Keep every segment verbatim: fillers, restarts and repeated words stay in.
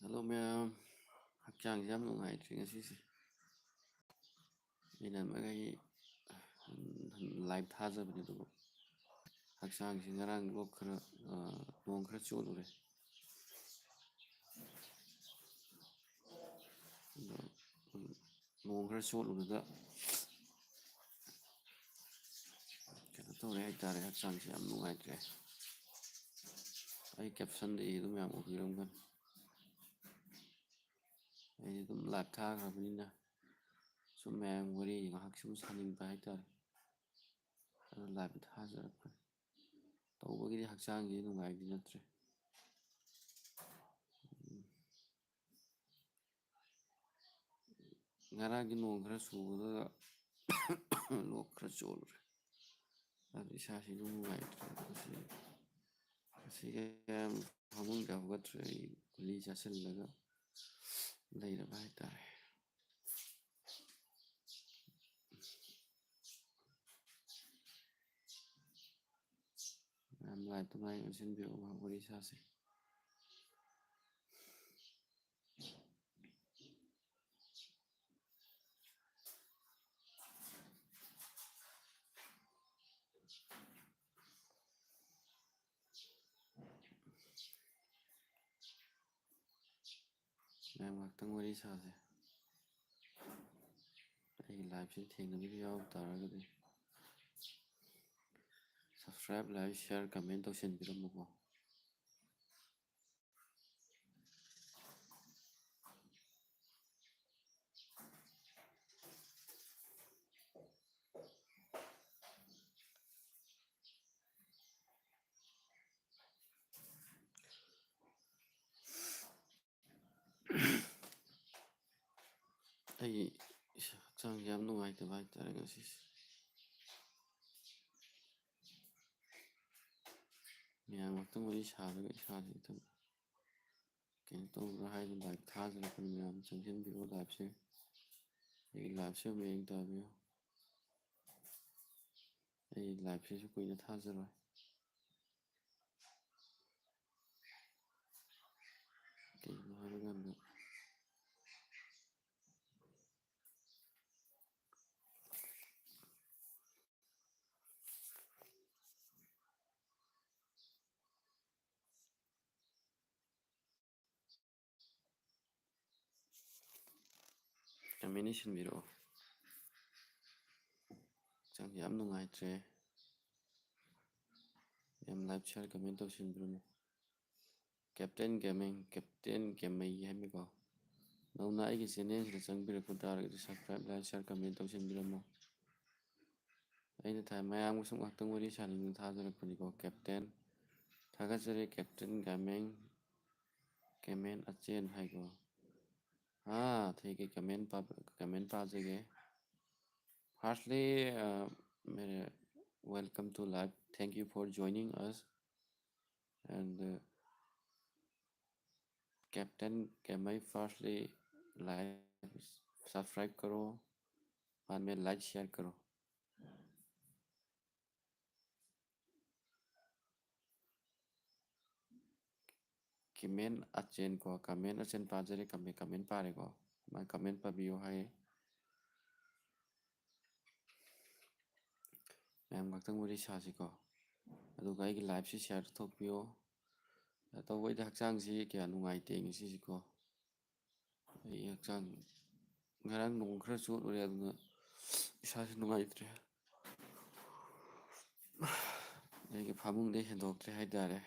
Hello ꯃꯌꯥꯝ, ꯍꯛꯆꯥꯡꯁꯦ ꯌꯥꯝ ꯅꯨꯡꯉꯥꯏꯇ꯭ꯔꯦ ꯉꯁꯤꯁꯦ꯫ ꯑꯩꯅ ꯃꯈꯩ ꯂꯥꯏꯚ ꯊꯥꯖꯕꯅꯦ, ꯑꯗꯨꯕꯨ ꯍꯛꯆꯥꯡꯁꯤ ꯉꯔꯥꯡ ꯂꯣꯛ ꯈꯔ, ꯑ, ꯅꯣꯡ ꯈꯔ ꯆꯣꯠꯂꯨꯔꯦ꯫ ꯑꯗꯣ, ꯎꯝ, ꯅꯣꯡ ꯈꯔ ꯆꯣꯠꯂꯨꯕꯗ ꯀꯩꯅꯣ ꯇꯧꯔꯦ ꯍꯥꯏꯇꯥꯔꯦ, ꯍꯛꯆꯥꯡꯁꯦ ꯌꯥꯝ ꯅꯨꯡꯉꯥꯏꯇ꯭ꯔꯦ꯫ ꯑꯩ ꯀꯦꯞꯁꯟꯗ ꯏꯗꯨ ꯃꯌꯥꯝ ꯎꯕꯤꯔꯝꯒꯅꯤ꯫ ꯑꯩꯗꯤ ꯑꯗꯨꯝ ꯂꯥꯏꯚ ꯊꯥꯈ꯭ꯔꯕꯅꯤꯅ ꯁꯨꯝ ꯃꯌꯥꯝ ꯋꯥꯔꯤ ꯉꯥꯏꯍꯥꯛ ꯁꯨꯝ ꯁꯥꯅꯤꯡꯕ ꯍꯥꯏꯇꯥꯔꯦ, ꯑꯗꯨ ꯂꯥꯏꯚ ꯊꯥꯖꯔꯛꯄꯅꯤ꯫ ꯇꯧꯕꯒꯤꯗꯤ ꯍꯛꯆꯥꯡꯁꯤ ꯅꯨꯡꯉꯥꯏꯕꯗꯤ ꯅꯠꯇ꯭ꯔꯦ꯫ ꯎꯝ꯫ ꯉꯔꯥꯡꯒꯤ ꯅꯣꯡ ꯈꯔ ꯆꯨꯕꯗꯨꯗ ꯂꯣꯛ ꯈꯔ ꯆꯣꯠꯂꯨꯔꯦ꯫ ꯑꯗꯨ ꯏꯁꯥꯁꯤ ꯏꯅꯨꯡ ꯅꯨꯡꯉꯥꯏꯇ꯭ꯔꯦ꯫ ꯉꯁꯤ, ꯉꯁꯤ ꯐꯃꯨꯡꯗ ꯍꯧꯒꯠꯇ꯭ꯔꯦ꯫ ꯑꯩ ꯒꯨꯂꯤ ꯆꯥꯁꯤꯜꯂꯒ ꯂꯩꯔꯕ ꯍꯥꯏꯇꯥꯔꯦ꯫ ꯃꯌꯥꯝ ꯂꯥꯏꯚꯇꯨ ꯉꯥꯏ ꯑꯣꯟꯁꯤꯟꯕꯤꯔꯛꯑꯣ, ꯉꯥꯏꯍꯥꯛ ꯋꯥꯔꯤ ꯁꯥꯁꯦ꯫ ꯃꯌꯥꯝ ꯉꯥꯛꯇꯪ ꯋꯥꯔꯤ ꯁꯥꯁꯦ꯫ ꯑꯩꯒꯤ ꯂꯥꯏꯚꯁꯤ ꯊꯦꯡꯅꯕꯤꯕ ꯌꯥꯎ ꯇꯥꯔꯒꯗꯤ subscribe, like, share, comment ꯇꯧꯁꯤꯟꯕꯤꯔꯝꯃꯨꯀꯣ꯫ ꯑꯩ ꯏꯁꯥ ꯍꯛꯆꯥꯡꯁꯦ ꯌꯥꯝ ꯅꯨꯡꯉꯥꯏꯇꯕ ꯍꯥꯏꯇꯥꯔꯦ ꯉꯁꯤꯁꯦ꯫ ꯃꯌꯥꯝ ꯉꯥꯛꯇꯪ ꯋꯥꯔꯤ ꯁꯥꯔꯒ ꯏꯁꯥꯁꯦ ꯈꯤꯇꯪ ꯀꯩꯅꯣ ꯇꯧꯕ꯭ꯔꯥ ꯍꯥꯏꯅ ꯂꯥꯏꯚ ꯊꯥꯖꯔꯛꯄꯅꯤ꯫ ꯃꯌꯥꯝ ꯆꯪꯁꯤꯟꯕꯤꯔꯣ ꯂꯥꯏꯚꯁꯦ꯫ ꯑꯩꯒꯤ ꯂꯥꯏꯚꯁꯦ ꯑꯃꯨꯛ ꯌꯦꯡ ꯇꯥꯕꯤꯌꯨ꯫ ꯑꯩ ꯂꯥꯏꯚꯁꯤꯁꯨ ꯀꯨꯏꯅ ꯊꯥꯖꯔꯣꯏ꯫ ꯀꯩꯅꯣ ꯍꯥꯏꯕ ꯀꯥꯟꯗ, ꯀꯃꯦꯟ ꯏꯁꯤꯟꯕꯤꯔꯛꯑꯣ꯫ ꯍꯛꯆꯥꯡꯁꯦ ꯌꯥꯝ ꯅꯨꯡꯉꯥꯏꯇ꯭ꯔꯦ꯫ ꯌꯥꯝ ꯂꯥꯏꯚ ꯁꯤꯌꯥꯔ ꯀꯃꯦꯟ ꯇꯧꯁꯤꯟꯕꯤꯔꯝꯃꯣ꯫ ꯀꯦꯞꯇꯦꯟ ꯒꯦꯃꯤꯡ, ꯀꯦꯞꯇꯦꯟ ꯒꯦꯃꯩ ꯍꯥꯏꯕꯅꯤꯀꯣ꯫ ꯅꯧꯅ ꯑꯩꯒꯤ ꯆꯦꯅꯦꯜꯁꯤꯗ ꯆꯪꯕꯤꯔꯛꯄ ꯇꯥꯔꯒꯗꯤ ꯁꯕꯁꯀ꯭ꯔꯥꯏꯕ, ꯂꯥꯏꯛ, ꯁꯤꯌꯥꯔ, ꯀꯃꯦꯟ ꯇꯧꯁꯤꯟꯕꯤꯔꯝꯃꯣ꯫ ꯑꯩꯅ ꯊꯥꯏ ꯃꯌꯥꯝꯒ ꯁꯨꯝ ꯉꯥꯏꯍꯥꯛꯇꯪ ꯋꯥꯔꯤ ꯁꯥꯅꯤꯡꯗꯅ ꯊꯥꯖꯔꯛꯄꯅꯤꯀꯣ꯫ ꯀꯦꯞꯇꯦꯟ, ꯊꯥꯒꯠꯆꯔꯤ ꯀꯦꯞꯇꯦꯟ ꯒꯦꯃꯤꯡ, ꯀꯦꯃꯦꯟ ꯑꯆꯦꯟ ꯍꯥꯏꯀꯣ꯫ हाँ, ठीक है, कमेंट पा-, कमेंट पा जाइए। Firstly, uh, मेरे welcome to live। Thank you for joining us। And, uh, captain के मैं firstly live subscribe करो, बाद में लाइक शेयर करो। ꯀꯃꯦꯟ ꯑꯆꯦꯟ ꯀꯣ, ꯀꯃꯦꯟ ꯑꯆꯦꯟ ꯄꯥꯖꯔꯦ, ꯀꯃꯦꯟ, ꯀꯃꯦꯟ ꯄꯥꯔꯦꯀꯣ꯫ ꯃꯥ ꯀꯃꯦꯟ ꯄꯥꯕꯤꯌꯨ ꯍꯥꯏꯌꯦ꯫ ꯃꯌꯥꯝ ꯉꯥꯛꯇꯪ ꯋꯥꯔꯤ ꯁꯥꯁꯤꯀꯣ꯫ ꯑꯗꯨꯒ ꯑꯩꯒꯤ ꯂꯥꯏꯐꯁꯤ ꯁꯤꯌꯥꯔ ꯇꯧꯊꯣꯛꯄꯤꯌꯣ꯫ ꯇꯧꯕꯩꯗꯤ ꯍꯛꯆꯥꯡꯁꯤ ꯀꯌꯥ ꯅꯨꯡꯉꯥꯏꯇꯦ ꯉꯁꯤꯁꯤꯀꯣ꯫ ꯑꯩ ꯍꯛꯆꯥꯡ ꯉꯔꯥꯡ ꯅꯣꯡ ꯈꯔ ꯆꯣꯠꯂꯨꯔꯦ, ꯑꯗꯨꯅ ꯏꯁꯥꯁꯤ ꯅꯨꯡꯉꯥꯏꯇ꯭ꯔꯦ꯫ ꯑꯩꯒꯤ ꯐꯃꯨꯡꯗꯩ ꯍꯦꯟꯗꯣꯛꯇ꯭ꯔꯦ ꯍꯥꯏꯇꯥꯔꯦ꯫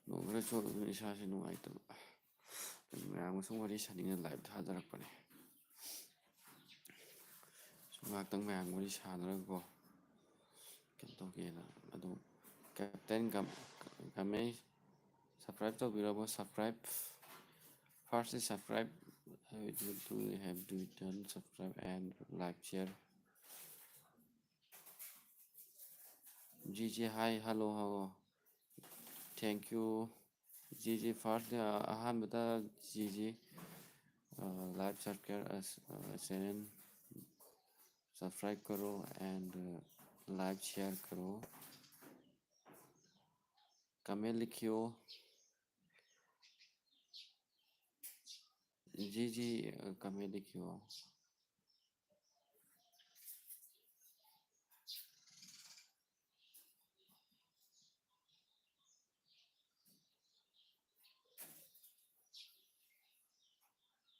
ꯅꯣꯡ ꯈꯔ ꯆꯣꯠꯂꯨꯕꯅ ꯏꯁꯥꯁꯤ ꯅꯨꯡꯉꯥꯏꯇꯕ꯫ ꯑꯗꯨ ꯃꯌꯥꯝꯒ ꯁꯨꯝ ꯋꯥꯔꯤ ꯁꯥꯅꯤꯡꯉ ꯂꯥꯏꯚ ꯊꯥꯖꯔꯛꯄꯅꯦ꯫ ꯁꯨꯝ ꯉꯥꯏꯍꯥꯛꯇꯪ ꯃꯌꯥꯝ ꯋꯥꯔꯤ ꯁꯥꯟꯅꯔꯒꯀꯣ, ꯀꯩꯅꯣ ꯇꯧꯒꯦꯅ꯫ ꯑꯗꯨ ꯀꯦꯞꯇꯦꯟ ꯒꯝ-, ꯒꯃꯦ ꯁꯕꯁꯀ꯭ꯔꯥꯏꯕ ꯇꯧꯕꯤꯔꯕꯣ? Subscribe, firstly subscribe, uh, do, do have to turn subscribe and like share. G G, hi, hello, hello, thank you꯫ G G, first, ꯑ, ꯑꯍꯥꯟꯕꯗ ꯖꯤ ꯖꯤ, ꯑ, live subscribe, ꯑ, ꯑ, channel subscribe करो and, a, live share करो। Comment लिखियो। G G, ꯑ, comment ꯏꯈꯤꯌꯣ꯫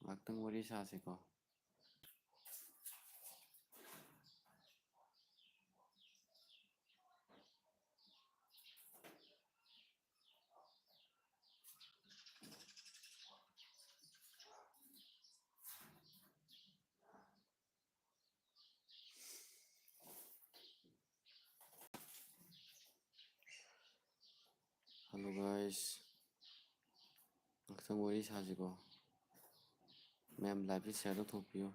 ꯉꯥꯛꯇꯪ ꯋꯥꯔꯤ ꯁꯥꯁꯤꯀꯣ꯫ Hello guys, ꯉꯥꯛꯇꯪ ꯋꯥꯔꯤ ꯁꯥꯁꯤꯀꯣ꯫ ꯃꯌꯥꯝ live ꯁꯦ share ꯇꯧꯊꯣꯛꯄꯤꯌꯨ꯫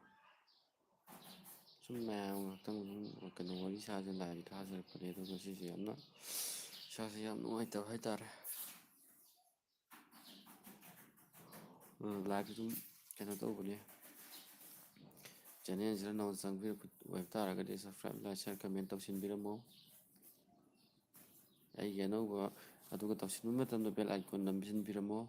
ꯁꯨꯝ ꯃꯌꯥꯝ ꯉꯥꯛꯇꯪ ꯁꯨꯝ ꯀꯩꯅꯣ ꯋꯥꯔꯤ ꯁꯥꯁꯦ live ꯊꯥꯖꯔꯛꯄꯅꯦ, ꯑꯗꯣ ꯉꯁꯤꯁꯦ ꯌꯥꯝꯅ ꯏꯁꯥꯁꯦ ꯌꯥꯝ ꯅꯨꯡꯉꯥꯏꯇꯕ ꯍꯥꯏꯇꯥꯔꯦ꯫ ꯎꯝ, live ꯁꯨꯝ ꯀꯩꯅꯣ ꯇꯧꯕꯅꯦ, channel ꯁꯤꯗ ꯅꯧꯅ ꯆꯪꯕꯤꯔꯛꯄ ꯑꯣꯏꯕ ꯇꯥꯔꯒꯗꯤ subscribe, like, share, comment ꯇꯧꯁꯤꯟꯕꯤꯔꯝꯃꯣ꯫ ꯑꯩꯒꯤ ꯑꯅꯧꯕ ꯑꯗꯨꯒ ꯇꯧꯁꯤꯟꯕ ꯃꯇꯝꯗ bell icon ꯅꯝꯁꯤꯟꯕꯤꯔꯝꯃꯣ꯫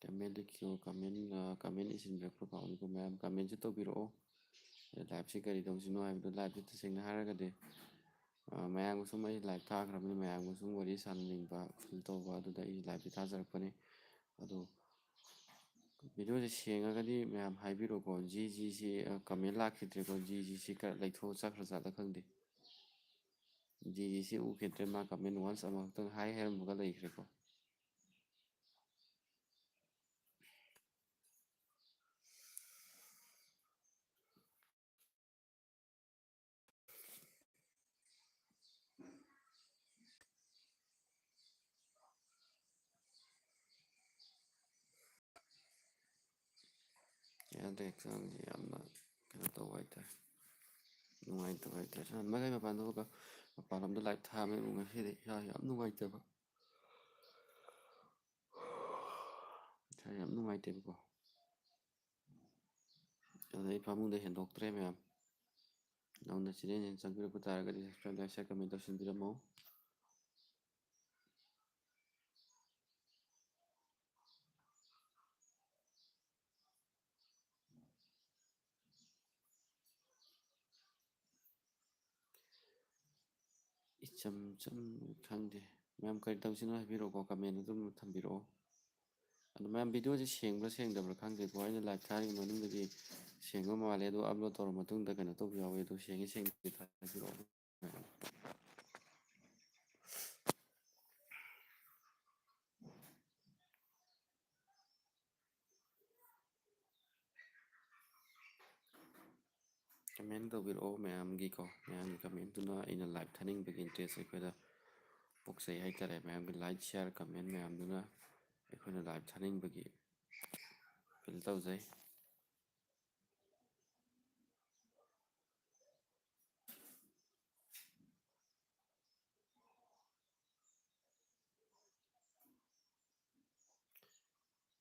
Comment ꯏꯈꯤꯌꯣ, comment, ꯑ, comment ꯏꯁꯤꯟꯕꯤꯔꯛꯄ ꯄꯥꯎꯅꯤꯀꯣ ꯃꯌꯥꯝ, comment ꯁꯨ ꯇꯧꯕꯤꯔꯛꯑꯣ꯫ ꯑꯗ live ꯁꯤ ꯀꯔꯤ ꯇꯧꯁꯤꯅꯣ ꯍꯥꯏꯕꯗꯣ, live ꯁꯤ ꯇꯁꯦꯡꯅ ꯍꯥꯏꯔꯒꯗꯤ, ꯑ, ꯃꯌꯥꯝꯒ ꯁꯨꯝ ꯑꯩ live ꯊꯥꯈ꯭ꯔꯕꯅꯤ, ꯃꯌꯥꯝꯒ ꯁꯨꯝ ꯋꯥꯔꯤ ꯁꯥꯟꯅꯅꯤꯡꯕ feel ꯇꯧꯕ, ꯑꯗꯨꯗ ꯑꯩ live ꯁꯤ ꯊꯥꯖꯔꯛꯄꯅꯤ꯫ ꯑꯗꯣ video ꯁꯦ ꯁꯦꯡꯉꯒꯗꯤ ꯃꯌꯥꯝ ꯍꯥꯏꯕꯤꯔꯛꯑꯣꯀꯣ, ꯖꯤ ꯖꯤ ꯁꯤ, ꯑ, comment ꯂꯥꯛꯈꯤꯗ꯭ꯔꯦꯀꯣ, ꯖꯤ ꯖꯤ ꯁꯤ ꯈꯔ ꯂꯩꯊꯣꯛꯑ ꯆꯠꯈ꯭ꯔ ꯖꯥꯠꯂ ꯈꯪꯗꯦ꯫ ꯖꯤ ꯖꯤ ꯁꯤ ꯎꯈꯤꯗ꯭ꯔꯦ, ꯃꯥ comment once ꯑꯃꯈꯛꯇꯪ hi ꯍꯥꯏꯔꯝꯃꯒ ꯂꯩꯈ꯭ꯔꯦꯀꯣ꯫ ꯌꯥꯗ꯭ꯔꯦ, ꯍꯛꯆꯥꯡꯁꯦ ꯌꯥꯝꯅ ꯀꯩꯅꯣ ꯇꯧꯕ ꯍꯥꯏꯇꯥꯔꯦ, ꯅꯨꯡꯉꯥꯏꯇꯕ ꯍꯥꯏꯇꯥꯔꯦ꯫ ꯁꯥꯟꯅꯕ ꯃꯈꯩ ꯃꯄꯥꯟ ꯊꯣꯛꯑꯒ ꯃꯄꯥꯟ ꯂꯝꯗ live ꯊꯥꯕꯅꯤꯅ ꯉꯁꯤꯗꯤ ꯏꯁꯥ ꯌꯥꯝ ꯅꯨꯡꯉꯥꯏꯇꯕ꯫ ꯌꯥꯝ ꯅꯨꯡꯉꯥꯏꯇꯦꯕꯀꯣ꯫ ꯑꯗ ꯑꯩ ꯐꯃꯨꯡꯗ ꯍꯦꯟꯗꯣꯛꯇ꯭ꯔꯦ ꯃꯌꯥꯝ꯫ ꯅꯧꯅ ꯆꯦꯅꯦꯜꯁꯤꯗ ꯆꯪꯕꯤꯔꯛꯄ ꯇꯥꯔꯒꯗꯤ subscribe, like, share, comment ꯇꯧꯁꯤꯟꯕꯤꯔꯝꯃꯣ꯫ ꯏꯆꯝ ꯆꯝ ꯈꯪꯗꯦ꯫ ꯃꯌꯥꯝ ꯀꯔꯤ ꯇꯧꯁꯤꯅꯣ ꯍꯥꯏꯕꯤꯔꯛꯑꯣꯀꯣ, comment ꯑꯗꯨꯝ ꯊꯝꯕꯤꯔꯛꯑꯣ꯫ ꯑꯗꯣ ꯃꯌꯥꯝ videoꯁꯦ ꯁꯦꯡꯕ꯭ꯔꯥ ꯁꯦꯡꯗꯕ꯭ꯔꯥ ꯈꯪꯗꯦꯀꯣ꯫ ꯑꯩꯅ live ꯊꯥꯔꯤꯉꯩ ꯃꯅꯨꯡꯗꯗꯤ ꯁꯦꯡꯕ ꯃꯥꯜꯂꯦ, ꯑꯗꯣ upload ꯇꯧꯔ ꯃꯇꯨꯡꯗ ꯀꯩꯅꯣ ꯇꯧꯕ ꯌꯥꯎꯋꯦ꯫ ꯑꯗꯣ ꯁꯦꯡꯉꯤ ꯁꯦꯡꯗꯦ ꯊꯥꯕꯤꯔꯛꯑꯣ꯫ Comment ꯇꯧꯕꯤꯔꯛꯑꯣ ꯃꯌꯥꯝꯒꯤꯀꯣ, ꯃꯌꯥꯝꯒꯤ commentꯇꯨꯅ ꯑꯩꯅ live ꯊꯥꯅꯤꯡꯕꯒꯤ interest ꯑꯩꯈꯣꯏꯗ ꯄꯣꯛꯆꯩ ꯍꯥꯏꯇꯥꯔꯦ꯫ ꯃꯌꯥꯝꯒꯤ like, share, comment ꯃꯌꯥꯝꯗꯨꯅ ꯑꯩꯈꯣꯏꯅ live ꯊꯥꯅꯤꯡꯕꯒꯤ feel ꯇꯧꯖꯩ꯫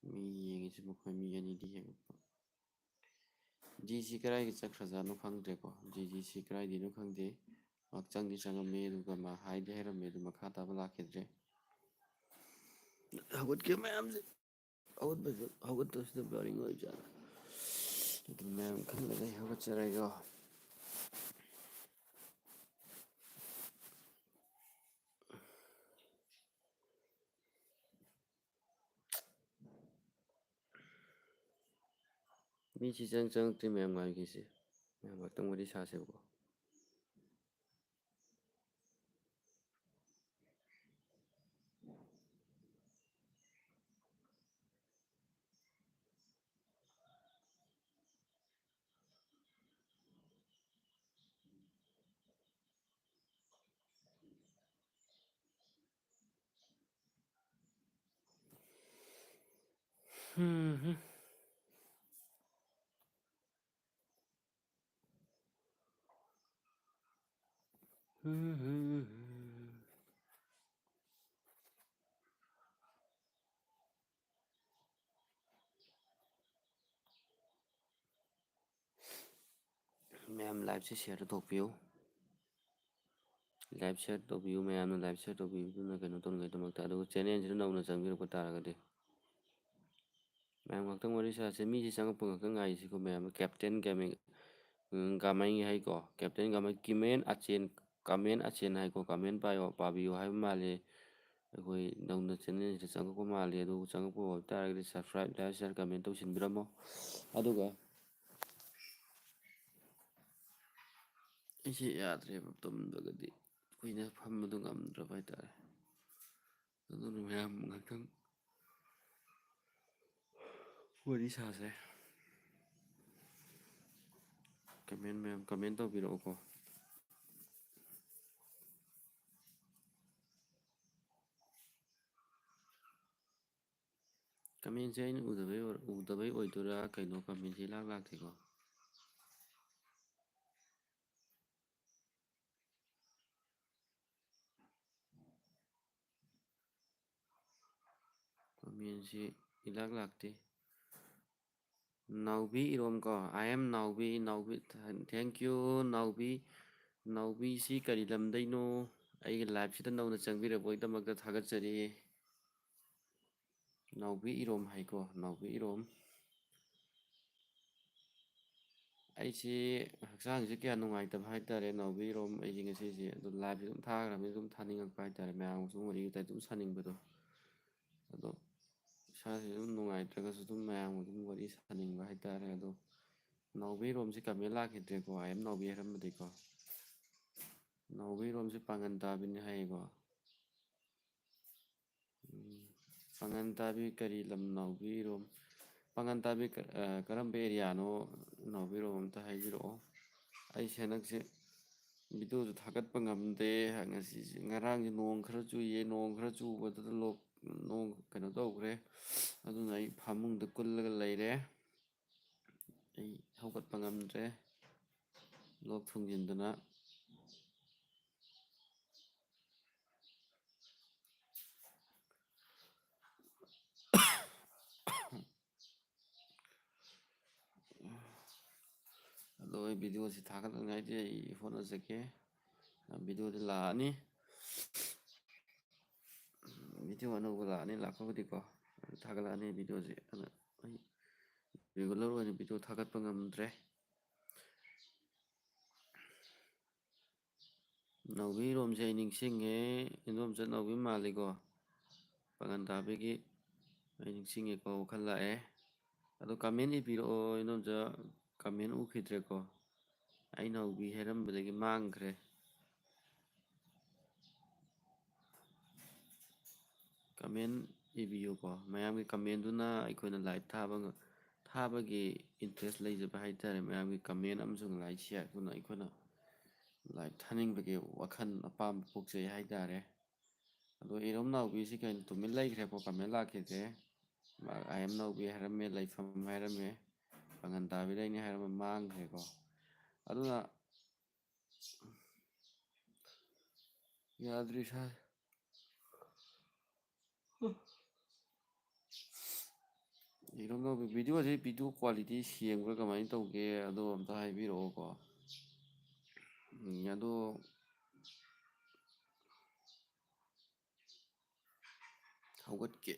ꯃꯤ ꯌꯦꯡꯉꯤꯁꯤ ꯃꯈꯣꯏ ꯃꯤ ꯑꯅꯤꯗꯤ ꯌꯦꯡꯉꯛꯄ꯫ ꯖꯤꯁꯤ ꯀꯗꯥꯏꯒꯤ ꯆꯠꯈ꯭ꯔꯖꯥꯠꯅꯣ ꯈꯪꯗ꯭ꯔꯦꯀꯣ꯫ ꯖꯤꯁꯤ ꯀꯗꯥꯏꯗꯩꯅꯣ ꯈꯪꯗꯦ꯫ ꯉꯥꯛꯇꯪꯗꯤ ꯆꯪꯉꯝꯃꯦ, ꯑꯗꯨꯒ ꯃꯥ ꯍꯥꯏꯗꯤ ꯍꯥꯏꯔꯝꯃꯦ, ꯑꯗꯨ ꯃꯈꯥ ꯇꯥꯕ ꯂꯥꯛꯈꯤꯗ꯭ꯔꯦ꯫ ꯍꯧꯒꯠꯈꯤꯕ ꯃꯌꯥꯝꯁꯦ, ꯍꯧꯒꯠꯄꯁꯨ, ꯍꯧꯒꯠꯄꯁꯤꯗ boring ꯑꯣꯏꯕꯖꯥꯠꯂ? ꯑꯗꯨ ꯃꯌꯥꯝ ꯈꯜꯂꯒ ꯑꯩ ꯍꯧꯒꯠꯆꯔꯒꯦꯀꯣ꯫ ꯃꯤꯁꯤ ꯆꯪ ꯆꯪꯉꯛꯇ꯭ꯔꯤ ꯃꯌꯥꯝ ꯉꯥꯏꯈꯤꯁꯦ꯫ ꯃꯌꯥꯝ ꯉꯥꯛꯇꯪ ꯋꯥꯔꯤ ꯁꯥꯁꯦꯕꯀꯣ꯫ ꯍꯝ ꯍꯝ꯫ ꯍꯝ ꯍꯝ ꯍꯝ꯫ ꯃꯌꯥꯝ live ꯁꯦ share ꯇꯧꯕꯤꯌꯨ꯫ Live share ꯇꯧꯕꯤꯌꯨ, ꯃꯌꯥꯝꯅ live share ꯇꯧꯕꯤꯕꯗꯨꯅ ꯀꯩꯅꯣ ꯇꯧꯅꯤꯡꯉꯥꯏꯗꯃꯛꯇ꯫ ꯑꯗꯨꯒ channel ꯁꯤꯗ ꯅꯧꯅ ꯆꯪꯕꯤꯔꯛꯄ ꯇꯥꯔꯒꯗꯤ, ꯃꯌꯥꯝ ꯉꯥꯛꯇꯪ ꯋꯥꯔꯤ ꯁꯥꯁꯦ꯫ ꯃꯤꯁꯤ ꯆꯪꯉꯛꯄ ꯉꯥꯛꯇꯪ ꯉꯥꯏꯔꯤꯁꯤꯀꯣ ꯃꯌꯥꯝ꯫ Captain ꯒꯥꯃꯩ, ꯎꯝ, ꯒꯥꯃꯩ ꯍꯥꯏꯀꯣ, Captain ꯒꯥꯃꯩ, ꯀꯤꯃꯦꯟ ꯑꯆꯦꯟ, ꯀꯃꯦꯟ ꯑꯆꯦꯟ ꯍꯥꯏꯀꯣ, ꯀꯃꯦꯟ ꯄꯥꯏꯌꯣ, ꯄꯥꯕꯤꯌꯣ ꯍꯥꯏꯕ ꯃꯥꯜꯂꯦ꯫ ꯑꯩꯈꯣꯏ ꯅꯧꯅ channel ꯁꯤꯗ ꯆꯪꯉꯛꯄ ꯃꯥꯜꯂꯦ꯫ ꯑꯗꯨ ꯆꯪꯉꯛꯄ ꯑꯣꯏꯕ ꯇꯥꯔꯒꯗꯤ subscribe, like, share, comment ꯇꯧꯁꯤꯟꯕꯤꯔꯝꯃꯣ꯫ ꯑꯗꯨꯒ ꯑꯩꯁꯦ ꯌꯥꯗ꯭ꯔꯦꯕ, ꯇꯨꯝꯗ꯭ꯔꯒꯗꯤ ꯀꯨꯏꯅ ꯐꯝꯕꯗꯣ ꯉꯝꯗ꯭ꯔꯕ ꯍꯥꯏꯇꯥꯔꯦ꯫ ꯑꯗꯨꯅ ꯃꯌꯥꯝ ꯉꯥꯛꯇꯪ ꯋꯥꯔꯤ ꯁꯥꯁꯦ꯫ Comment ꯃꯌꯥꯝ comment ꯇꯧꯕꯤꯔꯛꯑꯣꯀꯣ꯫ Comment ꯁꯦ ꯑꯩꯅ ꯎꯗꯕꯩ ꯑꯣꯏ-, ꯎꯗꯕꯩ ꯑꯣꯏꯗꯣꯏꯔꯥ ꯀꯩꯅꯣ, comment ꯁꯦ ꯏꯂꯥꯛ ꯂꯥꯛꯇꯦꯀꯣ꯫ Comment ꯁꯤ ꯏꯂꯥꯛ ꯂꯥꯛꯇꯦ꯫ ꯅꯥꯎꯕꯤ ꯏꯔꯣꯝ ꯀꯣ, I am ꯅꯥꯎꯕꯤ, ꯅꯥꯎꯕꯤ, thank you ꯅꯥꯎꯕꯤ꯫ ꯅꯥꯎꯕꯤꯁꯤ ꯀꯔꯤ ꯂꯝꯗꯩꯅꯣ? ꯑꯩꯒꯤ live ꯁꯤꯗ ꯅꯧꯅ ꯆꯪꯕꯤꯔꯛꯄꯒꯤꯗꯃꯛꯇ ꯊꯥꯒꯠꯆꯔꯤ꯫ ꯅꯥꯎꯕꯤ ꯏꯔꯣꯝ ꯍꯥꯏꯀꯣ, ꯅꯥꯎꯕꯤ ꯏꯔꯣꯝ꯫ ꯑꯩꯁꯤ ꯍꯛꯆꯥꯡꯁꯦ ꯀꯌꯥ ꯅꯨꯡꯉꯥꯏꯇꯕ ꯍꯥꯏꯇꯥꯔꯦ, ꯅꯥꯎꯕꯤ ꯏꯔꯣꯝ꯫ ꯑꯩꯁꯦ ꯉꯁꯤꯁꯦ ꯑꯗꯨ live ꯁꯦ ꯑꯗꯨꯝ ꯊꯥꯈ꯭ꯔꯕꯅꯤꯅ ꯑꯗꯨꯝ ꯊꯥꯅꯤꯡꯉꯛꯄ ꯍꯥꯏꯇꯥꯔꯦ, ꯃꯌꯥꯝꯒꯁꯨ ꯋꯥꯔꯤ ꯋꯥꯇꯥꯏ ꯑꯗꯨꯝ ꯁꯥꯅꯤꯡꯕꯗꯣ꯫ ꯑꯗꯣ ꯏꯁꯥꯁꯦ ꯑꯗꯨꯝ ꯅꯨꯡꯉꯥꯏꯇ꯭ꯔꯒꯁꯨ ꯑꯗꯨꯝ ꯃꯌꯥꯝꯒ ꯑꯗꯨꯝ ꯋꯥꯔꯤ ꯁꯥꯅꯤꯡꯕ ꯍꯥꯏꯇꯥꯔꯦ꯫ ꯑꯗꯣ ꯅꯥꯎꯕꯤ ꯏꯔꯣꯝꯁꯦ comment ꯂꯥꯛꯈꯤꯗ꯭ꯔꯦꯀꯣ, I am ꯅꯥꯎꯕꯤ ꯍꯥꯏꯔꯝꯕꯗꯤꯀꯣ꯫ ꯅꯥꯎꯕꯤ ꯏꯔꯣꯝꯁꯦ ꯄꯥꯡꯒꯟ ꯇꯥꯕꯤꯅꯤ ꯍꯥꯏꯌꯦꯀꯣ꯫ ꯎꯝ, ꯄꯥꯡꯒꯟ ꯇꯥꯕꯤ ꯀꯔꯤ ꯂꯝ ꯅꯥꯎꯕꯤꯔꯣꯝ? ꯄꯥꯡꯒꯟ ꯇꯥꯕꯤ ꯀ-, ꯑ, ꯀꯔꯝꯕ area ꯅꯣ ꯅꯥꯎꯕꯤꯔꯣꯝ? ꯑꯝꯇ ꯍꯥꯏꯕꯤꯔꯛꯑꯣ꯫ ꯑꯩꯁꯦ ꯍꯟꯗꯛꯁꯦ video ꯁꯨ ꯊꯥꯒꯠꯄ ꯉꯝꯗꯦ꯫ ꯉꯁꯤꯁꯦ, ꯉꯔꯥꯡꯁꯦ ꯅꯣꯡ ꯈꯔ ꯆꯨꯏꯌꯦ, ꯅꯣꯡ ꯈꯔ ꯆꯨꯕꯗꯨꯗ ꯂꯣꯛ, ꯅꯣꯡ ꯀꯩꯅꯣ ꯇꯧꯈ꯭ꯔꯦ꯫ ꯑꯗꯨꯅ ꯑꯩ ꯐꯃꯨꯡꯗ ꯀꯨꯜꯂꯒ ꯂꯩꯔꯦ꯫ ꯑꯩ ꯍꯧꯒꯠꯄ ꯉꯝꯗ꯭ꯔꯦ, ꯂꯣꯛ ꯊꯨꯡꯖꯤꯟꯗꯅ꯫ ꯑꯗꯣ ꯑꯩ ꯚꯤꯗꯤꯑꯣꯁꯤ ꯊꯥꯒꯠꯅꯉꯥꯏꯗꯤ ꯑꯩ ꯍꯣꯠꯅꯖꯒꯦ꯫ ꯚꯤꯗꯤꯑꯣꯗꯤ ꯂꯥꯛꯑꯅꯤ, ꯚꯤꯗꯤꯑꯣ ꯑꯅꯧꯕ ꯂꯥꯛꯑꯅꯤ, ꯂꯥꯛꯄꯕꯨꯗꯤꯀꯣ꯫ ꯊꯥꯒꯠꯂꯛꯑꯅꯤ ꯚꯤꯗꯤꯑꯣꯁꯦ꯫ ꯑꯗꯨꯅ ꯑꯩ ꯔꯤꯒꯨꯂꯔ ꯑꯣꯏꯅ ꯚꯤꯗꯤꯑꯣ ꯊꯥꯒꯠꯄ ꯉꯝꯗ꯭ꯔꯦ꯫ ꯅꯥꯎꯕꯤꯔꯣꯝꯁꯦ ꯑꯩ ꯅꯤꯡꯁꯤꯡꯉꯦ꯫ ꯏꯟꯗꯣꯝꯆꯥ ꯅꯥꯎꯕꯤ ꯃꯥꯜꯂꯤꯀꯣ꯫ ꯄꯥꯉꯟ ꯇꯥꯕꯤꯒꯤ ꯑꯩ ꯅꯤꯡꯁꯤꯡꯉꯦꯀꯣ, ꯋꯥꯈꯜ ꯂꯥꯛꯑꯦ꯫ ꯑꯗꯣ ꯀꯃꯦꯟ ꯏꯕꯤꯔꯛꯑꯣ ꯏꯟꯗꯣꯝꯆꯥ, ꯀꯃꯦꯟ ꯎꯈꯤꯗ꯭ꯔꯦꯀꯣ꯫ ꯑꯩ ꯅꯥꯎꯕꯤ ꯍꯥꯏꯔꯝꯕꯗꯒꯤ ꯃꯥꯡꯈ꯭ꯔꯦ꯫ ꯀꯃꯦꯟ ꯏꯕꯤꯌꯨꯀꯣ꯫ ꯃꯌꯥꯝꯒꯤ ꯀꯃꯦꯟꯗꯨꯅ ꯑꯩꯈꯣꯏꯅ ꯂꯥꯏꯚ ꯊꯥꯕ ꯉ-, ꯊꯥꯕꯒꯤ ꯏꯟꯇꯔꯦꯁ ꯂꯩꯖꯕ ꯍꯥꯏꯇꯥꯔꯦ꯫ ꯃꯌꯥꯝꯒꯤ ꯀꯃꯦꯟ ꯑꯃꯁꯨꯡ ꯂꯥꯏꯛ ꯁꯤꯌꯥꯔꯗꯨꯅ ꯑꯩꯈꯣꯏꯅ ꯂꯥꯏꯚ ꯊꯥꯅꯤꯡꯕꯒꯤ ꯋꯥꯈꯜ ꯑꯄꯥꯝꯕ ꯄꯣꯛꯆꯩ ꯍꯥꯏꯇꯥꯔꯦ꯫ ꯑꯗꯣ ꯏꯔꯣꯝ ꯅꯥꯎꯕꯤꯁꯤ ꯀꯩꯅꯣ ꯇꯨꯃꯤꯟ ꯂꯩꯈ꯭ꯔꯦꯀꯣ, ꯀꯃꯦꯟ ꯂꯥꯛꯈꯤꯗ꯭ꯔꯦ꯫ ꯃꯥ ꯑꯥꯏ ꯑꯦꯝ ꯅꯥꯎꯕꯤ ꯍꯥꯏꯔꯝꯃꯦ, ꯂꯩꯐꯝ ꯍꯥꯏꯔꯝꯃꯦ, ꯄꯥꯉꯟ ꯇꯥꯕꯤꯗꯩꯅꯤ ꯍꯥꯏꯔꯝꯃꯦ, ꯃꯥꯡꯈ꯭ꯔꯦꯀꯣ꯫ ꯑꯗꯨꯅ ꯌꯥꯗ꯭ꯔꯤ ꯁꯥꯔ꯫ ꯏꯔꯣꯝ ꯅꯥꯎꯕꯤ, ꯚꯤꯗꯤꯑꯣꯁꯤ ꯚꯤꯗꯤꯑꯣ ꯀ꯭ꯋꯥꯂꯤꯇꯤ ꯁꯦꯡꯕ꯭ꯔꯥ ꯀꯃꯥꯏꯅ ꯇꯧꯒꯦ? ꯑꯗꯣ ꯑꯝꯇ ꯍꯥꯏꯕꯤꯔꯛꯑꯣꯀꯣ꯫ ꯎꯝ, ꯑꯗꯣ ꯍꯧꯒꯠꯀꯦ꯫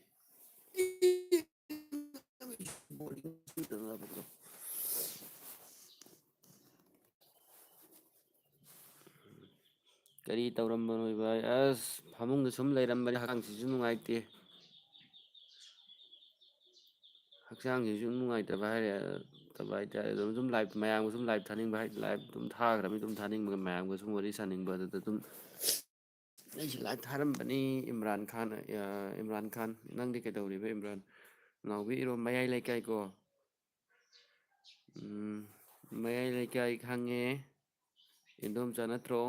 ꯀꯔꯤ ꯇꯧꯔꯝꯕꯅꯣ ꯚꯥꯏ? ꯑꯁ, ꯐꯃꯨꯡꯗ ꯁꯨꯝ ꯂꯩꯔꯝꯕꯅꯤ, ꯍꯛꯆꯥꯡꯁꯤꯁꯨ ꯅꯨꯡꯉꯥꯏꯇꯦ꯫ ꯍꯛꯆꯥꯡꯁꯤꯁꯨ ꯅꯨꯡꯉꯥꯏꯇꯕ ꯍꯥꯏꯔꯦ, ꯇꯕ ꯍꯥꯏꯇꯥꯔꯦ꯫ ꯑꯗꯨꯝ ꯁꯨꯝ ꯂꯥꯏꯞ, ꯃꯌꯥꯝꯒ ꯁꯨꯝ ꯂꯥꯏꯞ ꯊꯥꯅꯤꯡꯕ ꯍꯥꯏ, ꯂꯥꯏꯞ ꯑꯗꯨꯝ ꯊꯥꯈ꯭ꯔꯕꯅꯤ, ꯑꯗꯨꯝ ꯊꯥꯅꯤꯡꯕꯒ ꯃꯌꯥꯝꯒ ꯁꯨꯝ ꯋꯥꯔꯤ ꯁꯥꯅꯤꯡꯕ, ꯑꯗꯨꯗ ꯑꯗꯨꯝ ꯑꯩꯁꯨ ꯂꯥꯏꯞ ꯊꯥꯔꯝꯕꯅꯤ꯫ ꯏꯝꯔꯥꯟ ꯈꯥꯟ, ꯑ, ꯏꯝꯔꯥꯟ ꯈꯥꯟ, ꯅꯪꯗꯤ ꯀꯩꯗꯧꯔꯤꯕ ꯏꯝꯔꯥꯟ? ꯅꯥꯎꯕꯤ ꯏꯔꯣꯝ ꯃꯌꯥꯏ ꯂꯩꯀꯥꯏ ꯀꯣ꯫ ꯎꯝ, ꯃꯌꯥꯏ ꯂꯩꯀꯥꯏ ꯈꯪꯉꯦ꯫ ꯏꯟꯗꯣꯝꯆꯥ ꯅꯠꯇ꯭ꯔꯣ?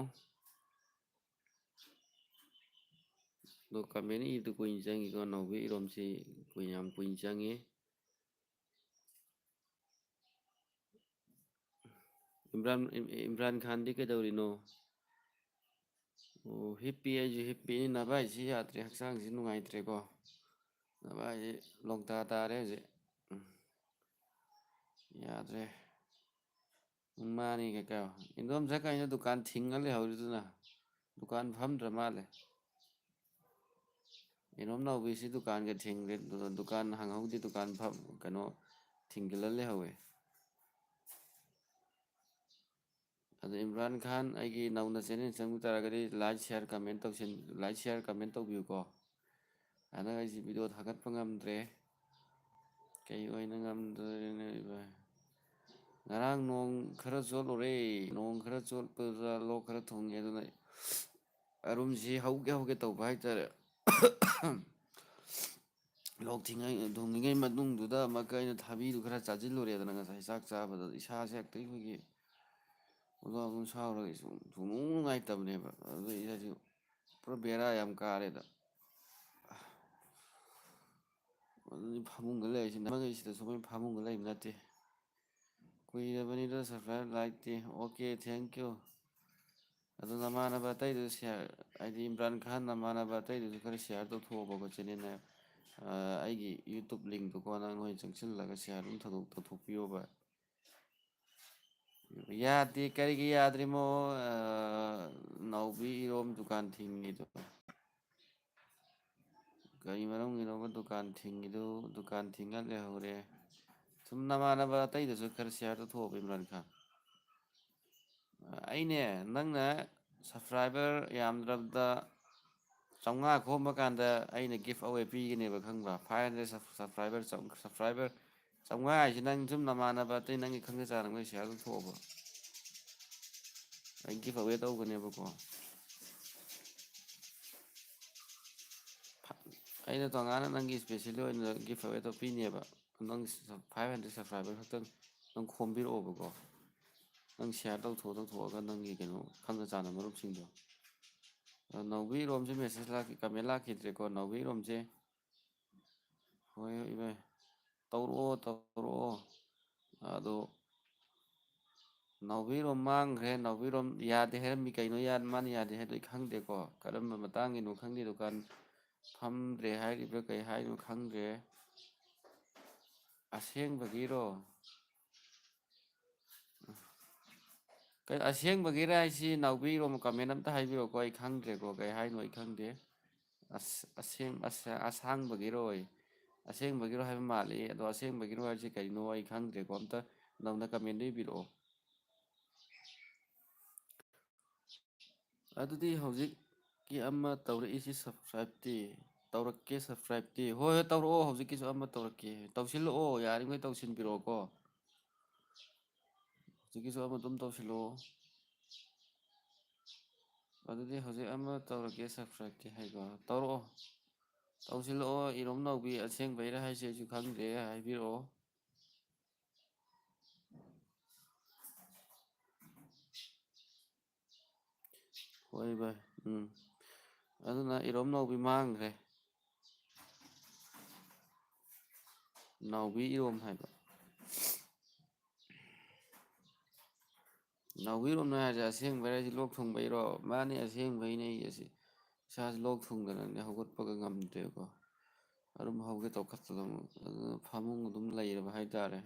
ꯑꯗꯣ ꯀꯃꯦꯟ ꯏꯕꯗꯨ ꯀꯨꯏꯅ ꯆꯪꯉꯤꯀꯣ, ꯅꯥꯎꯕꯤ ꯏꯔꯣꯝꯁꯤ ꯀꯨꯏꯅ, ꯌꯥꯝ ꯀꯨꯏꯅ ꯆꯪꯉꯤ꯫ ꯏꯝꯔꯥꯟ, ꯏꯝ-, ꯏꯝꯔꯥꯟ ꯈꯥꯟꯗꯤ ꯀꯩꯗꯧꯔꯤꯅꯣ? ꯑꯣ, ꯍꯤꯞꯄꯤ, ꯑꯩꯁꯨ ꯍꯤꯞꯄꯤ꯫ ꯅꯚꯥꯏꯁꯤ ꯌꯥꯗ꯭ꯔꯦ, ꯍꯛꯆꯥꯡꯁꯤ ꯅꯨꯡꯉꯥꯏꯇ꯭ꯔꯦꯀꯣ꯫ ꯅꯚꯥꯏꯁꯤ ꯂꯣꯡꯗꯥ ꯇꯥꯔꯦ ꯍꯧꯖꯤꯛ꯫ ꯎꯝ꯫ ꯌꯥꯗ꯭ꯔꯦ꯫ ꯃꯥꯅꯤ ꯀꯀꯥ꯫ ꯏꯟꯗꯣꯝꯆꯥ ꯀꯩꯅꯣ ꯗꯨꯀꯥꯟ ꯊꯤꯡꯉ ꯂꯩꯍꯧꯔꯤꯗꯨꯅ? ꯗꯨꯀꯥꯟ ꯐꯝꯗ꯭ꯔ ꯃꯥꯜꯂꯦ꯫ ꯏꯅꯣꯝ ꯅꯥꯎꯕꯤꯁꯤ ꯗꯨꯀꯥꯟꯒ ꯊꯤꯡꯗꯦ꯫ ꯗꯨ-, ꯗꯨꯀꯥꯟ ꯍꯥꯡꯍꯧꯗꯦ꯫ ꯗꯨꯀꯥꯟ ꯐꯝ-, ꯀꯩꯅꯣ, ꯊꯤꯡꯖꯤꯜꯂ ꯂꯩꯍꯧꯋꯦ꯫ ꯑꯗꯣ ꯏꯝꯔꯥꯟ ꯈꯥꯟ, ꯑꯩꯒꯤ ꯅꯧꯅ ꯆꯦꯅꯦꯜ ꯆꯪꯕ ꯇꯥꯔꯒꯗꯤ like, share, comment ꯇꯧꯁꯤꯟ-, like, share, comment ꯇꯧꯕꯤꯌꯨꯀꯣ꯫ ꯍꯟꯗꯛ ꯑꯩꯁꯤ ꯚꯤꯗꯤꯑꯣ ꯊꯥꯒꯠꯄ ꯉꯝꯗ꯭ꯔꯦ꯫ ꯀꯩ ꯑꯣꯏꯅ ꯉꯝꯗ꯭ꯔꯦꯅꯦ ꯏꯕꯥꯏ? ꯉꯔꯥꯡ ꯅꯣꯡ ꯈꯔ ꯆꯣꯠꯂꯨꯔꯦ꯫ ꯅꯣꯡ ꯈꯔ ꯆꯣꯠꯄꯗꯨꯗ ꯂꯣꯛ ꯈꯔ ꯊꯨꯡꯉꯦ꯫ ꯑꯗꯨꯅ ꯑꯔꯨꯝꯁꯤ ꯍꯧꯒꯦ ꯍꯧꯒꯦ ꯇꯧꯕ ꯍꯥꯏꯇꯥꯔꯦ꯫ ꯂꯣꯛ ꯊꯤꯡꯉꯩ-, ꯊꯨꯡꯉꯤꯉꯩ ꯃꯅꯨꯡꯗꯨꯗ ꯑꯃꯨꯛꯀ ꯑꯩꯅ ꯊꯕꯤꯗꯨ ꯈꯔ ꯆꯥꯁꯤꯜꯂꯨꯔꯦꯗꯅ꯫ ꯉꯁꯥꯏ ꯆꯥꯛ ꯆꯥꯕꯗ ꯏꯁꯥꯁꯦ ꯍꯦꯛꯇ ꯑꯩꯈꯣꯏꯒꯤ ꯎꯂꯥ ꯎꯂꯨ ꯁꯥꯎꯔꯒ ꯁꯨꯝ ꯁꯨꯡꯅꯨꯡ ꯅꯨꯡꯉꯥꯏꯇꯕꯅꯦꯕ꯫ ꯑꯗꯨꯗ ꯏꯁꯥꯁꯦ ꯄꯨꯔꯥ ꯕꯦꯔꯥ ꯌꯥꯝ ꯀꯥꯔꯦꯗ꯫ ꯑꯗꯨꯗꯤ ꯐꯃꯨꯡꯗ ꯂꯩꯔꯤꯁꯤ ꯅꯃꯒꯩꯁꯤꯗꯁꯨ ꯃꯣꯏ ꯐꯃꯨꯡꯗ ꯂꯩꯕ ꯅꯠꯇꯦ꯫ ꯀꯨꯏꯔꯕꯅꯤꯗ subscribe, like T. Okay, thank you꯫ ꯑꯗꯣ ꯅꯃꯥꯟꯅꯕ ꯑꯇꯩꯗꯨꯁꯨ share, ꯍꯥꯏꯗꯤ ꯏꯝꯔꯥꯟ ꯈꯥꯟ ꯅꯃꯥꯟꯅꯕ ꯑꯇꯩꯗꯨꯁꯨ ꯈꯔ share ꯇꯧꯊꯣꯛꯑꯣꯕꯀꯣ channel ꯅ꯫ ꯑ, ꯑꯩꯒꯤ YouTube link ꯇꯨꯀꯣ ꯅꯪ ꯅꯣꯏ ꯆꯪꯁꯤꯜꯂꯒ share ꯑꯗꯨꯝ ꯇꯧꯊꯣꯛ-, ꯇꯧꯊꯣꯛꯄꯤꯌꯣꯕ꯫ ꯌꯥꯗꯦ, ꯀꯔꯤꯒꯤ ꯌꯥꯗ꯭ꯔꯤꯃꯣ? ꯑ, ꯅꯥꯎꯕꯤ ꯏꯔꯣꯝ ꯗꯨꯀꯥꯟ ꯊꯤꯡꯉꯤꯗꯣ꯫ ꯀꯔꯤ ꯃꯔꯝꯒꯤꯅꯣꯕ ꯗꯨꯀꯥꯟ ꯊꯤꯡꯉꯤꯗꯨ? ꯗꯨꯀꯥꯟ ꯊꯤꯡꯉ ꯂꯩꯍꯧꯔꯦ꯫ ꯁꯨꯝ ꯅꯃꯥꯟꯅꯕ ꯑꯇꯩꯗꯁꯨ ꯈꯔ share ꯇꯧꯊꯣꯛꯑꯣꯕ, ꯏꯝꯔꯥꯟ ꯈꯥꯟ꯫ ꯑꯩꯅꯦ, ꯅꯪꯅ subscriber ꯌꯥꯝꯗ꯭ꯔꯕꯗ ꯆꯥꯝꯃꯉꯥ ꯈꯣꯝꯕ ꯀꯥꯟꯗ ꯑꯩꯅ give away ꯄꯤꯒꯅꯦꯕ, ꯈꯪꯕ꯭ꯔꯥ? Five hundred sub-, subscriber, ꯆꯥꯝ-, subscriber ꯆꯥꯝꯃꯉꯥ ꯍꯥꯏꯁꯤ ꯅꯪ ꯁꯨꯝ ꯅꯃꯥꯟꯅꯕ ꯑꯇꯩ ꯅꯪꯒꯤ ꯈꯪꯅ ꯆꯥꯟꯅꯕ share ꯇꯧꯊꯣꯛꯑꯣꯕ꯫ ꯑꯩ give away ꯇꯧꯒꯅꯦꯕꯀꯣ꯫ ꯐ-, ꯑꯩꯅ ꯇꯣꯉꯥꯟꯅ ꯅꯪꯒꯤ specially ꯑꯣꯏꯅ give away ꯇꯧ ꯄꯤꯅꯦꯕ꯫ ꯅꯪ five hundred subscriber ꯈꯛꯇꯪ ꯅꯪ ꯈꯣꯝꯕꯤꯔꯛꯑꯣꯕꯀꯣ꯫ ꯅꯪ share ꯇꯧꯊꯣꯛ, ꯇꯧꯊꯣꯛꯑꯒ ꯅꯪꯒꯤ ꯀꯩꯅꯣ ꯈꯪꯅ ꯆꯥꯟꯅꯕ ꯃꯔꯨꯞꯁꯤꯡꯗꯣ꯫ ꯑ, ꯅꯥꯎꯕꯤ ꯏꯔꯣꯝꯁꯦ message ꯂꯥꯛꯈꯤ-, comment ꯂꯥꯛꯈꯤꯗ꯭ꯔꯦꯀꯣ, ꯅꯥꯎꯕꯤ ꯏꯔꯣꯝꯁꯦ꯫ ꯍꯣꯏ, ꯍꯣꯏ, ꯏꯕꯥꯏ꯫ ꯇꯧꯔꯛꯑꯣ, ꯇꯧꯔꯛꯑꯣ꯫ ꯑꯗꯣ ꯅꯥꯎꯕꯤꯔꯣꯝ ꯃꯥꯡꯈ꯭ꯔꯦ, ꯅꯥꯎꯕꯤꯔꯣꯝ ꯌꯥꯗꯦ ꯍꯥꯏꯔꯝꯃꯤ꯫ ꯀꯩꯅꯣ ꯌꯥ-, ꯃꯥꯅ ꯌꯥꯗꯦ ꯍꯥꯏꯗꯣ ꯑꯩ ꯈꯪꯗꯦꯀꯣ꯫ ꯀꯔꯝꯕ ꯃꯇꯥꯡꯒꯤꯅꯣ ꯈꯪꯗꯦ, ꯗꯨꯀꯥꯟ ꯐꯝꯗ꯭ꯔꯦ ꯍꯥꯏꯔꯤꯕ꯭ꯔꯥ ꯀꯩ ꯍꯥꯏꯅꯣ ꯈꯪꯗ꯭ꯔꯦ꯫ ꯑꯁꯦꯡꯕꯒꯤꯔꯣ? ꯑꯁꯦꯡꯕꯒꯤꯔ ꯍꯥꯏꯁꯤ ꯅꯥꯎꯕꯤꯔꯣꯝ, comment ꯑꯝꯇ ꯍꯥꯏꯕꯤꯔꯛꯑꯣꯀꯣ, ꯑꯩ ꯈꯪꯗ꯭ꯔꯦꯀꯣ, ꯀꯩ ꯍꯥꯏꯅꯣ ꯑꯩ ꯈꯪꯗꯦ꯫ ꯑꯁ, ꯑꯁꯦꯡ-, ꯑꯁ-, ꯑꯁꯥꯡꯕꯒꯤꯔꯣꯏ? ꯑꯁꯦꯡꯕꯒꯤꯔꯣ ꯍꯥꯏꯕ ꯃꯥꯜꯂꯤ, ꯑꯗꯣ ꯑꯁꯦꯡꯕꯒꯤꯔꯣ ꯍꯥꯏꯁꯤ ꯀꯔꯤꯅꯣ ꯑꯩ ꯈꯪꯗ꯭ꯔꯦꯀꯣ, ꯑꯝꯇ ꯅꯧꯅ comment ꯏꯕꯤꯔꯛꯑꯣ꯫ ꯑꯗꯨꯗꯤ ꯍꯧꯖꯤꯛꯀꯤ ꯑꯃ ꯇꯧꯔꯛꯏꯁꯤ subscribeꯇꯤ? ꯇꯧꯔꯛꯀꯦ subscribeꯇꯤ꯫ ꯍꯣꯏ, ꯍꯣꯏ, ꯇꯧꯔꯛꯑꯣ, ꯍꯧꯖꯤꯛꯀꯤꯁꯨ ꯑꯃ ꯇꯧꯔꯛꯀꯦ꯫ ꯇꯧꯁꯤꯜꯂꯛꯑꯣ, ꯌꯥꯔꯤꯉꯩ ꯇꯧꯁꯤꯟꯕꯤꯔꯛꯑꯣꯀꯣ꯫ ꯍꯧꯖꯤꯛꯀꯤꯁꯨ ꯑꯃ ꯑꯗꯨꯝ ꯇꯧꯁꯤꯜꯂꯛꯑꯣ꯫ ꯑꯗꯨꯗꯤ ꯍꯧꯖꯤꯛ ꯑꯃ ꯇꯧꯔꯛꯀꯦ subscribeꯇꯤ ꯍꯥꯏꯀꯣ꯫ ꯇꯧꯔꯛꯑꯣ꯫ ꯇꯧꯁꯤꯜꯂꯛꯑꯣ, ꯏꯔꯣꯝ ꯅꯥꯎꯕꯤ, ꯑꯁꯦꯡꯕꯩꯔꯥ ꯍꯥꯏꯁꯦ ꯑꯩꯁꯨ ꯈꯪꯗ꯭ꯔꯦ, ꯍꯥꯏꯕꯤꯔꯛꯑꯣ꯫ ꯍꯣꯏ ꯚꯥꯏ, ꯎꯝ꯫ ꯑꯗꯨꯅ ꯏꯔꯣꯝ ꯅꯥꯎꯕꯤ ꯃꯥꯡꯈ꯭ꯔꯦ꯫ ꯅꯥꯎꯕꯤ ꯏꯔꯣꯝ ꯍꯥꯏꯕ꯫ ꯅꯥꯎꯕꯤ ꯏꯔꯣꯝ ꯍꯥꯏꯁꯦ ꯑꯁꯦꯡꯕꯩꯔꯥ ꯍꯥꯏꯁꯦ ꯂꯣꯛ ꯊꯨꯡꯕꯩꯔꯣ? ꯃꯥꯅꯦ, ꯑꯁꯦꯡꯕꯩꯅꯦ ꯑꯩ ꯑꯁꯤ ꯏꯁꯥꯁꯦ ꯂꯣꯛ ꯊꯨꯡꯗꯅꯅꯦ ꯍꯧꯒꯠꯄꯒ ꯉꯝꯗ꯭ꯔꯦꯀꯣ꯫ ꯑꯗꯨꯝ ꯍꯧꯒꯦ ꯇꯧꯈꯠꯇꯅ ꯑꯃꯨꯛ ꯑꯗꯨꯅ ꯐꯃꯨꯡ ꯑꯗꯨꯝ ꯂꯩꯔꯕ ꯍꯥꯏꯇꯥꯔꯦ꯫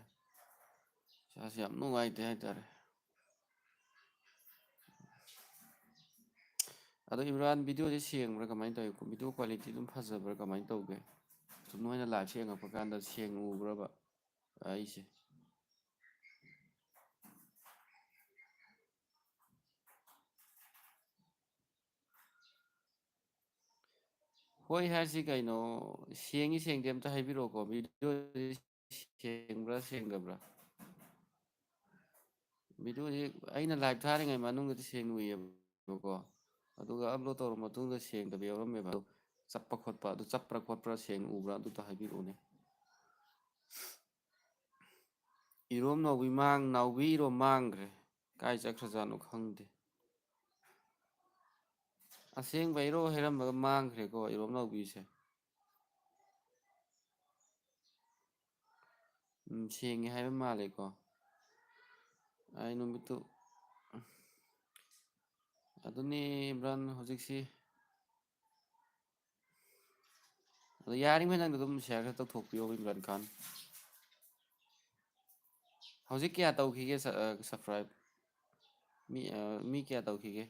ꯏꯁꯥꯁꯦ ꯌꯥꯝ ꯅꯨꯡꯉꯥꯏꯇꯦ ꯍꯥꯏꯇꯥꯔꯦ꯫ ꯑꯗꯣ ꯏꯝꯔꯥꯟ, videoꯁꯦ ꯁꯦꯡꯕ꯭ꯔꯥ ꯀꯃꯥꯏꯅ ꯇꯧꯏ? Video quality ꯑꯗꯨꯝ ꯐꯖꯕ꯭ꯔꯥ ꯀꯃꯥꯏꯅ ꯇꯧꯒꯦ? ꯁꯨꯝ ꯅꯣꯏꯅ liveꯁꯦ ꯌꯦꯡꯉꯛꯄ ꯀꯥꯟꯗ ꯁꯦꯡꯅ ꯎꯕ꯭ꯔꯕ ꯑꯩꯁꯦ? ꯍꯣꯏ ꯍꯥꯏꯁꯤ ꯀꯩꯅꯣ? ꯁꯦꯡꯉꯤ ꯁꯦꯡꯗꯦ ꯑꯝꯇ ꯍꯥꯏꯕꯤꯔꯛꯑꯣꯀꯣ꯫ Videoꯁꯦ ꯁꯦꯡꯕ꯭ꯔꯥ ꯁꯦꯡꯗꯕ꯭ꯔꯥ? Videoꯁꯦ ꯑꯩꯅ live ꯊꯥꯔꯤꯉꯩ ꯃꯅꯨꯡꯗꯗꯤ ꯁꯦꯡꯅ ꯎꯏꯌꯦꯕꯀꯣ, ꯑꯗꯨꯒ upload ꯇꯧꯔ ꯃꯇꯨꯡꯗ ꯁꯦꯡꯗꯕ ꯌꯥꯎꯔꯝꯃꯦꯕ꯫ ꯑꯗꯣ ꯆꯞꯄ ꯈꯣꯠꯄ, ꯑꯗꯨ ꯆꯞꯄ꯭ꯔꯥ ꯈꯣꯠꯄ꯭ꯔꯥ ꯁꯦꯡꯅ ꯎꯕ꯭ꯔꯥ ꯑꯗꯨꯇ ꯍꯥꯏꯕꯤꯔꯛꯎꯅꯦ꯫ ꯏꯔꯣꯝ ꯅꯥꯎꯕꯤ ꯃꯥꯡ-, ꯅꯥꯎꯕꯤ ꯏꯔꯣꯝ ꯃꯥꯡꯈ꯭ꯔꯦ꯫ ꯀꯥꯏ ꯆꯠꯈ꯭ꯔꯖꯥꯠꯅꯣ ꯈꯪꯗꯦ꯫ ꯑꯁꯦꯡꯕꯩꯔꯣ ꯍꯥꯏꯔꯝꯃꯒ ꯃꯥꯡꯈ꯭ꯔꯦꯀꯣ ꯏꯔꯣꯝ ꯅꯥꯎꯕꯤꯁꯦ꯫ ꯎꯝ, ꯁꯦꯡꯉꯦ ꯍꯥꯏꯕ ꯃꯥꯜꯂꯦꯀꯣ꯫ ꯑꯩ ꯅꯨꯃꯤꯠꯇꯨ, ꯑꯗꯨꯅꯤ ꯏꯝꯔꯥꯟ ꯍꯧꯖꯤꯛꯁꯤ꯫ ꯑꯗꯣ ꯌꯥꯔꯤꯉꯩ ꯅꯪꯅ ꯑꯗꯨꯝ share ꯈꯔ ꯇꯧꯊꯣꯛꯄꯤꯌꯣ ꯏꯝꯔꯥꯟ ꯈꯥꯟ꯫ ꯍꯧꯖꯤꯛ ꯀꯌꯥ ꯇꯧꯈꯤꯒꯦ ꯁ-, ꯑ, subscribe? ꯃꯤ, ꯑ, ꯃꯤ ꯀꯌꯥ ꯇꯧꯈꯤꯒꯦ?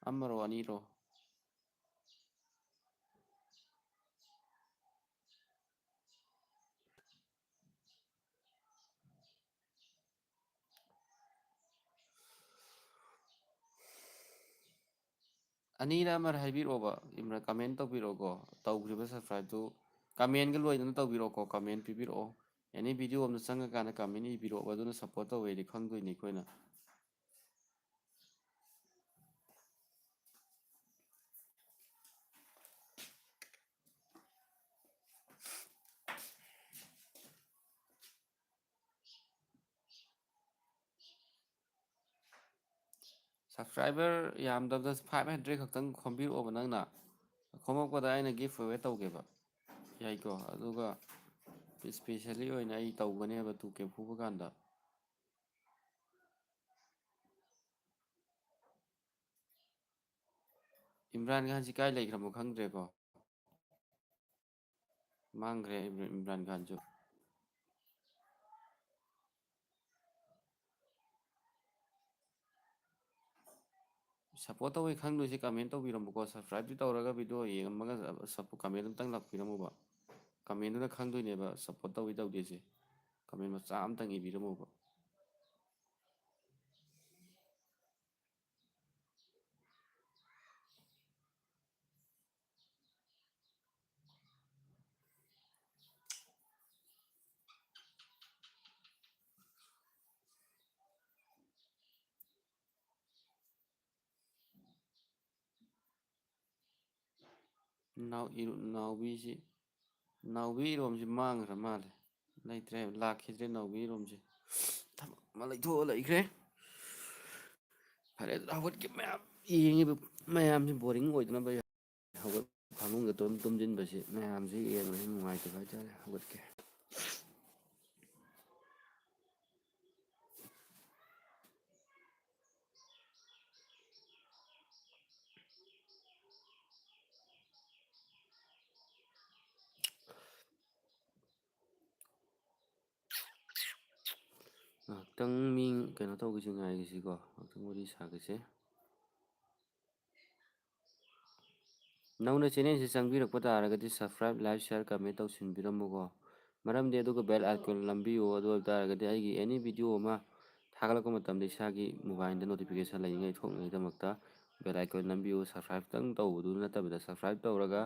ꯑꯃꯔꯣ, ꯑꯅꯤꯔꯣ? ꯑꯅꯤꯔ ꯑꯃꯔ ꯍꯥꯏꯕꯤꯔꯛꯑꯣꯕ, ꯏꯝꯔꯥꯟ, comment ꯇꯧꯕꯤꯔꯛꯑꯣꯀꯣ꯫ ꯇꯧꯈ꯭ꯔꯤꯕ subscribeꯇꯨ commentꯒ ꯂꯣꯏꯅꯅ ꯇꯧꯕꯤꯔꯛꯑꯣꯀꯣ, comment ꯄꯤꯕꯤꯔꯛꯑꯣ꯫ Any video ꯑꯃꯗ ꯆꯪꯉꯀꯥꯟꯗ comment ꯏꯕꯤꯔꯛꯑꯣꯕ, ꯑꯗꯨꯅ support ꯇꯧꯋꯦꯗꯤ ꯈꯪꯗꯣꯏꯅꯤ ꯑꯩꯈꯣꯏꯅ꯫ Subscriber ꯌꯥꯝꯗꯕꯗ five hundred ꯈꯛꯇꯪ ꯈꯣꯝꯕꯤꯔꯛꯑꯣꯕ ꯅꯪꯅ꯫ ꯈꯣꯝꯃꯛꯄꯗ ꯑꯩꯅ give away ꯇꯧꯒꯦꯕ꯫ ꯌꯥꯏꯀꯣ? ꯑꯗꯨꯒ specially ꯑꯣꯏꯅ ꯑꯩ ꯇꯧꯒꯅꯦꯕ two K ꯐꯨꯕ ꯀꯥꯟꯗ꯫ ꯏꯝꯔꯥꯟ ꯈꯥꯟꯁꯤ ꯀꯥꯏ ꯂꯩꯈ꯭ꯔꯃꯣ ꯈꯪꯗ꯭ꯔꯦꯀꯣ꯫ ꯃꯥꯡꯈ꯭ꯔꯦ ꯏꯝ-, ꯏꯝꯔꯥꯟ ꯈꯥꯟꯁꯨ꯫ Support ꯇꯧꯋꯦ ꯈꯪꯗꯣꯏꯁꯦ comment ꯇꯧꯕꯤꯔꯝꯃꯨꯀꯣ꯫ Subscribeꯇꯤ ꯇꯧꯔꯒ video ꯌꯦꯡꯉꯝꯃꯒ ꯁꯞ-, comment ꯑꯝꯇꯪ ꯂꯥꯛꯄꯤꯔꯝꯃꯨꯕ꯫ Commentꯗꯨꯅ ꯈꯪꯗꯣꯏꯅꯦꯕ support ꯇꯧꯋꯤ ꯇꯧꯗꯦꯁꯦ꯫ Comment ꯃꯆꯥ ꯑꯝꯇꯪ ꯏꯕꯤꯔꯝꯃꯨꯕ꯫ ꯅꯥꯎ-, ꯏꯔꯨ-, ꯅꯥꯎꯕꯤꯁꯤ, ꯅꯥꯎꯕꯤ ꯏꯔꯣꯝꯁꯤ ꯃꯥꯡꯈ꯭ꯔ ꯃꯥꯜꯂꯦ꯫ ꯂꯩꯇ꯭ꯔꯦ, ꯂꯥꯛꯈꯤꯗ꯭ꯔꯦ ꯅꯥꯎꯕꯤ ꯏꯔꯣꯝꯁꯦ꯫ ꯊꯕꯛ ꯑꯃ ꯂꯩꯊꯣꯛꯑ ꯂꯩꯈ꯭ꯔꯦ꯫ ꯐꯔꯦ, ꯑꯗꯨꯗꯤ ꯍꯧꯒꯠꯀꯦ ꯃꯌꯥꯝ꯫ ꯌꯦꯡꯉꯤꯕ ꯃꯌꯥꯝꯁꯤ boring ꯑꯣꯏꯗꯅꯕ ꯍꯧꯒꯠ-, ꯐꯃꯨꯡꯗ ꯇꯨꯝ-, ꯇꯨꯝꯁꯤꯟꯕꯁꯤ ꯃꯌꯥꯝꯁꯤ ꯌꯦꯡꯕꯗ ꯅꯨꯡꯉꯥꯏꯇꯕ ꯍꯥꯏꯇꯥꯔꯦ꯫ ꯍꯧꯒꯠꯀꯦ꯫ ꯉꯥꯏꯍꯥꯛꯇꯪ ꯉꯥꯛꯇꯪ ꯃꯤ ꯀꯩꯅꯣ ꯇꯧꯒꯤꯁꯤ, ꯉꯥꯏꯒꯤꯁꯤꯀꯣ, ꯉꯥꯛꯇꯪ ꯋꯥꯔꯤ ꯁꯥꯒꯤꯁꯦ꯫ ꯅꯧꯅ channelꯁꯤ ꯆꯪꯕꯤꯔꯛꯄ ꯇꯥꯔꯒꯗꯤ subscribe, like, share, comment ꯇꯧꯁꯤꯟꯕꯤꯔꯝꯃꯨꯀꯣ꯫ ꯃꯔꯝꯗꯤ ꯑꯗꯨꯒ bell icon ꯅꯝꯕꯤꯌꯨ꯫ ꯑꯗꯨ ꯑꯣꯏꯕ ꯇꯥꯔꯒꯗꯤ ꯑꯩꯒꯤ any video ꯑꯃ ꯊꯥꯒꯠꯂꯛꯄ ꯃꯇꯝꯗ ꯏꯁꯥꯒꯤ mobileꯗ notification ꯂꯩꯅꯤꯡꯉꯥꯏ, ꯊꯣꯛꯅꯉꯥꯏꯗꯃꯛꯇ bell icon ꯅꯝꯕꯤꯌꯨ꯫ Subscribe ꯇꯪ ꯇꯧꯕꯗꯨ ꯅꯠꯇꯕꯤꯗ subscribe ꯇꯧꯔꯒ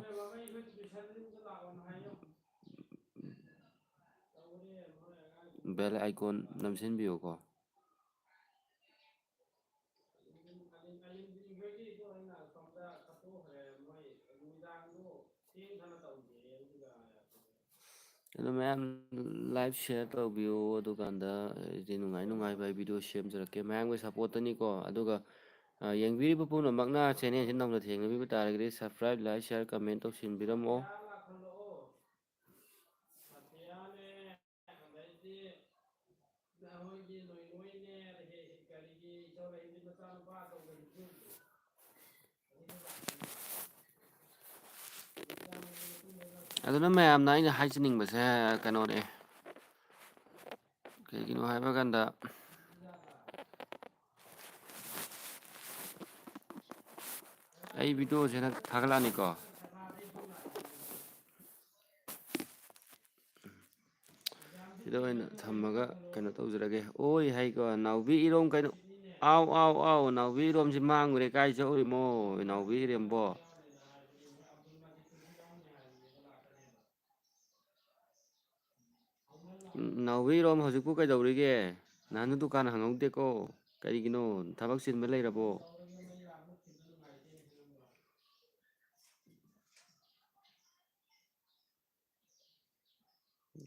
bell icon ꯅꯝꯁꯤꯟꯕꯤꯌꯨꯀꯣ꯫ ꯑꯗꯣ ꯃꯌꯥꯝ like, share ꯇꯧꯕꯤꯌꯨ꯫ ꯑꯗꯨꯀꯥꯟꯗ ꯑꯩꯗꯤ ꯅꯨꯡꯉꯥꯏ ꯅꯨꯡꯉꯥꯏꯕ ꯑꯩ video ꯁꯦꯝꯖꯔꯛꯀꯦ, ꯃꯌꯥꯝꯒꯤ supportꯇꯅꯤꯀꯣ꯫ ꯑꯗꯨꯒ, ꯑ, ꯌꯦꯡꯕꯤꯔꯤꯕ ꯄꯨꯝꯅꯃꯛꯅ channelꯁꯤ ꯅꯧꯅ ꯊꯦꯡꯅꯕꯤꯕ ꯇꯥꯔꯒꯗꯤ subscribe, like, share, comment ꯇꯧꯁꯤꯟꯕꯤꯔꯝꯃꯣ꯫ ꯑꯗꯨꯅ ꯃꯌꯥꯝꯅ ꯑꯩꯅ ꯍꯥꯏꯖꯅꯤꯡꯕꯁꯦ ꯀꯩꯅꯣꯅꯦ, ꯀꯩꯒꯤꯅꯣ ꯍꯥꯏꯕ ꯀꯥꯟꯗ, ꯑꯩ videoꯁꯦ ꯍꯟꯗꯛ ꯊꯥꯒꯠꯂꯛꯑꯅꯤꯀꯣ꯫ ꯁꯤꯗ ꯑꯣꯏꯅ ꯊꯝꯃꯒ ꯀꯩꯅꯣ ꯇꯧꯖꯔꯒꯦ꯫ ꯑꯣꯏ ꯍꯥꯏꯀꯣ, ꯅꯥꯎꯕꯤ ꯏꯔꯣꯝ ꯀꯩꯅꯣ? ꯑꯥꯎ, ꯑꯥꯎ, ꯑꯥꯎ, ꯅꯥꯎꯕꯤ ꯏꯔꯣꯝꯁꯤ ꯃꯥꯡꯉꯨꯔꯦ꯫ ꯀꯥꯏ ꯆꯠꯂꯨꯔꯤꯃꯣ, ꯅꯥꯎꯕꯤ ꯏꯔꯦꯝꯕꯣ? ꯅꯥꯎꯕꯤ ꯏꯔꯣꯝ ꯍꯧꯖꯤꯛꯄꯨ ꯀꯩꯗꯧꯔꯤꯒꯦ? ꯅꯍꯥꯟꯗꯨ ꯗꯨꯀꯥꯟ ꯍꯥꯡꯍꯧꯗꯦꯀꯣ꯫ ꯀꯔꯤꯒꯤꯅꯣ? ꯊꯕꯛ ꯆꯤꯟꯕ ꯂꯩꯔꯕꯣ?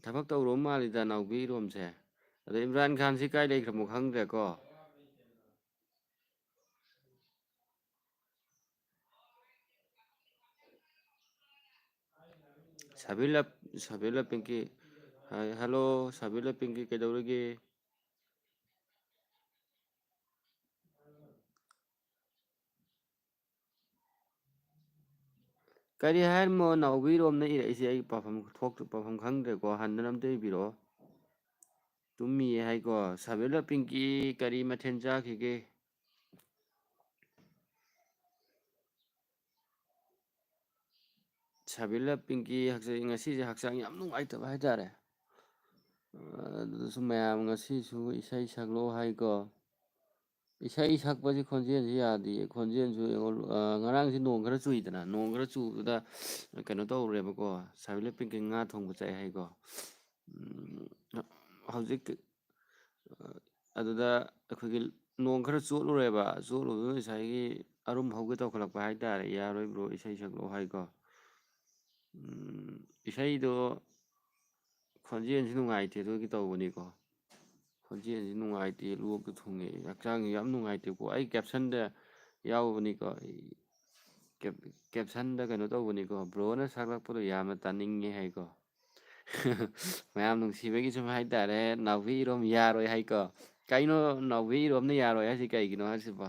ꯊꯕꯛ ꯇꯧꯔꯨꯕ ꯃꯥꯜꯂꯤꯗ ꯅꯥꯎꯕꯤ ꯏꯔꯣꯝꯁꯦ꯫ ꯑꯗꯣ ꯏꯝꯔꯥꯟ ꯈꯥꯟꯁꯤ ꯀꯥꯏ ꯂꯩꯈ꯭ꯔꯃꯣ ꯈꯪꯗ꯭ꯔꯦꯀꯣ꯫ ꯁꯥꯕꯤꯜꯂ, ꯁꯥꯕꯤꯜꯂ ꯄꯤꯡꯀꯤ꯫ ꯍꯥꯏ, hello, ꯁꯥꯕꯤꯜꯂ ꯄꯤꯡꯀꯤ, ꯀꯩꯗꯧꯔꯤꯒꯦ? ꯀꯔꯤ ꯍꯥꯏꯔꯤꯃꯣ? ꯅꯥꯎꯕꯤꯔꯣꯝꯅ ꯏꯔꯛꯏꯁꯦ ꯑꯩ ꯄꯥꯐꯝ ꯊꯣꯛꯇ꯭ꯔ-, ꯄꯥꯐꯝ ꯈꯪꯗ꯭ꯔꯦꯀꯣ꯫ ꯍꯟꯗꯅ ꯑꯝꯇ ꯏꯕꯤꯔꯛꯑꯣ꯫ ꯇꯨꯝꯃꯤꯌꯦ ꯍꯥꯏꯀꯣ꯫ ꯁꯥꯕꯤꯜꯂ ꯄꯤꯡꯀꯤ ꯀꯔꯤ ꯃꯊꯦꯜ ꯆꯥꯈꯤꯒꯦ? ꯁꯥꯕꯤꯜꯂ ꯄꯤꯡꯀꯤ ꯍꯛꯆꯥꯡ, ꯉꯁꯤꯁꯦ ꯍꯛꯆꯥꯡ ꯌꯥꯝ ꯅꯨꯡꯉꯥꯏꯇꯕ ꯍꯥꯏꯇꯥꯔꯦ꯫ ꯑꯗꯨꯗꯁꯨ ꯃꯌꯥꯝ ꯉꯁꯤꯁꯨ ꯏꯁꯩ ꯁꯛꯂꯣ ꯍꯥꯏꯀꯣ꯫ ꯏꯁꯩ ꯁꯛꯄꯁꯤ ꯈꯣꯟꯖꯦꯜꯁꯤ ꯌꯥꯗꯦ꯫ ꯈꯣꯟꯖꯦꯜꯁꯨ ꯌꯦꯡꯉꯣ, ꯑ, ꯉꯔꯥꯡꯁꯤ ꯅꯣꯡ ꯈꯔ ꯆꯨꯏꯗꯅ, ꯅꯣꯡ ꯈꯔ ꯆꯨꯕꯗꯨꯗ ꯀꯩꯅꯣ ꯇꯧꯔꯨꯔꯦꯕꯀꯣ, ꯁꯥꯕꯤꯜꯂ ꯄꯤꯡꯀꯤ ꯉꯥ ꯊꯣꯡꯕ ꯆꯥꯏ ꯍꯥꯏꯀꯣ꯫ ꯎꯝ, ꯍꯧꯖꯤꯛ, ꯑ, ꯑꯗꯨꯗ ꯑꯩꯈꯣꯏꯒꯤ ꯅꯣꯡ ꯈꯔ ꯆꯣꯠꯂꯨꯔꯦꯕ, ꯆꯣꯠꯂꯨꯕꯗꯨ ꯉꯁꯥꯏꯒꯤ ꯑꯔꯨꯝ ꯍꯧꯒꯦ ꯇꯧꯈꯠꯂꯛꯄ ꯍꯥꯏꯇꯥꯔꯦ꯫ "ꯌꯥꯔꯣꯏ bro, ꯏꯁꯩ ꯁꯛꯂꯛꯑꯣ" ꯍꯥꯏꯀꯣ꯫ ꯎꯝ, ꯏꯁꯩꯗꯣ ꯈꯣꯟꯖꯦꯜꯁꯤ ꯅꯨꯡꯉꯥꯏꯇꯦ ꯑꯗꯨꯒꯤ ꯇꯧꯕꯅꯤꯀꯣ꯫ ꯈꯣꯟꯖꯦꯜꯁꯤ ꯅꯨꯡꯉꯥꯏꯇꯦ, ꯂꯣꯛꯇ ꯊꯨꯡꯉꯦ, ꯍꯛꯆꯥꯡꯁꯤ ꯌꯥꯝ ꯅꯨꯡꯉꯥꯏꯇꯦꯀꯣ꯫ ꯑꯩ captionꯗ ꯌꯥꯎꯕꯅꯤꯀꯣ, ꯑꯩ cap-, captionꯗ ꯀꯩꯅꯣ ꯇꯧꯕꯅꯤꯀꯣ, "Broꯅ ꯁꯛꯂꯛꯄꯗꯣ ꯌꯥꯝꯅ ꯇꯥꯅꯤꯡꯉꯦ" ꯍꯥꯏꯀꯣ꯫ ꯃꯌꯥꯝ ꯅꯨꯡꯁꯤꯕꯒꯤ ꯁꯨꯝ ꯍꯥꯏꯇꯥꯔꯦ, ꯅꯥꯎꯕꯤ ꯏꯔꯣꯝ ꯌꯥꯔꯣꯏ ꯍꯥꯏꯀꯣ꯫ ꯀꯩꯅꯣ ꯅꯥꯎꯕꯤ ꯏꯔꯣꯝꯅ ꯌꯥꯔꯣꯏ ꯍꯥꯏꯁꯤ ꯀꯩꯒꯤꯅꯣ ꯍꯥꯏꯁꯤꯕꯣ?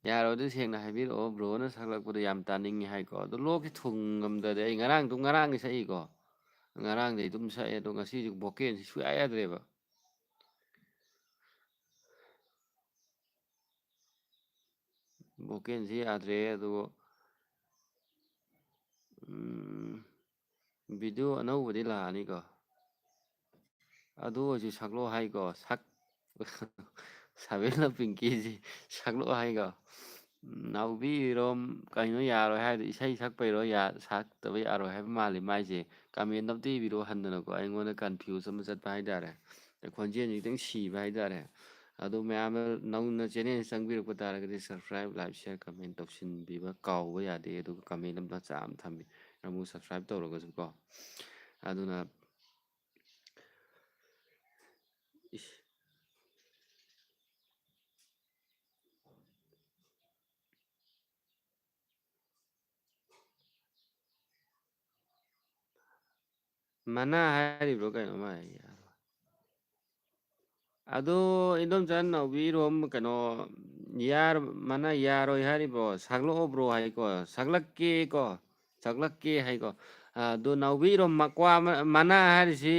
ꯌꯥꯔꯣꯏꯗꯤ ꯁꯦꯡꯅ ꯍꯥꯏꯕꯤꯔꯛꯑꯣ, bro ꯅ ꯁꯛꯂꯛꯄꯗꯣ ꯌꯥꯝ ꯇꯥꯅꯤꯡꯉꯤ ꯍꯥꯏꯀꯣ꯫ ꯑꯗꯣ ꯂꯣꯛꯁꯤ ꯊꯨꯡꯉꯝꯗ꯭ꯔꯗꯤ ꯑꯩ ꯉꯔꯥꯡꯗꯨ, ꯉꯔꯥꯡꯒꯤ ꯁꯛꯏꯀꯣ, ꯉꯔꯥꯡꯗꯤ ꯑꯗꯨꯝ ꯁꯛꯑꯦ, ꯑꯗꯣ ꯉꯁꯤꯁꯨ vocal ꯁꯤ ꯁꯨꯡꯌꯥ ꯌꯥꯗ꯭ꯔꯦꯕ꯫ Vocal ꯁꯤ ꯌꯥꯗ꯭ꯔꯦ, ꯑꯗꯨꯕꯨ, ꯎꯝ, video ꯑꯅꯧꯕꯗꯤ ꯂꯥꯛꯑꯅꯤꯀꯣ꯫ ꯑꯗꯨ ꯑꯣꯏꯔꯁꯨ ꯁꯛꯂꯣ ꯍꯥꯏꯀꯣ, ꯁꯛ-, ꯁꯥꯕꯦꯟꯅ ꯄꯤꯡꯀꯤꯁꯤ ꯁꯛꯂꯣ ꯍꯥꯏꯀꯣ꯫ ꯅꯥꯎꯕꯤ ꯏꯔꯣꯝ ꯀꯩꯅꯣ ꯌꯥꯔꯣꯏ ꯍꯥꯏꯗꯣ, ꯏꯁꯩ ꯁꯛꯄꯩꯔꯣ ꯌꯥ-, ꯁꯛꯇꯕ ꯌꯥꯔꯣꯏ ꯍꯥꯏꯕ ꯃꯥꯜꯂꯤ ꯃꯥꯏꯁꯦ꯫ Comment ꯑꯝꯇ ꯏꯕꯤꯔꯣ ꯍꯟꯗꯅꯀꯣ, ꯑꯩꯉꯣꯟꯗ confuse ꯑꯃ ꯆꯠꯄ ꯍꯥꯏꯇꯥꯔꯦ꯫ ꯈꯣꯟꯖꯦꯜꯁꯤ ꯈꯤꯇꯪ ꯁꯤꯕ ꯍꯥꯏꯇꯥꯔꯦ꯫ ꯑꯗꯣ ꯃꯌꯥꯝꯅ ꯅꯧꯅ channel ꯆꯪꯕꯤꯔꯛꯄ ꯇꯥꯔꯒꯗꯤ subscribe, like, share, comment ꯇꯧꯁꯤꯟꯕꯤꯕ ꯀꯥꯎꯕ ꯌꯥꯗꯦ꯫ ꯑꯗꯨꯒ comment ꯑꯃ ꯃꯆꯥ ꯑꯃ ꯊꯝꯕꯤ-, ꯑꯃꯨꯛ subscribe ꯇꯧꯔꯒꯁꯨ ꯀꯣ꯫ ꯑꯗꯨꯅ ꯏꯁ꯫ ꯃꯅꯥ ꯍꯥꯏꯔꯤꯕ꯭ꯔꯣ ꯀꯩꯅꯣ ꯃꯥ ꯍꯥꯏ-, ꯑꯗꯣ ꯏꯟꯗꯣꯝꯆꯥ ꯅꯥꯎꯕꯤꯔꯣꯝ ꯀꯩꯅꯣ ꯌꯥꯔ-, ꯃꯅꯥ ꯌꯥꯔꯣꯏ ꯍꯥꯏꯔꯤꯕ꯭ꯔꯣ? ꯁꯛꯂꯛꯑꯣ bro ꯍꯥꯏꯀꯣ, ꯁꯛꯂꯛꯀꯦꯀꯣ, ꯁꯛꯂꯛꯀꯦ ꯍꯥꯏꯀꯣ꯫ ꯑꯗꯣ ꯅꯥꯎꯕꯤ ꯏꯔꯣꯝ ꯃ-, ꯀ꯭ꯋꯥ ꯃ-, ꯃꯅꯥ ꯍꯥꯏꯔꯤꯁꯤ,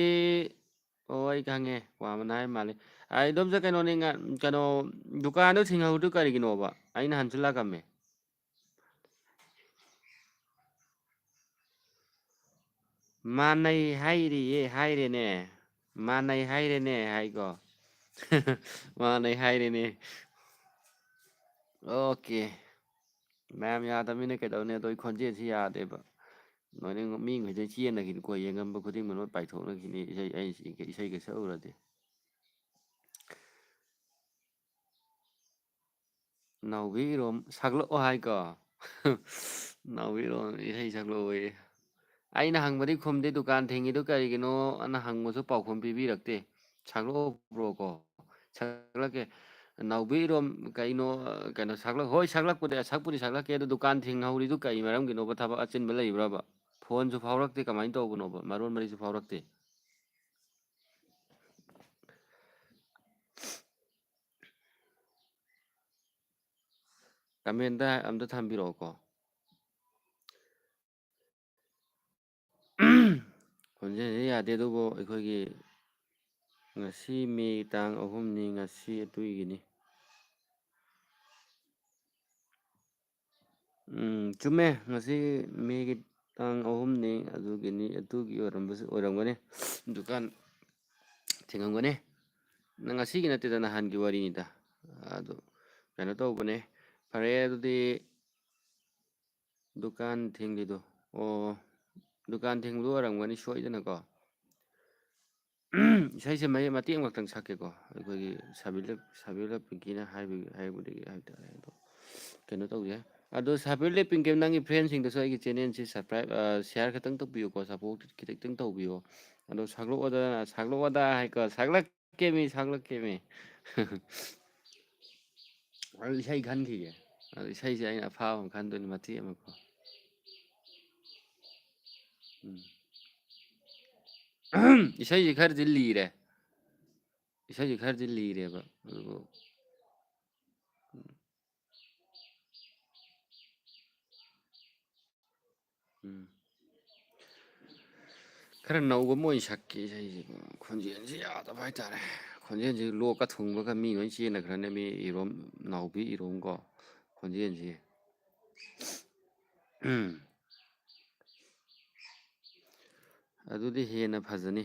ꯑꯣ, ꯑꯩ ꯈꯪꯉꯦ, ꯀ꯭ꯋꯥ ꯃꯅꯥ ꯍꯥꯏ ꯃꯥꯜꯂꯦ꯫ ꯑ, ꯏꯗꯣꯝꯆꯥ, ꯀꯩꯅꯣꯅꯤ, ꯉ-, ꯀꯩꯅꯣ, ꯗꯨꯀꯥꯟꯗꯣ ꯊꯤꯡꯍꯧꯔꯤꯗꯨ ꯀꯔꯤꯒꯤꯅꯣꯕ? ꯑꯩꯅ ꯍꯟꯁꯨ ꯂꯥꯛꯑꯝꯃꯦ꯫ ꯃꯥꯟꯅꯩ ꯍꯥꯏꯔꯤꯌꯦ, ꯍꯥꯏꯔꯦꯅꯦ꯫ ꯃꯥꯟꯅꯩ ꯍꯥꯏꯔꯦꯅꯦ ꯍꯥꯏꯀꯣ꯫ ꯃꯥꯟꯅꯩ ꯍꯥꯏꯔꯦꯅꯦ꯫ ꯑꯣꯀꯦ꯫ ꯃꯌꯥꯝ ꯌꯥꯗꯕꯅꯤꯅ ꯀꯩꯗꯧꯅꯤ? ꯑꯗꯣ ꯑꯩ ꯈꯣꯟꯖꯦꯜꯁꯤ ꯌꯥꯗꯦꯕ꯫ ꯂꯣꯏꯅ ꯃꯤꯈꯩꯗ ꯆꯦꯟꯅꯈꯤꯅꯤꯀꯣ, ꯌꯦꯡꯉꯝꯕ ꯈꯨꯗꯤꯡꯃꯛ ꯂꯣꯏ ꯄꯥꯏꯊꯣꯛꯅꯈꯤꯅꯤ, ꯏꯁꯩ, ꯑꯩ ꯏꯁꯩꯒ ꯁꯛꯎꯔꯗꯤ꯫ ꯅꯥꯎꯕꯤ ꯏꯔꯣꯝ ꯁꯛꯂꯛꯑꯣ ꯍꯥꯏꯀꯣ꯫ ꯅꯥꯎꯕꯤ ꯏꯔꯣꯝ ꯏꯁꯩ ꯁꯛꯂꯛꯑꯣꯌꯦ꯫ ꯑꯩꯅ ꯍꯪꯕꯗꯤ ꯈꯨꯝꯗꯦ, ꯗꯨꯀꯥꯟ ꯊꯤꯡꯉꯤꯗꯨ ꯀꯔꯤꯒꯤꯅꯣ ꯑꯅ ꯍꯪꯕꯁꯨ ꯄꯥꯎꯈꯨꯝ ꯄꯤꯕꯤꯔꯛꯇꯦ꯫ ꯁꯛꯂꯛꯑꯣ ꯕ꯭ꯔꯣ ꯀꯣ꯫ ꯁꯛꯂꯛꯀꯦ꯫ ꯅꯥꯎꯕꯤ ꯏꯔꯣꯝ ꯀꯩꯅꯣ, ꯀꯩꯅꯣ ꯁꯛꯂꯛ-, ꯍꯣꯏ, ꯁꯛꯂꯛꯄꯗꯤ, ꯁꯛꯄꯨꯗꯤ ꯁꯛꯂꯛꯀꯦ, ꯑꯗꯨ ꯗꯨꯀꯥꯟ ꯊꯤꯡꯍꯧꯔꯤꯗꯨ ꯀꯩ ꯃꯔꯝꯒꯤꯅꯣꯕ? ꯊꯕꯛ ꯑꯆꯤꯟꯕ ꯂꯩꯕ꯭ꯔꯕ? ꯐꯣꯟꯁꯨ ꯐꯥꯎꯔꯛꯇꯦ, ꯀꯃꯥꯏꯅ ꯇꯧꯕꯅꯣꯕ? ꯃꯔꯣꯟ ꯃꯔꯤꯁꯨ ꯐꯥꯎꯔꯛꯇꯦ꯫ ꯀꯃꯦꯟꯗ ꯑꯝꯇ ꯊꯝꯕꯤꯔꯛꯑꯣꯀꯣ꯫ ꯈꯣꯟꯖꯦꯜꯁꯦ ꯌꯥꯗꯦ, ꯑꯗꯨꯕꯨ ꯑꯩꯈꯣꯏꯒꯤ ꯉꯁꯤ ꯃꯦ ꯇꯥꯡ ꯑꯍꯨꯝꯅꯤ, ꯉꯁꯤ ꯑꯇꯨꯏꯒꯤꯅꯤ꯫ ꯎꯝ, ꯆꯨꯝꯃꯦ, ꯉꯁꯤ ꯃꯦꯒꯤ ꯇꯥꯡ ꯑꯍꯨꯝꯅꯤ, ꯑꯗꯨꯒꯤꯅꯤ, ꯑꯗꯨꯒꯤ ꯑꯣꯏꯔꯝꯕꯁꯨ ꯑꯣꯏꯔꯝꯒꯅꯤ꯫ ꯗꯨꯀꯥꯟ ꯊꯤꯡꯉꯝꯒꯅꯤ꯫ ꯅꯪ ꯉꯁꯤꯒꯤ ꯅꯠꯇꯦꯗ, ꯅꯍꯥꯟꯒꯤ ꯋꯥꯔꯤꯅꯤꯗ꯫ ꯑꯗꯨ ꯀꯩꯅꯣ ꯇꯧꯕꯅꯦ꯫ ꯐꯔꯦ, ꯑꯗꯨꯗꯤ ꯗꯨꯀꯥꯟ ꯊꯤꯡꯂꯤꯗꯣ, ꯑꯣ, ꯗꯨꯀꯥꯟ ꯊꯤꯡꯕꯗꯣ ꯑꯣꯏꯔꯝꯒꯅꯤ ꯁꯣꯏꯗꯅꯀꯣ꯫ ꯏꯁꯩꯁꯦ ꯃꯌꯦꯛ ꯃꯇꯦꯛ ꯑꯃꯈꯛꯇꯪ ꯁꯛꯀꯦꯀꯣ, ꯑꯩꯈꯣꯏꯒꯤ ꯁꯥꯕꯤꯔꯂ-, ꯁꯥꯕꯤꯔꯂ ꯄꯤꯡꯀꯤꯅ ꯍꯥꯏꯕꯒꯤ, ꯍꯥꯏꯕꯗꯒꯤ ꯍꯥꯏꯇꯥꯔꯦ꯫ ꯑꯗꯣ ꯀꯩꯅꯣ ꯇꯧꯁꯦ꯫ ꯑꯗꯣ ꯁꯥꯕꯤꯔꯂ ꯄꯤꯡꯀꯤ, ꯅꯪꯒꯤ ꯐ꯭ꯔꯦꯟꯁꯤꯡꯗꯁꯨ ꯑꯩꯒꯤ ꯆꯦꯅꯦꯜꯁꯤ ꯁꯕꯁꯀ꯭ꯔꯥꯏꯕ, ꯑ, ꯁꯤꯌꯥꯔ ꯈꯛꯇꯪ ꯇꯧꯕꯤꯌꯨꯀꯣ, ꯁꯞꯄꯣꯔꯠ ꯈꯤꯇꯪ ꯇꯧꯕꯤꯌꯣ꯫ ꯑꯗꯣ ꯁꯛꯂꯛꯑꯣꯗꯅ, ꯁꯛꯂꯛꯑꯣꯗ ꯍꯥꯏꯀꯣ, ꯁꯛꯂꯛꯀꯦꯃꯤ, ꯁꯛꯂꯛꯀꯦꯃꯤ꯫ ꯑꯗꯨ ꯏꯁꯩ ꯈꯟꯈꯤꯒꯦ꯫ ꯑꯗꯨ ꯏꯁꯩꯁꯦ ꯑꯩꯅ ꯑꯐꯥꯕ ꯑꯃ ꯈꯟꯗꯣꯏꯅꯤ, ꯃꯇꯦꯛ ꯑꯃꯀꯣ꯫ ꯎꯝ꯫ ꯏꯁꯩꯁꯦ ꯈꯔꯗꯤ ꯂꯤꯔꯦ꯫ ꯏꯁꯩꯁꯦ ꯈꯔꯗꯤ ꯂꯤꯔꯦꯕ꯫ ꯑꯗꯨꯕꯨ, ꯎꯝ꯫ ꯎꯝ꯫ ꯈꯔ ꯅꯧꯕ ꯑꯃ ꯑꯣꯏꯅ ꯁꯛꯀꯦ ꯏꯁꯩꯁꯦ꯫ ꯈꯣꯟꯖꯦꯜꯁꯦ ꯌꯥꯗꯕ ꯍꯥꯏꯇꯥꯔꯦ꯫ ꯈꯣꯟꯖꯦꯜꯁꯦ ꯂꯣꯛꯀ ꯊꯨꯡꯕꯒ ꯃꯤ ꯂꯣꯏ ꯆꯦꯟꯅꯈ꯭ꯔꯅꯦ, ꯃꯤ ꯏꯔꯣꯝ, ꯅꯥꯎꯕꯤ ꯏꯔꯣꯝꯀꯣ꯫ ꯈꯣꯟꯖꯦꯜꯁꯦ꯫ ꯎꯝ꯫ ꯑꯗꯨꯗꯤ ꯍꯦꯟꯅ ꯐꯖꯅꯤ꯫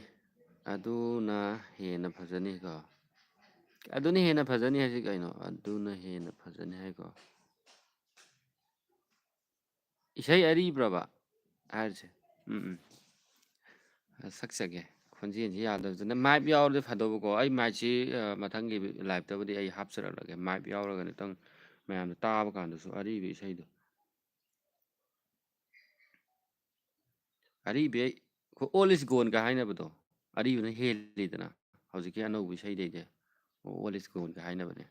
ꯑꯗꯨꯅ ꯍꯦꯟꯅ ꯐꯖꯅꯤꯀꯣ꯫ ꯑꯗꯨꯅ ꯍꯦꯟꯅ ꯐꯖꯅꯤ ꯍꯥꯏꯁꯤ ꯀꯩꯅꯣ? ꯑꯗꯨꯅ ꯍꯦꯟꯅ ꯐꯖꯅꯤ ꯍꯥꯏꯀꯣ꯫ ꯏꯁꯩ ꯑꯔꯤꯕ꯭ꯔꯕ ꯍꯥꯏꯔꯤꯁꯦ? ꯎꯝ, ꯎꯝ꯫ ꯁꯛꯆꯒꯦ꯫ ꯈꯣꯟꯖꯦꯜꯁꯤ ꯌꯥꯗꯕꯁꯤꯅ꯫ ꯃꯥꯏꯞ ꯌꯥꯎꯔꯗꯤ ꯐꯗꯧꯕꯀꯣ꯫ ꯑꯩ ꯃꯥꯏꯞꯁꯤ, ꯑ, ꯃꯊꯪꯒꯤ ꯂꯥꯏꯞꯇꯕꯨꯗꯤ ꯑꯩ ꯍꯥꯞꯆꯔꯛꯂꯒꯦ꯫ ꯃꯥꯏꯞ ꯌꯥꯎꯔꯒ ꯈꯤꯇꯪ ꯃꯌꯥꯝꯅ ꯇꯥꯕ ꯀꯥꯟꯗꯁꯨ ꯑꯔꯤꯕ ꯏꯁꯩꯗꯣ꯫ ꯑꯔꯤꯕ, ꯑꯩꯈꯣꯏ "Old is gone"ꯒ ꯍꯥꯏꯅꯕꯗꯣ, ꯑꯔꯤꯕꯅ ꯍꯦꯜꯂꯤꯗꯅ ꯍꯧꯖꯤꯛꯀꯤ ꯑꯅꯧꯕ ꯏꯁꯩꯗꯩꯗꯤ꯫ "Old is gone"ꯒ ꯍꯥꯏꯅꯕꯅꯦ꯫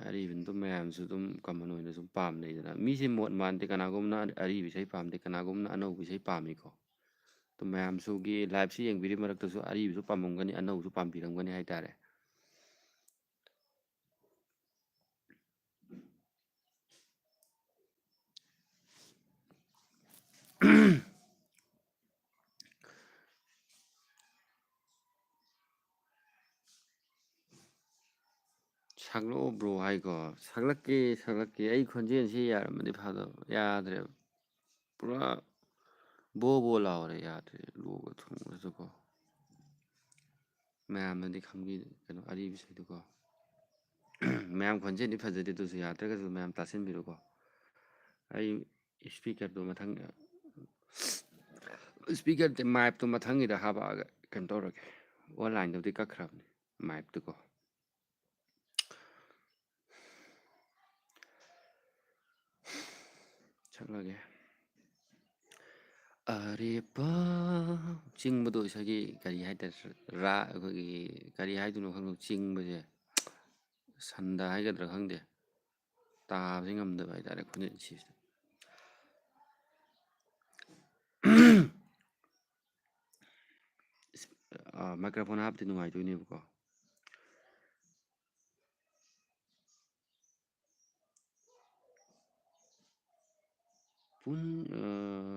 ꯑꯔꯤꯕꯅ ꯑꯗꯨꯝ ꯃꯌꯥꯝꯁꯨ ꯑꯗꯨꯝ common ꯑꯣꯏꯅ ꯁꯨꯝ ꯄꯥꯝꯅꯩꯗꯅ꯫ ꯃꯤꯁꯦ ꯃꯣꯠ ꯃꯥꯟꯗꯦ, ꯀꯅꯥꯒꯨꯝꯕꯅ ꯑꯔꯤꯕ ꯏꯁꯩ ꯄꯥꯝꯗꯦ, ꯀꯅꯥꯒꯨꯝꯕꯅ ꯑꯅꯧꯕ ꯏꯁꯩ ꯄꯥꯝꯃꯤꯀꯣ꯫ ꯑꯗꯨꯝ ꯃꯌꯥꯝꯁꯨꯒꯤ ꯂꯥꯏꯞꯁꯤ ꯌꯦꯡꯕꯤꯔꯤ ꯃꯔꯛꯇꯁꯨ ꯑꯔꯤꯕꯁꯨ ꯄꯥꯝꯃꯝꯒꯅꯤ, ꯑꯅꯧꯕꯁꯨ ꯄꯥꯝꯕꯤꯔꯝꯒꯅꯤ ꯍꯥꯏꯇꯥꯔꯦ꯫ "ꯁꯛꯂꯛꯑꯣ bro" ꯍꯥꯏꯀꯣ꯫ ꯁꯛꯂꯛꯀꯦ, ꯁꯛꯂꯛꯀꯦ꯫ ꯑꯩ ꯈꯣꯟꯖꯦꯜꯁꯤ ꯌꯥꯔꯝꯃꯗꯤ ꯐꯗꯧꯕ꯫ ꯌꯥꯗ꯭ꯔꯦꯕ꯫ ꯄꯨꯔꯥ ꯕꯣ ꯕꯣ ꯂꯥꯎꯔꯦ, ꯌꯥꯗ꯭ꯔꯦ꯫ ꯂꯣꯛꯀ ꯊꯨꯡꯕꯁꯤꯗꯀꯣ꯫ ꯃꯌꯥꯝꯅꯗꯤ ꯈꯪꯕꯤ-, ꯀꯩꯅꯣ, ꯑꯔꯤꯕ ꯏꯁꯩꯗꯨꯀꯣ꯫ ꯃꯌꯥꯝ ꯈꯣꯟꯖꯦꯜꯗꯤ ꯐꯖꯗꯦ, ꯑꯗꯨꯁꯨ ꯌꯥꯗ꯭ꯔꯒꯁꯨ ꯃꯌꯥꯝ ꯇꯥꯁꯤꯟꯕꯤꯔꯣꯀꯣ꯫ ꯑꯩ speakerꯗꯣ ꯃꯊꯪ, speaker ꯅꯠꯇꯦ, ꯃꯥꯏꯞꯇꯣ ꯃꯊꯪꯒꯤꯗ ꯍꯥꯄꯛꯑꯒ ꯀꯩꯅꯣ ꯇꯧꯔꯒꯦ꯫ Onlineꯗꯕꯨꯗꯤ ꯀꯛꯈ꯭ꯔꯕꯅꯤ ꯃꯥꯏꯞꯇꯨꯀꯣ꯫ ꯁꯛꯂꯒꯦ꯫ ꯑꯔꯦꯞꯄ ꯆꯤꯡꯕꯗꯣ ꯏꯁꯩꯒꯤ ꯀꯔꯤ ꯍꯥꯏꯇꯥꯔꯦ? ꯔꯥ-, ꯑꯩꯈꯣꯏꯒꯤ ꯀꯔꯤ ꯍꯥꯏꯗꯣꯏꯅꯣ ꯈꯪꯗꯦ, ꯆꯤꯡꯕꯁꯦ꯫ ꯁꯟꯗ ꯍꯥꯏꯒꯗ꯭ꯔꯥ ꯈꯪꯗꯦ꯫ ꯇꯥꯕꯁꯦ ꯉꯝꯗꯕ ꯍꯥꯏꯇꯥꯔꯦ, ꯈꯣꯟꯖꯦꯜ ꯁꯤꯁꯦ꯫ ꯑꯥ, microphone ꯍꯥꯞꯇꯤ ꯅꯨꯡꯉꯥꯏꯗꯣꯏꯅꯦꯕꯀꯣ꯫ ꯄꯨꯟ-, ꯑ,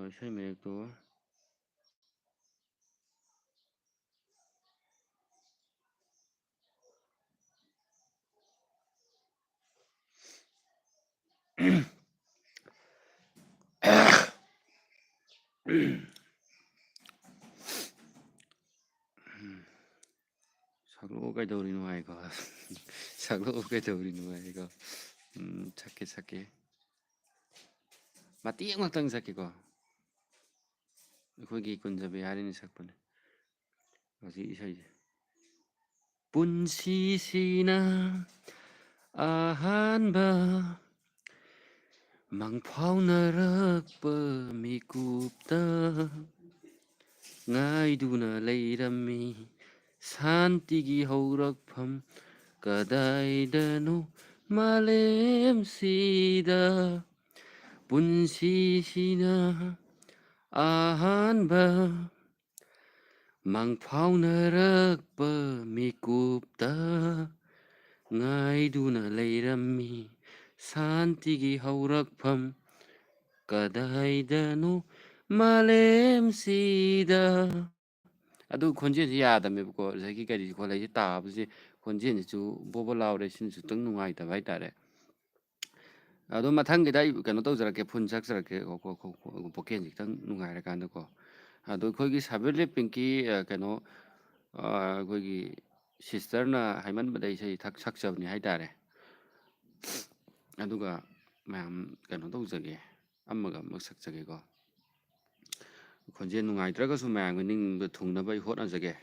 ꯏꯁꯩ ꯃꯌꯦꯛꯇꯣ ꯁꯛꯂꯛꯑꯣ ꯀꯩꯗꯧꯔꯤꯅꯣ ꯍꯥꯏꯀꯣ꯫ ꯁꯛꯂꯛꯑꯣ ꯀꯩꯗꯧꯔꯤꯅꯣ ꯍꯥꯏꯀꯣ꯫ ꯎꯝ, ꯁꯛꯀꯦ, ꯁꯛꯀꯦ꯫ ꯃꯇꯦꯛ ꯑꯃꯇꯪ ꯁꯛꯀꯦꯀꯣ꯫ ꯑꯩꯈꯣꯏꯒꯤ ꯀꯨꯟꯖ ꯕꯤꯍꯥꯔꯤꯅ ꯁꯛꯄꯅꯦ ꯍꯧꯖꯤꯛ ꯏꯁꯩꯁꯦ꯫ ꯄꯨꯟꯁꯤꯁꯤꯅ ꯑꯍꯥꯟꯕ ꯃꯪꯐꯥꯎꯅꯔꯛꯄ ꯃꯤꯀꯨꯞꯇ ꯉꯥꯏꯗꯨꯅ ꯂꯩꯔꯝꯃꯤ ꯁꯥꯟꯇꯤꯒꯤ ꯍꯧꯔꯛꯐꯝ ꯀꯗꯥꯏꯗꯅꯣ ꯃꯥꯂꯦꯝꯁꯤꯗ꯫ ꯄꯨꯟꯁꯤꯁꯤꯅ ꯑꯍꯥꯟꯕ ꯃꯪꯐꯥꯎꯅꯔꯛꯄ ꯃꯤꯀꯨꯞꯇ ꯉꯥꯏꯗꯨꯅ ꯂꯩꯔꯝꯃꯤ ꯁꯥꯟꯇꯤꯒꯤ ꯍꯧꯔꯛꯐꯝ ꯀꯗꯥꯏꯗꯅꯣ ꯃꯥꯂꯦꯝꯁꯤꯗ꯫ ꯑꯗꯨ ꯈꯣꯟꯖꯦꯜꯁꯤ ꯌꯥꯗꯕꯅꯦꯕꯀꯣ, ꯉꯁꯥꯏꯒꯤ ꯀꯔꯤ ꯈꯣꯠꯂꯛꯏꯁꯦ ꯇꯥꯕꯁꯦ, ꯈꯣꯟꯖꯦꯜꯁꯤꯁꯨ ꯕꯣꯕ ꯂꯥꯎꯔꯦ, ꯁꯤꯅꯁꯨ ꯈꯤꯇꯪ ꯅꯨꯡꯉꯥꯏꯇꯕ ꯍꯥꯏꯇꯥꯔꯦ꯫ ꯑꯗꯣ ꯃꯊꯪꯒꯤꯗ ꯑꯩ ꯀꯩꯅꯣ ꯇꯧꯖꯔꯛꯀꯦ, ꯐꯨꯜ ꯁꯛꯆꯔꯛꯀꯦ, ꯚꯣꯀꯦꯜꯁꯦ ꯈꯤꯇꯪ ꯅꯨꯡꯉꯥꯏꯔꯀꯥꯟꯗꯀꯣ꯫ ꯑꯗꯣ ꯑꯩꯈꯣꯏꯒꯤ ꯁꯥꯕꯤꯔꯂꯤꯞ ꯄꯤꯡꯀꯤ, ꯑ, ꯀꯩꯅꯣ, ꯑ, ꯑꯩꯈꯣꯏꯒꯤ ꯁꯤꯁꯇꯔꯅ ꯍꯥꯏꯃꯟꯕꯗ ꯏꯁꯩ ꯊꯛ-, ꯁꯛꯆꯕꯅꯤ ꯍꯥꯏꯇꯥꯔꯦ꯫ ꯑꯗꯨꯒ ꯃꯌꯥꯝ ꯀꯩꯅꯣ ꯇꯧꯖꯒꯦ, ꯑꯃꯒ ꯑꯃꯒ ꯁꯛꯆꯒꯦꯀꯣ꯫ ꯈꯣꯟꯖꯦꯜ ꯅꯨꯡꯉꯥꯏꯇ꯭ꯔꯒꯁꯨ ꯃꯌꯥꯝꯒꯤ ꯅꯤꯡꯕ ꯊꯨꯡꯅꯕ ꯑꯩ ꯍꯣꯠꯅꯖꯒꯦ꯫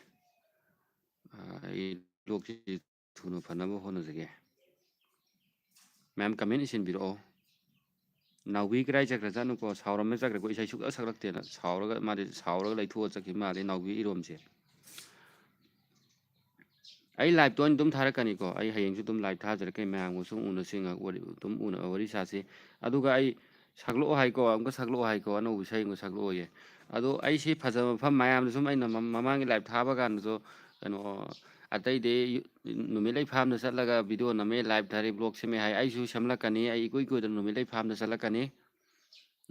ꯑ, ꯑꯩ ꯂꯣꯛꯁꯤ ꯊꯨꯅ ꯐꯅꯕ ꯍꯣꯠꯅꯖꯒꯦ꯫ ꯃꯌꯥꯝ ꯀꯃꯦꯟ ꯏꯁꯤꯟꯕꯤꯔꯛꯑꯣ꯫ ꯅꯥꯎꯕꯤ ꯀꯗꯥꯏ ꯆꯠꯈ꯭ꯔꯖꯥꯠꯅꯣꯀꯣ? ꯁꯥꯎꯔꯝꯃ ꯆꯠꯈ꯭ꯔꯦꯀꯣ꯫ ꯏꯁꯩ ꯁꯨꯛꯁꯛ ꯁꯛꯂꯛꯇꯦꯅ ꯁꯥꯎꯔꯒ, ꯃꯥꯗꯤ ꯁꯥꯎꯔꯒ ꯂꯩꯊꯣꯛꯑ ꯆꯠꯈꯤꯕ ꯃꯥꯜꯂꯦ, ꯅꯥꯎꯕꯤ ꯏꯔꯣꯝꯁꯦ꯫ ꯑꯩ ꯂꯥꯏꯞꯇ ꯑꯣꯏꯅ ꯑꯗꯨꯝ ꯊꯥꯔꯛꯀꯅꯤꯀꯣ꯫ ꯑꯩ ꯍꯌꯦꯡꯁꯨ ꯑꯗꯨꯝ ꯂꯥꯏꯞ ꯊꯥꯖꯔꯛꯀꯦ, ꯃꯌꯥꯝꯒꯁꯨ ꯎꯅꯁꯤ, ꯉꯥꯏꯍꯥꯛ ꯋꯥꯔꯤ, ꯑꯗꯨꯝ ꯎꯅ ꯋꯥꯔꯤ ꯁꯥꯁꯤ꯫ ꯑꯗꯨꯒ ꯑꯩ ꯁꯛꯂꯛꯑꯣ ꯍꯥꯏꯀꯣ, ꯑꯃꯨꯛꯀ ꯁꯛꯂꯛꯑꯣ ꯍꯥꯏꯀꯣ, ꯑꯅꯧꯕ ꯏꯁꯩ ꯑꯃꯨꯛꯀ ꯁꯛꯂꯛꯑꯣꯌꯦ꯫ ꯑꯗꯣ ꯑꯩꯁꯤ ꯐꯖꯕ ꯃꯐꯝ ꯃꯌꯥꯝꯗ ꯁꯨꯝ ꯑꯩꯅ ꯃ-, ꯃꯃꯥꯡꯒꯤ ꯂꯥꯏꯞ ꯊꯥꯕ ꯀꯥꯟꯗꯁꯨ ꯀꯩꯅꯣ, ꯑꯇꯩꯗꯤ ꯌꯨ-, ꯅꯨꯃꯤꯠꯂꯩ ꯐꯥꯔꯝꯗ ꯆꯠꯂꯒ ꯚꯤꯗꯤꯑꯣ ꯅꯝꯃꯦ, ꯂꯥꯏꯞ ꯊꯥꯔꯦ, ꯕ꯭ꯂꯣꯛ ꯁꯦꯝꯃꯦ ꯍꯥꯏ꯫ ꯑꯩꯁꯨ ꯁꯦꯝꯂꯛꯀꯅꯤ, ꯑꯩ ꯏꯀꯨꯏ ꯀꯨꯏꯗꯅ ꯅꯨꯃꯤꯠꯂꯩ ꯐꯥꯔꯝꯗ ꯆꯠꯂꯛꯀꯅꯤ꯫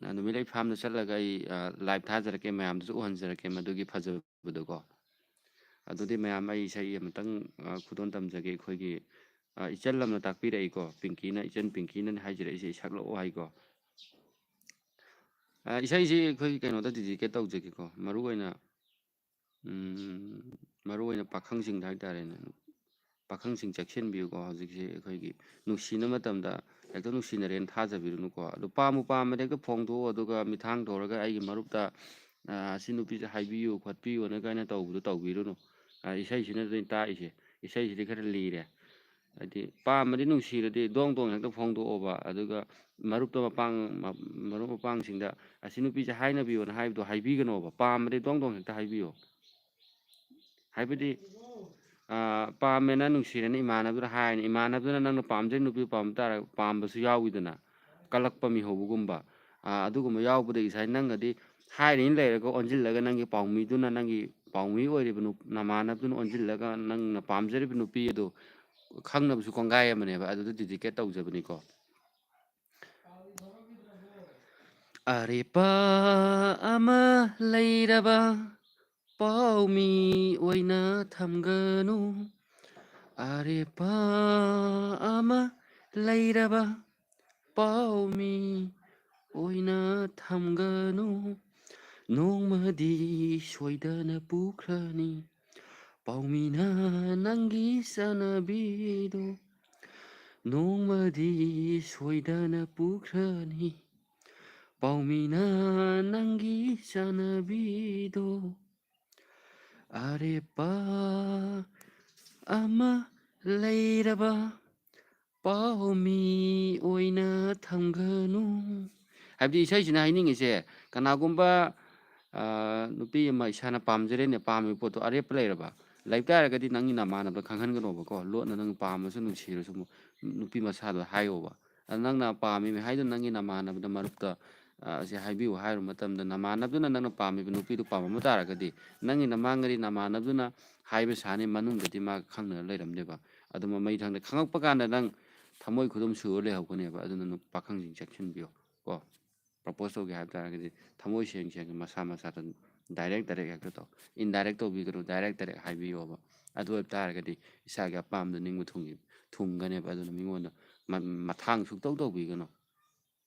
ꯑ, ꯅꯨꯃꯤꯠꯂꯩ ꯐꯥꯔꯝꯗ ꯆꯠꯂꯒ ꯑꯩ, ꯑ, ꯂꯥꯏꯞ ꯊꯥꯖꯔꯛꯀꯦ, ꯃꯌꯥꯝꯗꯁꯨ ꯎꯍꯟꯖꯔꯛꯀꯦ ꯃꯗꯨꯒꯤ ꯐꯖꯕꯗꯣꯀꯣ꯫ ꯑꯗꯨꯗꯤ ꯃꯌꯥꯝ, ꯑꯩ ꯏꯁꯩ ꯑꯃꯇꯪ, ꯑ, ꯈꯨꯗꯣꯜ ꯇꯝꯖꯒꯦ꯫ ꯑꯩꯈꯣꯏꯒꯤ, ꯑ, ꯏꯆꯜ ꯑꯃꯅ ꯇꯥꯛꯄꯤꯔꯛꯏꯀꯣ, ꯄꯤꯡꯀꯤꯅ, ꯏꯆꯟ ꯄꯤꯡꯀꯤꯅꯅꯦ ꯍꯥꯏꯖꯔꯛꯏꯁꯦ, ꯁꯛꯂꯛꯑꯣ ꯍꯥꯏꯀꯣ꯫ ꯑ, ꯏꯁꯩꯁꯤ ꯑꯩꯈꯣꯏꯒꯤ ꯀꯩꯅꯣꯗ dedicate ꯇꯧꯖꯒꯦꯀꯣ, ꯃꯔꯨ ꯑꯣꯏꯅ, ꯎꯝ, ꯃꯔꯨ ꯑꯣꯏꯅ ꯄꯥꯈꯪꯁꯤꯡꯗ ꯍꯥꯏꯇꯥꯔꯦꯅꯦ꯫ ꯄꯥꯈꯪꯁꯤꯡ ꯆꯦꯛꯁꯤꯟꯕꯤꯌꯨꯀꯣ, ꯍꯧꯖꯤꯛꯁꯦ ꯑꯩꯈꯣꯏꯒꯤ ꯅꯨꯡꯁꯤꯅ ꯃꯇꯝꯗ ꯍꯦꯛꯇ ꯅꯨꯡꯁꯤꯅꯔꯦꯅ ꯊꯥꯖꯕꯤꯔꯨꯅꯨꯀꯣ꯫ ꯑꯗꯣ ꯄꯥꯝꯕꯨ ꯄꯥꯝꯃꯗꯤ ꯍꯦꯛꯇ ꯐꯣꯡꯗꯣꯛꯑꯣ, ꯑꯗꯨꯒ ꯃꯤꯊꯥꯡ ꯊꯣꯔꯒ ꯑꯩꯒꯤ ꯃꯔꯨꯞꯇ, ꯑ, "ꯑꯁꯤ ꯅꯨꯄꯤꯁꯦ ꯍꯥꯏꯕꯤꯌꯨ ꯈꯣꯠꯄꯤꯌꯨꯅ" ꯀꯥꯏꯅ ꯇꯧꯕꯗꯣ ꯇꯧꯕꯤꯔꯨꯅꯨ꯫ ꯑ, ꯏꯁꯩꯁꯤꯅ ꯑꯗꯨꯅꯤ ꯇꯥꯛꯏꯁꯦ꯫ ꯏꯁꯩꯁꯤꯗꯤ ꯈꯔ ꯂꯤꯔꯦ꯫ ꯍꯥꯏꯗꯤ ꯄꯥꯝꯃꯗꯤ, ꯅꯨꯡꯁꯤꯔꯗꯤ ꯗꯣꯡ ꯗꯣꯡ ꯍꯦꯛꯇ ꯐꯣꯡꯗꯣꯛꯑꯣꯕ꯫ ꯑꯗꯨꯒ ꯃꯔꯨꯞꯇ ꯃꯄꯥꯡ-, ꯃ-, ꯃꯔꯨꯞ ꯃꯄꯥꯡꯁꯤꯡꯗ "ꯑꯁꯤ ꯅꯨꯄꯤꯁꯦ ꯍꯥꯏꯅꯕꯤꯌꯣꯅ" ꯍꯥꯏꯕꯗꯣ ꯍꯥꯏꯕꯤꯒꯅꯣꯕ꯫ ꯄꯥꯝꯃꯗꯤ ꯗꯣꯡ ꯗꯣꯡ ꯍꯦꯛꯇ ꯍꯥꯏꯕꯤꯌꯣ꯫ ꯍꯥꯏꯕꯗꯤ, ꯑ, ꯄꯥꯝꯃꯦꯅ ꯅꯨꯡꯁꯤꯔꯦꯅ ꯏꯃꯥꯟꯅꯕꯗꯨꯗ ꯍꯥꯏꯔꯅꯤ, ꯏꯃꯥꯟꯅꯕꯗꯨꯅ ꯅꯪꯅ ꯄꯥꯝꯖꯔꯤ ꯅꯨꯄꯤꯗꯨ ꯄꯥꯝꯕ ꯇꯥꯔ-, ꯄꯥꯝꯕꯁꯨ ꯌꯥꯎꯋꯤꯗꯅ, ꯀꯜꯂꯛꯄ ꯃꯤꯍꯧꯕꯒꯨꯝꯕ꯫ ꯑ, ꯑꯗꯨꯒꯨꯝꯕ ꯌꯥꯎꯕꯗꯒꯤ ꯉꯁꯥꯏ ꯅꯪꯒꯗꯤ ꯍꯥꯏꯔꯤꯅ ꯂꯩꯔꯒ ꯑꯣꯟꯁꯤꯜꯂꯒ ꯅꯪꯒꯤ ꯄꯥꯎꯃꯤꯗꯨꯅ, ꯅꯪꯒꯤ ꯄꯥꯎꯃꯤ ꯑꯣꯏꯔꯤꯕ ꯅꯨ-, ꯅꯃꯥꯟꯅꯕꯗꯨꯅ ꯑꯣꯟꯁꯤꯜꯂꯒ ꯅꯪꯅ ꯄꯥꯝꯖꯔꯤꯕ ꯅꯨꯄꯤ ꯑꯗꯨ ꯈꯪꯅꯕꯁꯨ ꯀꯣꯡꯒꯥꯏ ꯑꯃꯅꯦꯕ꯫ ꯑꯗꯨꯗ dedicate ꯇꯧꯖꯕꯅꯤꯀꯣ꯫ ꯑꯔꯦꯞꯄ ꯑꯃ ꯂꯩꯔꯕ ꯄꯥꯎꯃꯤ ꯑꯣꯏꯅ ꯊꯝꯒꯅꯨ꯫ ꯑꯔꯦꯞꯄ ꯑꯃ ꯂꯩꯔꯕ ꯄꯥꯎꯃꯤ ꯑꯣꯏꯅ ꯊꯝꯒꯅꯨ꯫ ꯅꯣꯡꯃꯗꯤ ꯁꯣꯏꯗꯅ ꯄꯨꯈ꯭ꯔꯅꯤ ꯄꯥꯎꯃꯤꯅ ꯅꯪꯒꯤ ꯆꯠꯅꯕꯤꯗꯣ꯫ ꯅꯣꯡꯃꯗꯤ ꯁꯣꯏꯗꯅ ꯄꯨꯈ꯭ꯔꯅꯤ ꯄꯥꯎꯃꯤꯅ ꯅꯪꯒꯤ ꯆꯠꯅꯕꯤꯗꯣ꯫ ꯑꯔꯦꯞꯄ ꯑꯃ ꯂꯩꯔꯕ ꯄꯥꯎꯃꯤ ꯑꯣꯏꯅ ꯊꯝꯒꯅꯨ꯫ ꯍꯥꯏꯕꯗꯤ ꯏꯁꯩꯁꯤꯅ ꯍꯥꯏꯅꯤꯡꯉꯤꯁꯦ, ꯀꯅꯥꯒꯨꯝꯕ, ꯑ, ꯅꯨꯄꯤ ꯑꯃ ꯏꯁꯥꯅ ꯄꯥꯝꯖꯔꯦꯅꯦ, ꯄꯥꯝꯃꯤꯕ ꯄꯣꯠꯇꯣ ꯑꯔꯦꯞꯄ ꯂꯩꯔꯕ, ꯂꯩꯕ ꯇꯥꯔꯒꯗꯤ ꯅꯪꯒꯤ ꯅꯃꯥꯟꯅꯕꯗ ꯈꯪꯍꯟꯒꯅꯣꯕꯀꯣ, ꯂꯣꯠꯅ ꯅꯪ ꯄꯥꯝꯃꯁꯨ ꯅꯨꯡꯁꯤꯔꯁꯨ ꯅꯨꯄꯤ ꯃꯁꯥꯗꯣ ꯍꯥꯏꯌꯣꯕ꯫ ꯑꯗ ꯅꯪꯅ ꯄꯥꯝꯃꯤꯕ ꯍꯥꯏꯗꯣ ꯅꯪꯒꯤ ꯅꯃꯥꯟꯅꯕꯗ, ꯃꯔꯨꯞꯇ, ꯑ, "ꯑꯁꯤ ꯍꯥꯏꯕꯤꯌꯨ" ꯍꯥꯏꯔꯨꯕ ꯃꯇꯝꯗ, ꯅꯃꯥꯟꯅꯕꯗꯨꯅ ꯅꯪꯅ ꯄꯥꯝꯃꯤꯕ ꯅꯨꯄꯤꯗꯨ ꯄꯥꯝꯃꯝꯕ ꯇꯥꯔꯒꯗꯤ, ꯅꯪꯒꯤ ꯅꯃꯥꯡꯒꯗꯤ ꯅꯃꯥꯟꯅꯕꯗꯨꯅ ꯍꯥꯏꯕ ꯁꯥꯅꯤ, ꯃꯅꯨꯡꯗꯗꯤ ꯃꯥ ꯈꯪꯗꯅ ꯂꯩꯔꯝꯅꯦꯕ꯫ ꯑꯗꯨ ꯃꯃꯩ ꯊꯪꯗ ꯈꯪꯉꯛꯄ ꯀꯥꯟꯗ ꯅꯪ ꯊꯃꯣꯏ ꯈꯨꯗꯨꯝ ꯁꯨꯔ ꯂꯩꯍꯧꯒꯅꯦꯕ꯫ ꯑꯗꯨꯅ ꯅꯨ-, ꯄꯥꯈꯪꯁꯤꯡ ꯆꯦꯛꯁꯤꯟꯕꯤꯌꯣ ꯀꯣ꯫ Propose ꯇꯧꯒꯦ ꯍꯥꯏꯕ ꯇꯥꯔꯒꯗꯤ ꯊꯃꯣꯏ ꯁꯦꯡ ꯁꯦꯡꯅ ꯃꯁꯥ ꯃꯁꯥꯗ direct direct ꯍꯦꯛꯇ ꯇꯧ꯫ Indirect ꯇꯧꯕꯤꯒꯅꯨ, direct direct ꯍꯥꯏꯕꯤꯌꯣꯕ꯫ ꯑꯗꯨ ꯑꯣꯏꯕ ꯇꯥꯔꯒꯗꯤ ꯏꯁꯥꯒꯤ ꯑꯄꯥꯝꯕꯗ ꯅꯤꯡꯕ ꯊꯨꯡꯉꯤ-, ꯊꯨꯡꯒꯅꯦꯕ꯫ ꯑꯗꯨꯅ ꯃꯤꯉꯣꯟꯗ ꯃ-, ꯃꯊꯥꯡ ꯁꯨꯛꯇꯧ ꯇꯧꯕꯤꯒꯅꯨ꯫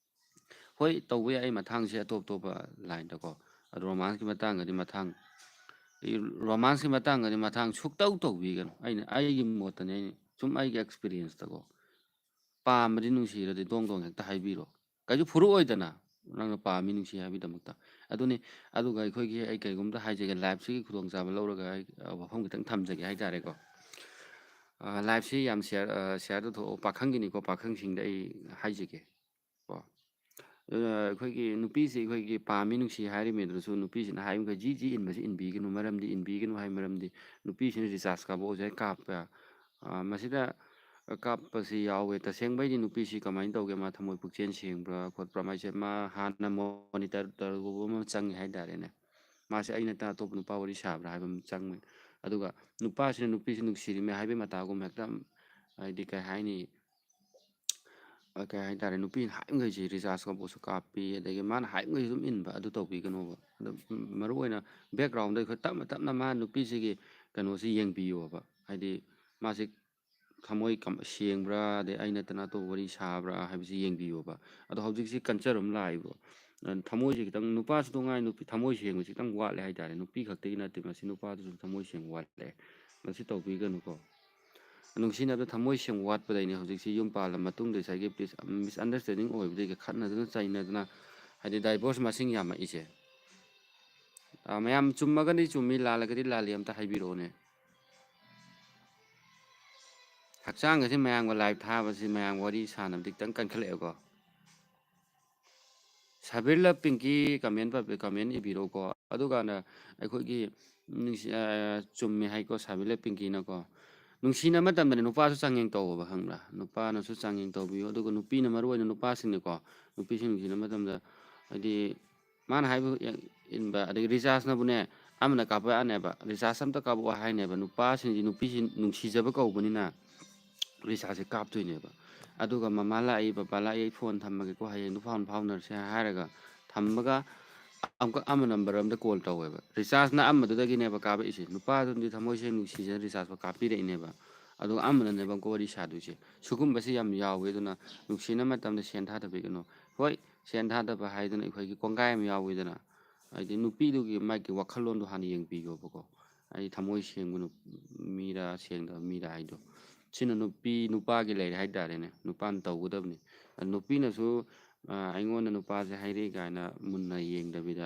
ꯍꯣꯏ, ꯇꯧꯕ ꯌꯥꯏ ꯃꯊꯥꯡꯁꯦ ꯑꯇꯣꯞ ꯑꯇꯣꯞꯄ ꯂꯥꯏꯟꯗꯀꯣ꯫ ꯑꯗꯣ ꯔꯣꯃꯥꯟꯁꯀꯤ ꯃꯇꯥꯡꯗꯗꯤ ꯃꯊꯥꯡ, ꯔꯣꯃꯥꯟꯁꯀꯤ ꯃꯇꯥꯡꯗꯗꯤ ꯃꯊꯥꯡ ꯁꯨꯛꯇꯧ ꯇꯧꯕꯤꯒꯅꯨ꯫ ꯑꯩꯅ, ꯑꯩꯒꯤ ꯃꯣꯠꯇꯅꯦ, ꯑꯩꯅ ꯁꯨꯝ ꯑꯩꯒꯤ ꯑꯦꯛꯁꯄꯤꯔꯤꯌꯦꯟꯁꯇꯀꯣ, ꯄꯥꯝꯕꯗꯤ ꯅꯨꯡꯁꯤꯔꯗꯤ ꯗꯣꯡ ꯗꯣꯡ ꯍꯦꯛꯇ ꯍꯥꯏꯕꯤꯔꯣ꯫ ꯀꯩꯁꯨ ꯐꯨꯔꯛꯑꯣꯏꯗꯅ, ꯅꯪꯅ ꯄꯥꯝꯃꯤ ꯅꯨꯡꯁꯤ ꯍꯥꯏꯕꯒꯤꯗꯃꯛꯇ꯫ ꯑꯗꯨꯅꯤ꯫ ꯑꯗꯨꯒ ꯑꯩꯈꯣꯏꯒꯤ, ꯑꯩ ꯀꯩꯒꯨꯝꯕ ꯍꯥꯏꯖꯒꯦ, ꯂꯥꯏꯐꯁꯤꯒꯤ ꯈꯨꯗꯣꯡꯆꯥꯕ ꯂꯧꯔꯒ ꯑꯩ, ꯑ, ꯋꯥꯐꯝ ꯈꯤꯇꯪ ꯊꯝꯖꯒꯦ ꯍꯥꯏꯇꯥꯔꯦꯀꯣ꯫ ꯑ, ꯂꯥꯏꯐꯁꯤ ꯌꯥꯝ ꯁꯤꯌꯥꯔ, ꯑ, ꯁꯤꯌꯥꯔ ꯇꯧꯊꯣꯛꯑꯣ, ꯄꯥꯈꯪꯒꯤꯅꯤꯀꯣ, ꯄꯥꯈꯪꯁꯤꯡꯗ ꯑꯩ ꯍꯥꯏꯖꯒꯦ ꯀꯣ꯫ ꯑꯗꯨꯅ ꯑꯩꯈꯣꯏꯒꯤ ꯅꯨꯄꯤꯁꯤ ꯑꯩꯈꯣꯏꯒꯤ ꯄꯥꯝꯃꯤ ꯅꯨꯡꯁꯤ ꯍꯥꯏꯔꯤꯃꯦꯗꯨꯁꯨ ꯅꯨꯄꯤꯁꯤꯅ ꯍꯥꯏꯔꯤꯃꯈꯩ ꯖꯤ ꯖꯤ ꯏꯟꯕꯁꯤ ꯏꯟꯕꯤꯒꯅꯨ꯫ ꯃꯔꯝꯗꯤ ꯏꯟꯕꯤꯒꯅꯨ ꯍꯥꯏ ꯃꯔꯝꯗꯤ ꯅꯨꯄꯤꯁꯤꯅ ꯔꯤꯆꯥꯔꯖ ꯀꯥꯞꯄꯛꯑꯣꯁꯨ ꯍꯦꯛ ꯀꯥꯞꯄ꯫ ꯑ, ꯃꯁꯤꯗ ꯀꯥꯞꯄꯁꯤ ꯌꯥꯎꯋꯦ꯫ ꯇꯁꯦꯡꯕꯩꯗꯤ ꯅꯨꯄꯤꯁꯤ ꯀꯃꯥꯏꯅ ꯇꯧꯒꯦ? ꯃꯥ ꯊꯃꯣꯏ ꯄꯨꯛꯆꯦꯜ ꯁꯦꯡꯕ꯭ꯔꯥ ꯈꯣꯠꯄ꯭ꯔꯥ? ꯃꯥꯏꯁꯦ ꯃꯥ ꯍꯥꯟꯅ ꯃꯣꯅꯤꯇꯔ ꯇꯧꯕ ꯑꯃ ꯆꯪꯉꯦ ꯍꯥꯏꯇꯥꯔꯦꯅꯦ꯫ ꯃꯥꯁꯦ ꯑꯩ ꯅꯠꯇꯅ ꯑꯇꯣꯞꯄ ꯅꯨꯄꯥ ꯋꯥꯔꯤ ꯁꯥꯕ꯭ꯔꯥ ꯍꯥꯏꯕ ꯑꯃ ꯆꯪꯕꯅꯤ꯫ ꯑꯗꯨꯒ ꯅꯨꯄꯥꯁꯤꯅ ꯅꯨꯄꯤꯁꯤ ꯅꯨꯡꯁꯤꯔꯤꯃꯦ ꯍꯥꯏꯕꯒꯤ ꯃꯇꯥꯒꯨꯝꯕ ꯍꯦꯛꯇ, ꯍꯥꯏꯗꯤ ꯀꯩ ꯍꯥꯏꯅꯤ, ꯑ, ꯀꯩ ꯍꯥꯏꯇꯥꯔꯦ, ꯅꯨꯄꯤꯅ ꯍꯥꯏꯔꯤꯃꯈꯩꯁꯤ ꯔꯤꯆꯥꯔꯖ ꯀꯥꯞꯄꯁꯨ ꯀꯥꯞꯄꯤ, ꯑꯗꯒꯤ ꯃꯥꯅ ꯍꯥꯏꯔꯤꯃꯈꯩꯁꯨ ꯑꯗꯨꯝ ꯏꯟꯕ, ꯑꯗꯨ ꯇꯧꯕꯤꯒꯅꯣꯕ꯫ ꯑꯗꯣ ꯃꯔꯨꯑꯣꯏꯅ ꯕꯦꯛꯒ꯭ꯔꯥꯎꯟꯗ ꯑꯩꯈꯣꯏ ꯇꯞꯅ ꯇꯞꯅ ꯃꯥ ꯅꯨꯄꯤꯁꯤꯒꯤ ꯀꯩꯅꯣꯁꯤ ꯌꯦꯡꯕꯤꯌꯣꯕ꯫ ꯍꯥꯏꯗꯤ ꯃꯥꯁꯤ ꯊꯃꯣꯏ ꯀꯝ-, ꯁꯦꯡꯕ꯭ꯔꯥ, ꯑꯗꯩ ꯑꯩ ꯅꯠꯇꯅ ꯑꯇꯣꯞꯄ ꯋꯥꯔꯤ ꯁꯥꯕ꯭ꯔꯥ ꯍꯥꯏꯕꯁꯤ ꯌꯦꯡꯕꯤꯌꯣꯕ꯫ ꯑꯗꯣ ꯍꯧꯖꯤꯛꯁꯤ ꯀꯜꯆꯔ ꯑꯃ ꯂꯥꯛꯏꯕꯣ꯫ ꯑ, ꯊꯃꯣꯏꯁꯦ ꯈꯤꯇꯪ, ꯅꯨꯄꯥꯁꯨ ꯇꯣꯉꯥꯏ, ꯅꯨꯄꯤ, ꯊꯃꯣꯏ ꯁꯦꯡꯕꯁꯤ ꯈꯤꯇꯪ ꯋꯥꯠꯂꯦ ꯍꯥꯏꯇꯥꯔꯦ꯫ ꯅꯨꯄꯤ ꯈꯛꯇꯒꯤ ꯅꯠꯇꯦ ꯃꯁꯤ, ꯅꯨꯄꯥꯗꯨꯁꯨ ꯊꯃꯣꯏ ꯁꯦꯡꯕ ꯋꯥꯠꯂꯦ꯫ ꯃꯁꯤ ꯇꯧꯕꯤꯒꯅꯨꯀꯣ꯫ ꯅꯨꯡꯁꯤꯅꯕꯗ ꯊꯃꯣꯏ ꯁꯦꯡ ꯋꯥꯠꯄꯗꯩꯅꯦ ꯍꯧꯖꯤꯛꯁꯤ ꯌꯨꯝ ꯄꯥꯜꯂ ꯃꯇꯨꯡꯗ ꯉꯁꯥꯏꯒꯤ ꯄꯤꯁ-, ꯃꯤꯁꯑꯟꯗꯔꯁꯇꯦꯟꯗꯤꯡ ꯑꯣꯏꯕꯗꯒꯤ ꯈꯠꯅꯗꯅ ꯆꯩꯅꯗꯅ, ꯍꯥꯏꯗꯤ ꯗꯥꯏꯚꯣꯔꯁ ꯃꯁꯤꯡ ꯌꯥꯝꯃꯛꯏꯁꯦ꯫ ꯑꯥ, ꯃꯌꯥꯝ ꯆꯨꯝꯃꯒꯗꯤ ꯆꯨꯝꯃꯤ, ꯂꯥꯜꯂꯒꯗꯤ ꯂꯥꯜꯂꯤ, ꯑꯝꯇ ꯍꯥꯏꯕꯤꯔꯛꯑꯣꯅꯦ꯫ ꯍꯛꯆꯥꯡꯒꯁꯦ ꯃꯌꯥꯝꯒ ꯂꯥꯏꯞ ꯊꯥꯕꯁꯤ, ꯃꯌꯥꯝ ꯋꯥꯔꯤ ꯁꯥꯟꯅꯕꯗꯤ ꯈꯤꯇꯪ ꯀꯟꯈꯠꯂꯛꯑꯦꯀꯣ꯫ ꯁꯥꯕꯤꯔ ꯂꯞ ꯄꯤꯡꯀꯤ ꯀꯃꯦꯟ ꯄꯥꯕꯤ-, ꯀꯃꯦꯟ ꯏꯕꯤꯔꯛꯎꯀꯣ꯫ ꯑꯗꯨꯀꯥꯟꯗ ꯑꯩꯈꯣꯏꯒꯤ ꯅꯨꯡꯁꯤ-, ꯑ, ꯆꯨꯝꯃꯦ ꯍꯥꯏꯀꯣ ꯁꯥꯕꯤꯔ ꯂꯞ ꯄꯤꯡꯀꯤꯅꯀꯣ꯫ ꯅꯨꯡꯁꯤꯅ ꯃꯇꯝꯗꯅꯦ ꯅꯨꯄꯥꯁꯨ ꯆꯥꯡꯌꯦꯡ ꯇꯧꯕ ꯈꯪꯕ꯭ꯔꯥ? ꯅꯨꯄꯥꯅꯁꯨ ꯆꯥꯡꯌꯦꯡ ꯇꯧꯕꯤꯌꯨ꯫ ꯑꯗꯨꯒ ꯅꯨꯄꯤꯅ ꯃꯔꯨ ꯑꯣꯏꯅ ꯅꯨꯄꯥꯁꯤꯡꯅꯀꯣ, ꯅꯨꯄꯤꯁꯤꯡ ꯅꯨꯡꯁꯤꯅ ꯃꯇꯝꯗ ꯍꯥꯏꯗꯤ ꯃꯥꯅ ꯍꯥꯏꯕ ꯏꯟꯕ, ꯑꯗꯒꯤ ꯔꯤꯆꯥꯔꯖꯅꯕꯨꯅꯦ ꯑꯃꯅ ꯀꯥꯞꯄꯛꯑꯅꯦꯕ, ꯔꯤꯆꯥꯔꯖ ꯑꯝꯇ ꯀꯥꯞꯄꯛꯑꯣ ꯍꯥꯏꯅꯦꯕ꯫ ꯅꯨꯄꯥꯁꯤꯡꯁꯤ ꯅꯨꯄꯤꯁꯤ ꯅꯨꯡꯁꯤꯖꯕ ꯀꯧꯕꯅꯤꯅ ꯔꯤꯆꯥꯔꯖꯁꯦ ꯀꯥꯞꯇꯣꯏꯅꯦꯕ꯫ ꯑꯗꯨꯒ "ꯃꯃꯥ ꯂꯥꯛꯏ, ꯕꯕꯥ ꯂꯥꯛꯏ, ꯑꯩ ꯐꯣꯟ ꯊꯝꯃꯒꯦꯀꯣ, ꯍꯌꯦꯡꯗꯨ ꯐꯥꯎ ꯐꯥꯎꯅꯔꯁꯦ" ꯍꯥꯏꯔꯒ ꯊꯝꯃꯒ ꯑꯃꯨꯛꯀ ꯑꯃ ꯅꯝꯕꯔ ꯑꯝꯗ ꯀꯣꯜ ꯇꯧꯋꯦꯕ꯫ ꯔꯤꯆꯥꯔꯖꯅ ꯑꯃꯗꯨꯗꯒꯤꯅꯦꯕ ꯀꯥꯞꯄꯛꯏꯁꯦ꯫ ꯅꯨꯄꯥꯗꯨꯅꯗꯤ ꯊꯃꯣꯏ ꯁꯦꯡꯅ ꯅꯨꯡꯁꯤꯖꯅ ꯔꯤꯆꯥꯔꯖ ꯀꯥꯞꯄꯤꯔꯛꯏꯅꯦꯕ꯫ ꯑꯗꯨꯒ ꯑꯃꯅꯅꯦꯕ ꯑꯃꯨꯛꯀ ꯋꯥꯔꯤ ꯁꯥꯗꯣꯏꯁꯦ꯫ ꯁꯤꯒꯨꯝꯕꯁꯤ ꯌꯥꯝ ꯌꯥꯎꯋꯦ꯫ ꯑꯗꯨꯅ ꯅꯨꯡꯁꯤꯅ ꯃꯇꯝꯗ ꯁꯦꯟ ꯊꯥꯗꯕꯤꯒꯅꯨ꯫ ꯍꯣꯏ, ꯁꯦꯟ ꯊꯥꯗꯕ ꯍꯥꯏꯗꯅ ꯑꯩꯈꯣꯏꯒꯤ ꯀꯣꯡꯒꯥꯏ ꯑꯃ ꯌꯥꯎꯋꯤꯗꯅ, ꯍꯥꯏꯗꯤ ꯅꯨꯄꯤꯗꯨꯒꯤ ꯃꯥꯒꯤ ꯋꯥꯈꯜꯂꯣꯟꯗꯣ ꯍꯥꯟꯅ ꯌꯦꯡꯕꯤꯌꯣꯕꯀꯣ꯫ ꯍꯥꯏꯗꯤ ꯊꯃꯣꯏ ꯁꯦꯡꯕ ꯅꯨ-, ꯃꯤꯔꯥ ꯁꯦꯡꯗꯕ ꯃꯤꯔꯥ ꯍꯥꯏꯗꯣ꯫ ꯁꯤꯅ ꯅꯨꯄꯤ ꯅꯨꯄꯥꯒꯤ ꯂꯩꯔꯦ ꯍꯥꯏꯇꯥꯔꯦꯅꯦ, ꯅꯨꯄꯥꯅ ꯇꯧꯒꯗꯕꯅꯤ꯫ ꯑ, ꯅꯨꯄꯤꯅꯁꯨ, ꯑ, ꯑꯩꯉꯣꯟꯗ ꯅꯨꯄꯥꯁꯦ ꯍꯥꯏꯔꯛꯏ ꯀꯥꯏꯅ ꯃꯨꯟꯅ ꯌꯦꯡꯗꯕꯤꯗ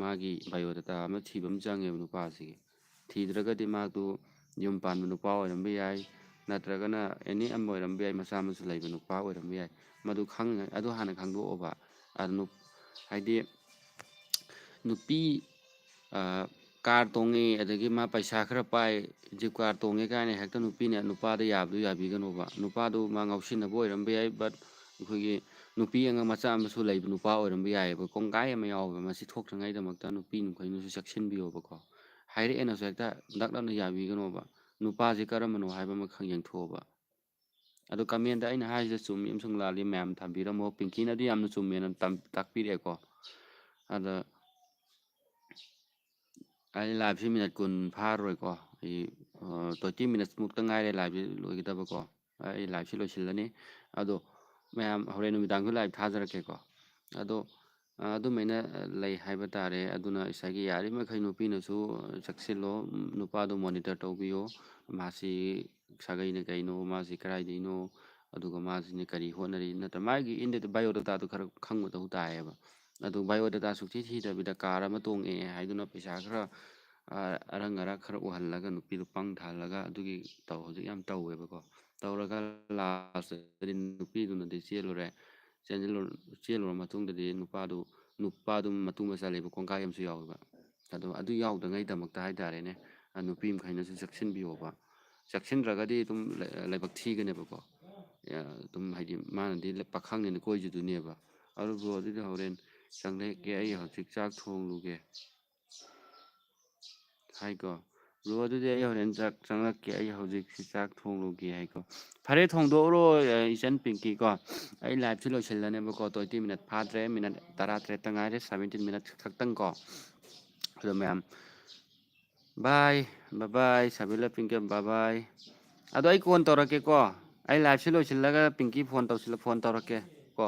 ꯃꯥꯒꯤ biodata ꯑꯃ ꯊꯤꯕ ꯑꯃ ꯆꯪꯉꯦꯕ ꯅꯨꯄꯥꯁꯤꯒꯤ꯫ ꯊꯤꯗ꯭ꯔꯒꯗꯤ ꯃꯥꯗꯨ ꯌꯨꯝ ꯄꯥꯟꯕ ꯅꯨꯄꯥ ꯑꯣꯏꯔꯝꯕ ꯌꯥꯏ, ꯅꯠꯇ꯭ꯔꯒꯅ ꯑꯦꯅꯤ ꯑꯃ ꯑꯣꯏꯔꯝꯕ ꯌꯥꯏ, ꯃꯆꯥ ꯃꯁꯨ ꯂꯩꯕ ꯅꯨꯄꯥ ꯑꯣꯏꯔꯝꯕ ꯌꯥꯏ꯫ ꯃꯗꯨ ꯈꯪꯉꯤꯉꯩ, ꯑꯗꯨ ꯍꯥꯟꯅ ꯈꯪꯗꯣꯛꯑꯣꯕ꯫ ꯑꯗꯨ ꯅꯨꯞ-, ꯍꯥꯏꯗꯤ ꯅꯨꯄꯤ, ꯑ, ꯀꯥꯔ ꯇꯣꯡꯉꯦ, ꯑꯗꯒꯤ ꯃꯥ ꯄꯩꯁꯥ ꯈꯔ ꯄꯥꯏ, ꯖꯤꯞ ꯀꯥꯔ ꯇꯣꯡꯉꯦ ꯀꯥꯏꯅ ꯍꯦꯛꯇ ꯅꯨꯄꯤꯅ ꯅꯨꯄꯥꯗ ꯌꯥꯕꯗꯨ ꯌꯥꯕꯤꯒꯅꯣꯕ꯫ ꯅꯨꯄꯥꯗꯨ ꯃꯥ ꯉꯥꯎꯁꯤꯟꯅꯕ ꯑꯣꯏꯔꯝꯕ ꯌꯥꯏ, but ꯑꯩꯈꯣꯏꯒꯤ ꯅꯨꯄꯤ ꯑꯉꯥꯡ ꯃꯆꯥ ꯃꯁꯨ ꯂꯩꯕ ꯅꯨꯄꯥ ꯑꯣꯏꯔꯝꯕ ꯌꯥꯏꯑꯕ꯫ ꯀꯣꯡꯒꯥꯏ ꯑꯃ ꯌꯥꯎꯋꯦꯕ꯫ ꯃꯁꯤ ꯊꯣꯛꯇ꯭ꯔꯤꯉꯩꯗꯃꯛꯇ ꯅꯨꯄꯤ ꯃꯈꯩꯅꯁꯨ ꯆꯦꯛꯁꯤꯟꯕꯤꯌꯣꯕꯀꯣ꯫ ꯍꯥꯏꯔꯛꯑꯦꯅꯁꯨ ꯍꯦꯛꯇ ꯗꯛ ꯂꯞꯅ ꯌꯥꯕꯤꯒꯅꯣꯕ꯫ ꯅꯨꯄꯥꯁꯦ ꯀꯔꯝꯕꯅꯣ ꯍꯥꯏꯕ ꯑꯃ ꯈꯪ ꯌꯦꯡꯊꯣꯛꯑꯣꯕ꯫ ꯑꯗꯣ comment ꯑꯩꯅ ꯍꯥꯏꯔꯤꯁꯦ ꯆꯨꯝꯃꯤ ꯑꯃꯁꯨꯡ ꯂꯥꯜꯂꯤ ꯃꯌꯥꯝ ꯊꯝꯕꯤꯔꯝꯃꯣ꯫ ꯄꯤꯡꯀꯤꯅꯗꯤ ꯌꯥꯝꯅ ꯆꯨꯝꯃꯦꯅ ꯇꯝ-, ꯇꯥꯛꯄꯤꯔꯛꯑꯦꯀꯣ꯫ ꯑꯗ ꯑꯩ liveꯁꯤ minute ꯀꯨꯟ ꯐꯥꯔꯔꯣꯏꯀꯣ꯫ ꯑꯩ, ꯑ, twenty minutes ꯃꯨꯛꯇ ꯉꯥꯏꯔꯦ liveꯁꯤ ꯂꯣꯏꯒꯗꯕꯀꯣ꯫ ꯑꯩ liveꯁꯤ ꯂꯣꯏꯁꯤꯜꯂꯅꯤ꯫ ꯑꯗꯣ ꯃꯌꯥꯝ ꯍꯣꯔꯦꯟ ꯅꯨꯃꯤꯗꯥꯡꯁꯨ live ꯊꯥꯖꯔꯛꯀꯦꯀꯣ꯫ ꯑꯗꯣ, ꯑ, ꯑꯗꯨꯃꯥꯏꯅ, ꯑ, ꯂꯩ ꯍꯥꯏꯕ ꯇꯥꯔꯦ꯫ ꯑꯗꯨꯅ ꯉꯁꯥꯏꯒꯤ ꯌꯥꯔꯤꯃꯈꯩ ꯅꯨꯄꯤꯅꯁꯨ, ꯑ, ꯆꯦꯛꯁꯤꯜꯂꯣ꯫ ꯎꯝ, ꯅꯨꯄꯥꯗꯣ monitor ꯇꯧꯕꯤꯌꯣ꯫ ꯃꯥꯁꯤ ꯁꯥꯒꯩꯅ ꯀꯩꯅꯣ, ꯃꯥꯁꯤ ꯀꯗꯥꯏꯗꯩꯅꯣ, ꯑꯗꯨꯒ ꯃꯥꯁꯤꯅ ꯀꯔꯤ ꯍꯣꯠꯅꯔꯤ, ꯅꯠꯇ꯭ꯔ ꯃꯥꯒꯤ in detail biodatꯥꯗꯣ ꯈꯔ ꯈꯪꯒꯗꯧ ꯇꯥꯏꯌꯦꯕ꯫ ꯑꯗꯨ biodatꯥ ꯁꯨꯛꯊꯤ ꯊꯤꯗꯕꯤꯗ ꯀꯥꯔ ꯑꯃ ꯇꯣꯡꯉꯛꯑꯦ ꯍꯥꯏꯗꯨꯅ ꯄꯩꯁꯥ ꯈꯔ, ꯑ, ꯑꯔꯪ ꯑꯔꯥꯛ ꯈꯔ ꯎꯍꯜꯂꯒ ꯅꯨꯄꯤꯗꯣ ꯄꯪ ꯊꯥꯍꯜꯂꯒ ꯑꯗꯨꯒꯤ ꯇꯧ-, ꯍꯧꯖꯤꯛ ꯌꯥꯝ ꯇꯧꯋꯦꯕꯀꯣ꯫ ꯇꯧꯔꯒ lastꯇꯗꯤ ꯅꯨꯄꯤꯗꯨꯅꯗꯤ ꯆꯦꯜꯂꯨꯔꯦ꯫ ꯆꯦꯟꯁꯤꯜꯂꯨ-, ꯆꯦꯜꯂꯨꯔ ꯃꯇꯨꯡꯗꯗꯤ ꯅꯨꯄꯥꯗꯨ, ꯅꯨꯄꯥꯗꯨ ꯃꯇꯨ ꯃꯆꯥ ꯂꯩꯕ ꯀꯣꯡꯒꯥꯏ ꯑꯃꯁꯨ ꯌꯥꯎꯋꯦꯕ꯫ ꯑꯗꯣ ꯑꯗꯨ ꯌꯥꯎꯗꯉꯩꯗꯃꯛꯇ ꯍꯥꯏꯇꯥꯔꯦꯅꯦ, ꯑ, ꯅꯨꯄꯤ ꯃꯈꯩꯅꯁꯨ ꯆꯦꯛꯁꯤꯟꯕꯤꯌꯣꯕ꯫ ꯆꯦꯛꯁꯤꯟꯗ꯭ꯔꯒꯗꯤ ꯑꯗꯨꯝ ꯂ-, ꯂꯥꯏꯕꯛ ꯊꯤꯒꯅꯦꯕꯀꯣ꯫ ꯑ, ꯑꯗꯨꯝ ꯍꯥꯏꯗꯤ ꯃꯥꯅꯗꯤ ꯂ-, ꯄꯥꯈꯪꯅꯦꯅ ꯀꯣꯏꯖꯗꯣꯏꯅꯦꯕ꯫ ꯑꯗꯨ bro, ꯑꯗꯨꯗꯤ ꯍꯣꯔꯦꯟ ꯆꯪꯂꯛꯀꯦ, ꯑꯩ ꯍꯧꯖꯤꯛ ꯆꯥꯛ ꯊꯣꯡꯂꯨꯒꯦ ꯍꯥꯏꯀꯣ꯫ Bro, ꯑꯗꯨꯗꯤ ꯑꯩ ꯍꯣꯔꯦꯟ ꯆꯥꯛ ꯆꯪꯂꯛꯀꯦ, ꯑꯩ ꯍꯧꯖꯤꯛꯁꯤ ꯆꯥꯛ ꯊꯣꯡꯂꯨꯒꯦ ꯍꯥꯏꯀꯣ꯫ ꯐꯔꯦ, ꯊꯣꯡꯗꯣꯛꯎꯔꯣ, ꯑ, ꯏꯆꯟ ꯄꯤꯡꯀꯤ ꯀꯣ꯫ ꯑꯩ liveꯁꯤ ꯂꯣꯏꯁꯤꯜꯂꯅꯦꯕꯀꯣ, twenty minute ꯐꯥꯗ꯭ꯔꯦ, minute ꯇꯔꯥ ꯇꯔꯦꯠꯇ ꯉꯥꯏꯔꯦ, seventeen minutes ꯈꯛꯇꯪ ꯀꯣ꯫ ꯑꯗꯣ ꯃꯌꯥꯝ, bye, bye bye, ꯁꯥꯕꯤꯜꯂ ꯄꯤꯡꯀꯤ, bye bye꯫ ꯑꯗꯣ ꯑꯩ ꯀꯣꯟ ꯇꯧꯔꯛꯀꯦꯀꯣ꯫ ꯑꯩ liveꯁꯤ ꯂꯣꯏꯁꯤꯜꯂꯒ ꯄꯤꯡꯀꯤ phone ꯇꯧꯁꯤꯜꯂ-, phone ꯇꯧꯔꯛꯀꯦ ꯀꯣ꯫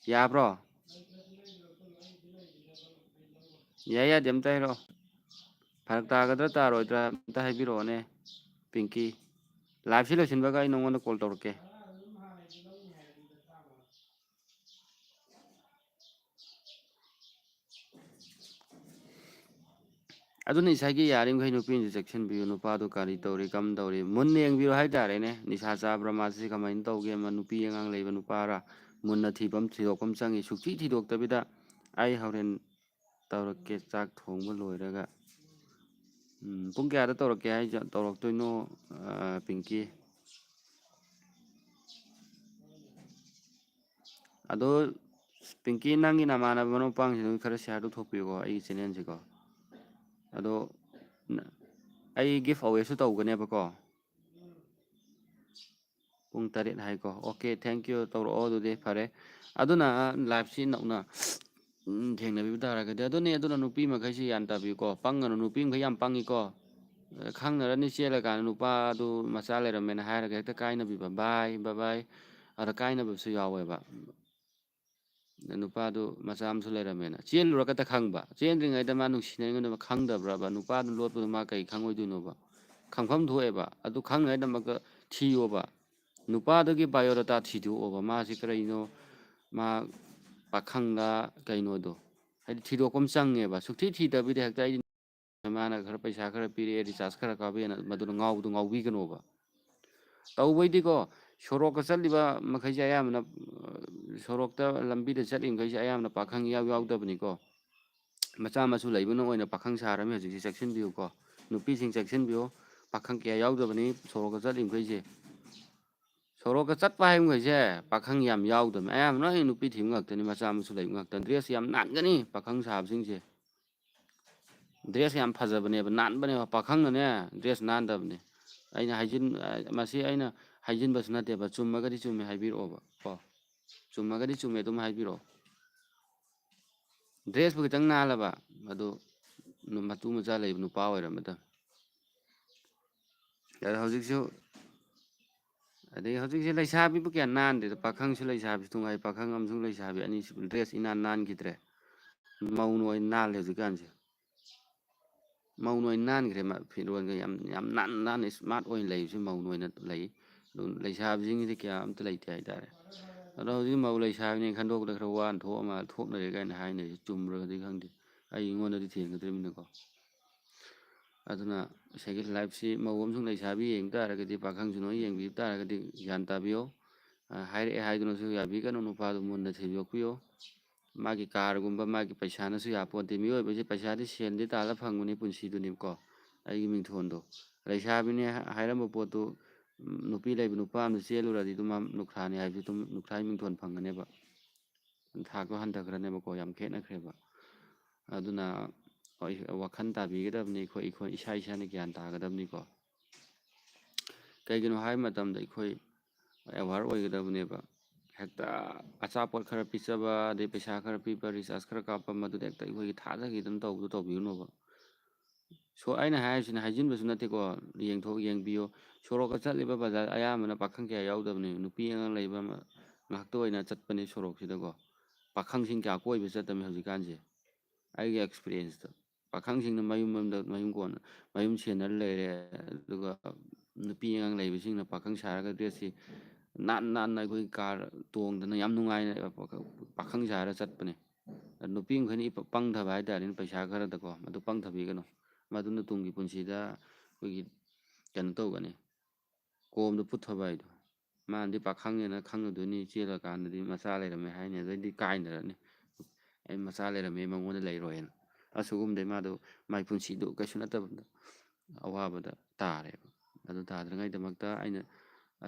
ꯌꯥꯕ꯭ꯔꯣ? ꯌꯥꯏ ꯌꯥꯗꯦ ꯑꯝꯇ ꯍꯥꯏꯔꯛꯑꯣ꯫ ꯐꯔꯛ ꯇꯥꯒꯗ꯭ꯔꯥ ꯇꯥꯔꯣꯏꯗ꯭ꯔꯥ ꯑꯝꯇ ꯍꯥꯏꯕꯤꯔꯛꯑꯣꯅꯦ, ꯄꯤꯡꯀꯤ꯫ Live ꯁꯤ ꯂꯣꯏꯁꯤꯟꯕꯒ ꯑꯩ ꯅꯉꯣꯟꯗ call ꯇꯧꯔꯛꯀꯦ꯫ ꯑꯗꯨꯅ ꯉꯁꯥꯏꯒꯤ ꯌꯥꯔꯤꯃꯈꯩ ꯅꯨꯄꯤꯅꯁꯨ ꯆꯦꯛꯁꯤꯟꯕꯤꯌꯨ, ꯅꯨꯄꯥꯗꯨ ꯀꯔꯤ ꯇꯧꯔꯤ, ꯀꯝ ꯇꯧꯔꯤ, ꯃꯨꯟꯅ ꯌꯦꯡꯕꯤꯌꯨ ꯍꯥꯏꯇꯥꯔꯦꯅꯦ꯫ ꯅꯤꯁꯥ ꯆꯥꯕ꯭ꯔꯥ, ꯃꯥꯁꯤ ꯀꯃꯥꯏꯅ ꯇꯧꯒꯦ, ꯃꯥ ꯅꯨꯄꯤ ꯑꯉꯥꯡ ꯂꯩꯕ ꯅꯨꯄꯥꯔꯥ, ꯃꯨꯟꯅ ꯊꯤꯕ ꯑꯃ, ꯊꯤꯗꯣꯛꯄ ꯑꯃ ꯆꯪꯉꯤ꯫ ꯁꯨꯛꯊꯤ ꯊꯤꯗꯣꯛꯇꯕꯤꯗ ꯑꯩ ꯍꯣꯔꯦꯟ ꯇꯧꯔꯛꯀꯦ, ꯆꯥꯛ ꯊꯣꯡꯕ ꯂꯣꯏꯔꯒ꯫ ꯎꯝ, ꯄꯨꯡ ꯀꯌꯥꯗ ꯇꯧꯔꯛꯀꯦ ꯍꯥꯏꯁꯦ, ꯇꯧꯔꯛꯇꯣꯏꯅꯣ, ꯑ, ꯄꯤꯡꯀꯤ? ꯑꯗꯣ, ꯄꯤꯡꯀꯤ, ꯅꯪꯒꯤ ꯅꯃꯥꯟꯅꯕ ꯃꯔꯨꯞ ꯃꯄꯥꯡꯁꯤꯡꯗꯨ ꯈꯔ share ꯇꯧꯊꯣꯛꯄꯤꯌꯨꯀꯣ, ꯑꯩꯒꯤ channel ꯁꯤꯀꯣ꯫ ꯑꯗꯣ, ꯅ-, ꯑꯩ give away ꯁꯨ ꯇꯧꯒꯅꯦꯕꯀꯣ꯫ ꯄꯨꯡ ꯇꯔꯦꯠ ꯍꯥꯏꯀꯣ꯫ Okay, thank you, ꯇꯧꯔꯛꯑꯣ ꯑꯗꯨꯗꯤ, ꯐꯔꯦ꯫ ꯑꯗꯨꯅ live ꯁꯤ ꯅꯧꯅ, ꯎꯝ, ꯊꯦꯡꯅꯕꯤꯕ ꯇꯥꯔꯒꯗꯤ꯫ ꯑꯗꯨꯅꯤ, ꯑꯗꯨꯅ ꯅꯨꯄꯤ ꯃꯈꯩꯁꯤ ꯒ꯭ꯌꯥꯟ ꯇꯥꯕꯤꯌꯨꯀꯣ, ꯄꯪꯒꯅꯨ, ꯅꯨꯄꯤ ꯃꯈꯩ ꯌꯥꯝ ꯄꯪꯉꯤꯀꯣ꯫ ꯑ, ꯈꯪꯅꯔꯅꯤ ꯆꯦꯜꯂꯀꯥꯟꯗ ꯅꯨꯄꯥꯗꯨ ꯃꯆꯥ ꯂꯩꯔꯝꯃꯦꯅ ꯍꯥꯏꯔꯒ ꯍꯦꯛꯇ ꯀꯥꯏꯅꯕꯤꯕ, bye, bye bye, ꯑꯗ ꯀꯥꯏꯅꯕꯁꯨ ꯌꯥꯎꯋꯦꯕ꯫ ꯅꯨꯄꯥꯗꯨ ꯃꯆꯥ ꯑꯃꯁꯨ ꯂꯩꯔꯝꯃꯦꯅ꯫ ꯆꯦꯜꯂꯨꯔꯒꯇ ꯈꯪꯕ꯫ ꯆꯦꯟꯗ꯭ꯔꯤꯉꯩꯗ ꯃꯥ ꯅꯨꯡꯁꯤꯅꯔꯤꯉꯩꯗ ꯈꯪꯗꯕ꯭ꯔꯕ? ꯅꯨꯄꯥꯗꯨ ꯂꯣꯠꯄꯗꯨ ꯃꯥ ꯀꯩ ꯈꯪꯉꯣꯏꯗꯣꯏꯅꯣꯕ? ꯈꯪꯐꯝ ꯊꯣꯛꯑꯦꯕ꯫ ꯑꯗꯨ ꯈꯪꯅꯉꯥꯏꯗꯃꯛꯇ ꯊꯤꯌꯣꯕ꯫ ꯅꯨꯄꯥꯗꯨꯒꯤ biodata ꯊꯤꯗꯣꯛꯑꯣꯕ꯫ ꯃꯥꯁꯤ ꯀꯔꯤꯅꯣ? ꯃꯥ ꯄꯥꯈꯪꯂ ꯀꯩꯅꯣꯗꯣ? ꯍꯥꯏꯗꯤ ꯊꯤꯗꯣꯛꯄ ꯑꯃ ꯆꯪꯉꯦꯕ꯫ ꯁꯨꯛꯊꯤ ꯊꯤꯗꯕꯤꯗ ꯍꯦꯛꯇ ꯑꯩꯗꯤ ꯃꯥꯅ ꯈꯔ ꯄꯩꯁꯥ ꯈꯔ ꯄꯤꯔꯛꯑꯦ, recharge ꯈꯔ ꯀꯥꯞꯄꯛꯑꯦꯅ ꯃꯗꯨꯅ ꯉꯥꯎꯕꯗꯣ ꯉꯥꯎꯕꯤꯒꯅꯣꯕ꯫ ꯇꯧꯕꯩꯗꯤꯀꯣ, ꯁꯣꯔꯣꯛꯀ ꯆꯠꯂꯤꯕ ꯃꯈꯩꯁꯦ ꯑꯌꯥꯝꯕꯅ, ꯑ, ꯁꯣꯔꯣꯛꯇ ꯂꯝꯕꯤꯗ ꯆꯠꯂꯤ ꯃꯈꯩꯁꯦ ꯑꯌꯥꯝꯕꯅ ꯄꯥꯈꯪ ꯏꯌꯥꯎ ꯌꯥꯎꯗꯕꯅꯤꯀꯣ꯫ ꯃꯆꯥ ꯃꯁꯨ ꯂꯩꯕꯅ ꯑꯣꯏꯅ ꯄꯥꯈꯪ ꯁꯥꯔꯝꯃꯤ ꯍꯧꯖꯤꯛꯁꯦ, ꯆꯦꯛꯁꯤꯟꯕꯤꯌꯨꯀꯣ꯫ ꯅꯨꯄꯤꯁꯤꯡ ꯆꯦꯛꯁꯤꯟꯕꯤꯌꯨ, ꯄꯥꯈꯪ ꯀꯌꯥ ꯌꯥꯎꯗꯕꯅꯤ ꯁꯣꯔꯣꯛꯀ ꯆꯠꯂꯤ ꯃꯈꯩꯁꯦ꯫ ꯁꯣꯔꯣꯛꯀ ꯆꯠꯄ ꯍꯥꯏꯕ ꯃꯈꯩꯁꯦ ꯄꯥꯈꯪ ꯌꯥꯝ ꯌꯥꯎꯗꯕꯅꯤ, ꯑꯌꯥꯝꯕꯅ ꯂꯣꯏ ꯅꯨꯄꯤ ꯊꯤꯕ ꯉꯥꯛꯇꯅꯤ, ꯃꯆꯥ ꯃꯁꯨ ꯂꯩꯕ ꯉꯥꯛꯇꯅꯤ꯫ Dress ꯌꯥꯝ ꯅꯥꯟꯒꯅꯤ ꯄꯥꯈꯪ ꯁꯥꯕꯁꯤꯡꯁꯦ꯫ Dress ꯌꯥꯝ ꯐꯖꯕꯅꯦꯕ, ꯅꯥꯟꯕꯅꯦꯕ꯫ ꯄꯥꯈꯪꯅꯅꯦ dress ꯅꯥꯟꯗꯕꯅꯦ꯫ ꯑꯩꯅ ꯍꯥꯏꯖꯤꯟ-, ꯑ, ꯃꯁꯤ ꯑꯩꯅ ꯍꯥꯏꯖꯤꯟꯕꯁꯨ ꯅꯠꯇꯦꯕ, ꯆꯨꯝꯃꯒꯗꯤ ꯆꯨꯝꯃꯦ ꯍꯥꯏꯕꯤꯔꯛꯑꯣꯕ ꯀꯣ꯫ ꯆꯨꯝꯃꯒꯗꯤ ꯆꯨꯝꯃꯦ ꯑꯗꯨꯝ ꯍꯥꯏꯕꯤꯔꯛꯑꯣ꯫ Dress ꯄꯨ ꯈꯤꯇꯪ ꯅꯥꯜꯂꯕ, ꯑꯗꯨ ꯅꯨ-, ꯃꯇꯨ ꯃꯆꯥ ꯂꯩꯕ ꯅꯨꯄꯥ ꯑꯣꯏꯔꯝꯃꯗꯝꯅꯤ꯫ ꯑꯗꯣ ꯍꯧꯖꯤꯛꯁꯨ ꯑꯗꯩ ꯍꯧꯖꯤꯛꯁꯦ ꯂꯩꯁꯥꯕꯤꯕꯨ ꯀꯌꯥ ꯅꯥꯟꯗꯦꯗ, ꯄꯥꯈꯪꯁꯨ ꯂꯩꯁꯥꯕꯤꯁꯨ ꯇꯨꯡꯍꯥꯏ, ꯄꯥꯈꯪ ꯑꯃꯁꯨꯡ ꯂꯩꯁꯥꯕꯤ ꯑꯅꯤꯁꯤꯕꯨ dress ꯏꯅꯥꯟ ꯅꯥꯟꯈꯤꯗ꯭ꯔꯦ꯫ ꯃꯧꯅ ꯑꯣꯏꯅ ꯅꯥꯜꯂꯦ ꯍꯧꯖꯤꯛꯀꯥꯟꯁꯦ꯫ ꯃꯧꯅ ꯑꯣꯏꯅ ꯅꯥꯟꯈ꯭ꯔꯦ꯫ ꯐꯤꯔꯣꯟꯒ ꯌꯥꯝ ꯌꯥꯝ ꯅꯥꯟ ꯅꯥꯟꯅ smart ꯑꯣꯏꯅ ꯂꯩꯕꯁꯦ ꯃꯧꯅ ꯑꯣꯏꯅ ꯂꯩ꯫ ꯑꯗꯨ ꯂꯩꯁꯥꯕꯤꯁꯤꯡꯁꯤꯗꯤ ꯀꯌꯥ ꯑꯝꯇ ꯂꯩꯇꯦ ꯍꯥꯏꯇꯥꯔꯦ꯫ ꯑꯗꯣ ꯍꯧꯖꯤꯛ ꯃꯧ ꯂꯩꯁꯥꯕꯤꯅꯦ ꯈꯟꯗꯣꯛꯄꯗ ꯈꯔ ꯋꯥꯅ ꯊꯣꯛꯑ ꯃꯥꯜꯂꯦ, ꯊꯣꯛꯅꯔꯦ ꯀꯥꯏꯅ ꯍꯥꯏꯅꯔꯤꯁꯦ ꯆꯨꯝꯕ꯭ꯔꯒꯗꯤ ꯈꯪꯗꯦ, ꯑꯩ ꯑꯩꯉꯣꯟꯗꯗꯤ ꯊꯦꯡꯅꯗ꯭ꯔꯤꯕꯅꯤꯅꯀꯣ꯫ ꯑꯗꯨꯅ ꯉꯁꯥꯏꯒꯤ lifeꯁꯤ ꯃꯧ ꯑꯃꯁꯨꯡ ꯂꯩꯁꯥꯕꯤ ꯌꯦꯡ ꯇꯥꯔꯒꯗꯤ, ꯄꯥꯈꯪꯁꯨ ꯅꯣꯏ ꯌꯦꯡꯕꯤꯕ ꯇꯥꯔꯒꯗꯤ ꯒ꯭ꯌꯥꯟ ꯇꯥꯕꯤꯌꯣ꯫ ꯍꯥꯏꯔꯛꯑꯦ ꯍꯥꯏꯗꯨꯅꯁꯨ ꯌꯥꯕꯤꯒꯅꯨ, ꯅꯨꯄꯥꯗꯨ ꯃꯨꯟꯅ ꯊꯤꯗꯣꯛꯄꯤꯌꯣ꯫ ꯃꯥꯒꯤ ꯀꯥꯔꯒꯨꯝꯕ, ꯃꯥꯒꯤ ꯄꯩꯁꯥꯅꯁꯨ ꯌꯥꯄꯣꯟꯇꯦ꯫ ꯃꯤꯑꯣꯏꯕꯁꯦ ꯄꯩꯁꯥꯗꯤ ꯁꯦꯟꯗꯤ ꯇꯥꯜꯂ ꯐꯪꯕꯅꯤ ꯄꯨꯟꯁꯤꯗꯨꯅꯤꯀꯣ꯫ ꯑꯩꯒꯤ ꯃꯤꯡꯊꯣꯟꯗꯣ, ꯂꯩꯁꯥꯕꯤꯅꯦ ꯍꯥꯏꯔꯝꯕ ꯄꯣꯠꯇꯨ, ꯅꯨꯄꯤ ꯂꯩꯕ ꯅꯨꯄꯥ ꯑꯃꯗ ꯆꯦꯜꯂꯨꯔꯗꯤ ꯑꯗꯨꯝ ꯅꯨꯈ꯭ꯔꯥꯅꯤ ꯍꯥꯏꯕꯁꯤ ꯑꯗꯨꯝ ꯅꯨꯈ꯭ꯔꯥꯒꯤ ꯃꯤꯡꯊꯣꯟ ꯐꯪꯒꯅꯦꯕ꯫ ꯊꯥꯛꯇꯣ ꯍꯟꯊꯈ꯭ꯔꯅꯦꯕꯀꯣ, ꯌꯥꯝ ꯈꯦꯠꯅꯈ꯭ꯔꯦꯕ꯫ ꯑꯗꯨꯅ ꯋꯥꯈꯜ ꯇꯥꯕꯤꯒꯗꯕꯅꯤ ꯑꯩꯈꯣꯏ, ꯑꯩꯈꯣꯏ ꯏꯁꯥ ꯏꯁꯥꯅ ꯒ꯭ꯌꯥꯟ ꯇꯥꯒꯗꯕꯅꯤꯀꯣ꯫ ꯀꯩꯒꯤꯅꯣ ꯍꯥꯏꯕ ꯃꯇꯝꯗ ꯑꯩꯈꯣꯏ aware ꯑꯣꯏꯒꯗꯕꯅꯦꯕ꯫ ꯍꯦꯛꯇ ꯑꯆꯥꯄꯣꯠ ꯈꯔ ꯄꯤꯖꯕ, ꯑꯗꯩ ꯄꯩꯁꯥ ꯈꯔ ꯄꯤꯕ, recharge ꯈꯔ ꯀꯥꯞꯄ, ꯃꯗꯨꯗ ꯍꯦꯛꯇ ꯑꯩꯈꯣꯏꯒꯤ ꯊꯥꯖꯈꯤꯗꯅ ꯇꯧꯕꯗꯣ ꯇꯧꯕꯤꯒꯅꯣꯕ꯫ ꯁꯣ-, ꯑꯩꯅ ꯍꯥꯏꯔꯤꯁꯤꯅ ꯍꯥꯏꯖꯤꯟꯕꯁꯨ ꯅꯠꯇꯦꯀꯣ, ꯌꯦꯡꯊꯣꯛ-, ꯌꯦꯡꯕꯤꯌꯣ꯫ ꯁꯣꯔꯣꯛꯀ ꯆꯠꯂꯤꯕ ꯕꯖꯥꯔ ꯑꯌꯥꯝꯕꯅ ꯄꯥꯈꯪ ꯀꯌꯥ ꯌꯥꯎꯗꯕꯅꯦ, ꯅꯨꯄꯤ ꯑꯉꯥꯡ ꯂꯩꯕ ꯑꯃ ꯉꯥꯛꯇ ꯑꯣꯏꯅ ꯆꯠꯄꯅꯦ ꯁꯣꯔꯣꯛꯁꯤꯗꯀꯣ꯫ ꯄꯥꯈꯪꯁꯤꯡ ꯀꯌꯥ ꯀꯣꯏꯕ ꯆꯠꯇꯕꯅꯤ ꯍꯧꯖꯤꯛꯀꯥꯟꯁꯦ꯫ ꯑꯩꯒꯤ experienceꯇ ꯄꯥꯈꯪꯁꯤꯡꯅ ꯃꯌꯨꯝ ꯃꯌꯨꯝꯗ, ꯃꯌꯨꯝ ꯀꯣꯟꯅ ꯃꯌꯨꯝ ꯁꯦꯟꯅꯔ ꯂꯩꯔꯦ, ꯑꯗꯨꯒ ꯅꯨꯄꯤ ꯑꯉꯥꯡ ꯂꯩꯕꯁꯤꯡꯅ ꯄꯥꯈꯪ ꯁꯥꯔꯒ dressꯁꯤ ꯅꯥꯟ ꯅꯥꯟꯅ ꯑꯩꯈꯣꯏ car ꯇꯣꯡꯗꯅ ꯌꯥꯝ ꯅꯨꯡꯉꯥꯏꯅ ꯄꯥꯈꯪ ꯁꯥꯔ ꯆꯠꯄꯅꯦ꯫ ꯅꯨꯄꯤ ꯃꯈꯩꯅ ꯏꯄ-, ꯄꯪꯊꯕ ꯍꯥꯏꯇꯥꯔꯦꯅꯦ, ꯄꯩꯁꯥ ꯈꯔꯗꯀꯣ, ꯃꯗꯨ ꯄꯪꯊꯕꯤꯒꯅꯨ꯫ ꯃꯗꯨꯅ ꯇꯨꯡꯒꯤ ꯄꯨꯟꯁꯤꯗ ꯑꯩꯈꯣꯏꯒꯤ ꯀꯩꯅꯣ ꯇꯧꯒꯅꯤ, ꯀꯣꯝꯗ ꯄꯨꯊꯕ ꯍꯥꯏꯗꯣ꯫ ꯃꯥꯅꯗꯤ ꯄꯥꯈꯪꯅꯦꯅ ꯈꯪꯉꯗꯣꯏꯅꯤ, ꯆꯦꯜꯂꯀꯥꯟꯗꯗꯤ ꯃꯆꯥ ꯂꯩꯔꯝꯃꯦ ꯍꯥꯏꯅꯤ, ꯑꯗꯩꯗꯤ ꯀꯥꯏꯅꯔꯅꯤ, "ꯑꯩ ꯃꯆꯥ ꯂꯩꯔꯝꯃꯦ, ꯃꯉꯣꯟꯗ ꯂꯩꯔꯣꯏꯅ"꯫ ꯑꯁꯤꯒꯨꯝꯕꯗꯩ ꯃꯥꯗꯣ ꯃꯥꯏ ꯄꯨꯟꯁꯤꯗꯣ ꯀꯩꯁꯨ ꯅꯠꯇꯕꯗ ꯑꯋꯥꯕꯗ ꯇꯥꯔꯦꯕ꯫ ꯑꯗꯨ ꯇꯥꯗꯅꯉꯥꯏꯗꯃꯛꯇ ꯑꯩꯅ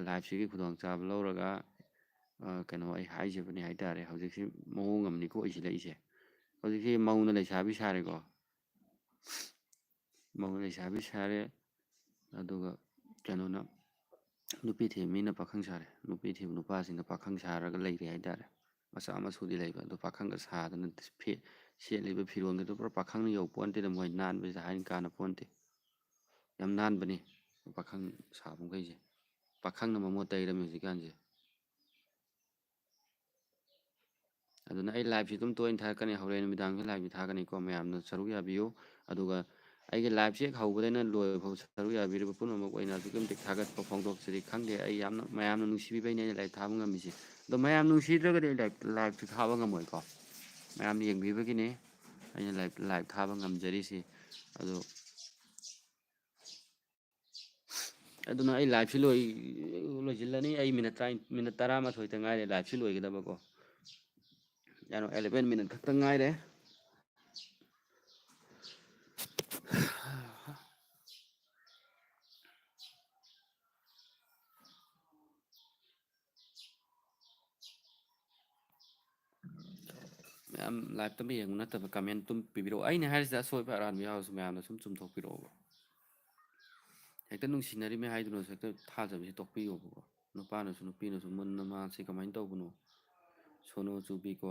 lifeꯁꯤꯒꯤ ꯈꯨꯗꯣꯡꯆꯥꯕ ꯂꯧꯔꯒ, ꯑ, ꯀꯩꯅꯣ ꯑꯩ ꯍꯥꯏꯖꯕꯅꯦ ꯍꯥꯏꯇꯥꯔꯦ꯫ ꯍꯧꯖꯤꯛꯁꯤ ꯃꯑꯣꯡ ꯑꯃꯅꯤꯀꯣ ꯑꯣꯏꯁꯤꯜꯂꯛꯏꯁꯦ꯫ ꯍꯧꯖꯤꯛꯁꯤ ꯃꯧꯅ ꯂꯩꯁꯥꯕꯤ ꯁꯥꯔꯦꯀꯣ꯫ ꯃꯧꯅ ꯂꯩꯁꯥꯕꯤ ꯁꯥꯔꯦ, ꯑꯗꯨꯒ ꯀꯩꯅꯣꯅ ꯅꯨꯄꯤ ꯊꯤꯕ ꯃꯤꯅ ꯄꯥꯈꯪ ꯁꯥꯔꯦ, ꯅꯨꯄꯤ ꯊꯤꯕ ꯅꯨꯄꯥꯁꯤꯡꯅ ꯄꯥꯈꯪ ꯁꯥꯔꯒ ꯂꯩꯔꯦ ꯍꯥꯏꯇꯥꯔꯦ꯫ ꯃꯆꯥ ꯃꯁꯨꯗꯤ ꯂꯩꯕ, ꯑꯗꯣ ꯄꯥꯈꯪꯒ ꯁꯥꯗꯅ ꯐꯤ-, ꯁꯦꯠꯂꯤꯕ ꯐꯤꯔꯣꯟꯒꯗꯣ ꯄꯨꯔꯥ ꯄꯥꯈꯪꯅ ꯌꯧ ꯄꯣꯟꯇꯦꯗ, ꯃꯣꯏ ꯅꯥꯟꯕꯁꯤꯗ ꯍꯥꯏꯅ ꯀꯥꯟꯅ ꯄꯣꯟꯇꯦ꯫ ꯌꯥꯝ ꯅꯥꯟꯕꯅꯤ ꯄꯥꯈꯪ ꯁꯥꯕ ꯃꯈꯩꯁꯦ꯫ ꯄꯥꯈꯪꯅ ꯃꯃꯣꯠ ꯇꯩꯔꯝꯃꯤ ꯍꯧꯖꯤꯛꯀꯥꯟꯁꯦ꯫ ꯑꯗꯨꯅ ꯑꯩ liveꯁꯤ ꯑꯗꯨꯝ ꯇꯣꯏꯅ ꯊꯥꯔꯛꯀꯅꯤ, ꯍꯣꯔꯦꯟ ꯅꯨꯃꯤꯗꯥꯡꯁꯨ liveꯁꯤ ꯊꯥꯒꯅꯤꯀꯣ, ꯃꯌꯥꯝꯅ ꯁꯔꯨꯛ ꯌꯥꯕꯤꯌꯨ꯫ ꯑꯗꯨꯒ ꯑꯩꯒꯤ liveꯁꯤ ꯍꯦꯛ ꯍꯧꯕꯗꯩꯅ ꯂꯣꯏꯕ ꯐꯥꯎ ꯁꯔꯨꯛ ꯌꯥꯕꯤꯔꯤꯕ ꯄꯨꯝꯅꯃꯛ ꯑꯣꯏꯅ ꯑꯗꯨꯛꯀꯤ ꯃꯇꯤꯛ ꯊꯥꯒꯠꯄ ꯐꯣꯡꯗꯣꯛꯆꯔꯤ꯫ ꯈꯪꯗꯦ, ꯑꯩ ꯌꯥꯝꯅ, ꯃꯌꯥꯝꯅ ꯅꯨꯡꯁꯤꯕꯤꯕꯩꯅꯦ ꯑꯩꯅ live ꯊꯥꯕ ꯉꯝꯃꯤꯁꯦ꯫ ꯑꯗꯣ ꯃꯌꯥꯝ ꯅꯨꯡꯁꯤꯗ꯭ꯔꯒꯗꯤ ꯑꯩ live, liveꯁꯨ ꯊꯥꯕ ꯉꯝꯃꯣꯏꯀꯣ꯫ ꯃꯌꯥꯝꯅ ꯌꯦꯡꯕꯤꯕꯒꯤꯅꯦ ꯑꯩꯅ live, live ꯊꯥꯕ ꯉꯝꯖꯔꯤꯁꯤ꯫ ꯑꯗꯣ ꯑꯗꯨꯅ ꯑꯩ liveꯁꯤ ꯂꯣꯏ-, ꯂꯣꯏꯁꯤꯜꯂꯅꯤ꯫ ꯑꯩ minute ꯇꯔꯥ, minute ꯇꯔꯥꯃꯥꯊꯣꯏꯗ ꯉꯥꯏꯔꯦ liveꯁꯤ ꯂꯣꯏꯒꯗꯕꯀꯣ꯫ ꯀꯩꯅꯣ, eleven minute ꯈꯛꯇ ꯉꯥꯏꯔꯦ꯫ ꯃꯌꯥꯝ liveꯇ ꯑꯃ ꯌꯦꯡꯕ ꯅꯠꯇꯕ comment ꯑꯗꯨꯝ ꯄꯤꯕꯤꯔꯛꯑꯣ꯫ ꯑꯩꯅ ꯍꯥꯏꯔꯤꯁꯤꯗ ꯑꯁꯣꯏꯕ ꯑꯔꯥꯟꯕ ꯌꯥꯎꯔꯁꯨ ꯃꯌꯥꯝꯅ ꯁꯨꯝ ꯆꯨꯝꯊꯣꯛꯄꯤꯔꯛꯑꯣꯕ꯫ ꯍꯦꯛꯇ ꯅꯨꯡꯁꯤꯅꯔꯤꯃꯦ ꯍꯥꯏꯗꯨꯅꯁꯨ ꯍꯦꯛꯇ ꯊꯥꯖꯕꯁꯤ ꯇꯣꯛꯄꯤꯌꯣꯕꯀꯣ꯫ ꯅꯨꯄꯥꯅꯁꯨ ꯅꯨꯄꯤꯅꯁꯨ ꯃꯨꯟꯅ ꯃꯥꯁꯤ ꯀꯃꯥꯏꯅ ꯇꯧꯕꯅꯣ? ꯁꯣꯅꯣ ꯆꯨꯕꯤꯀꯣ꯫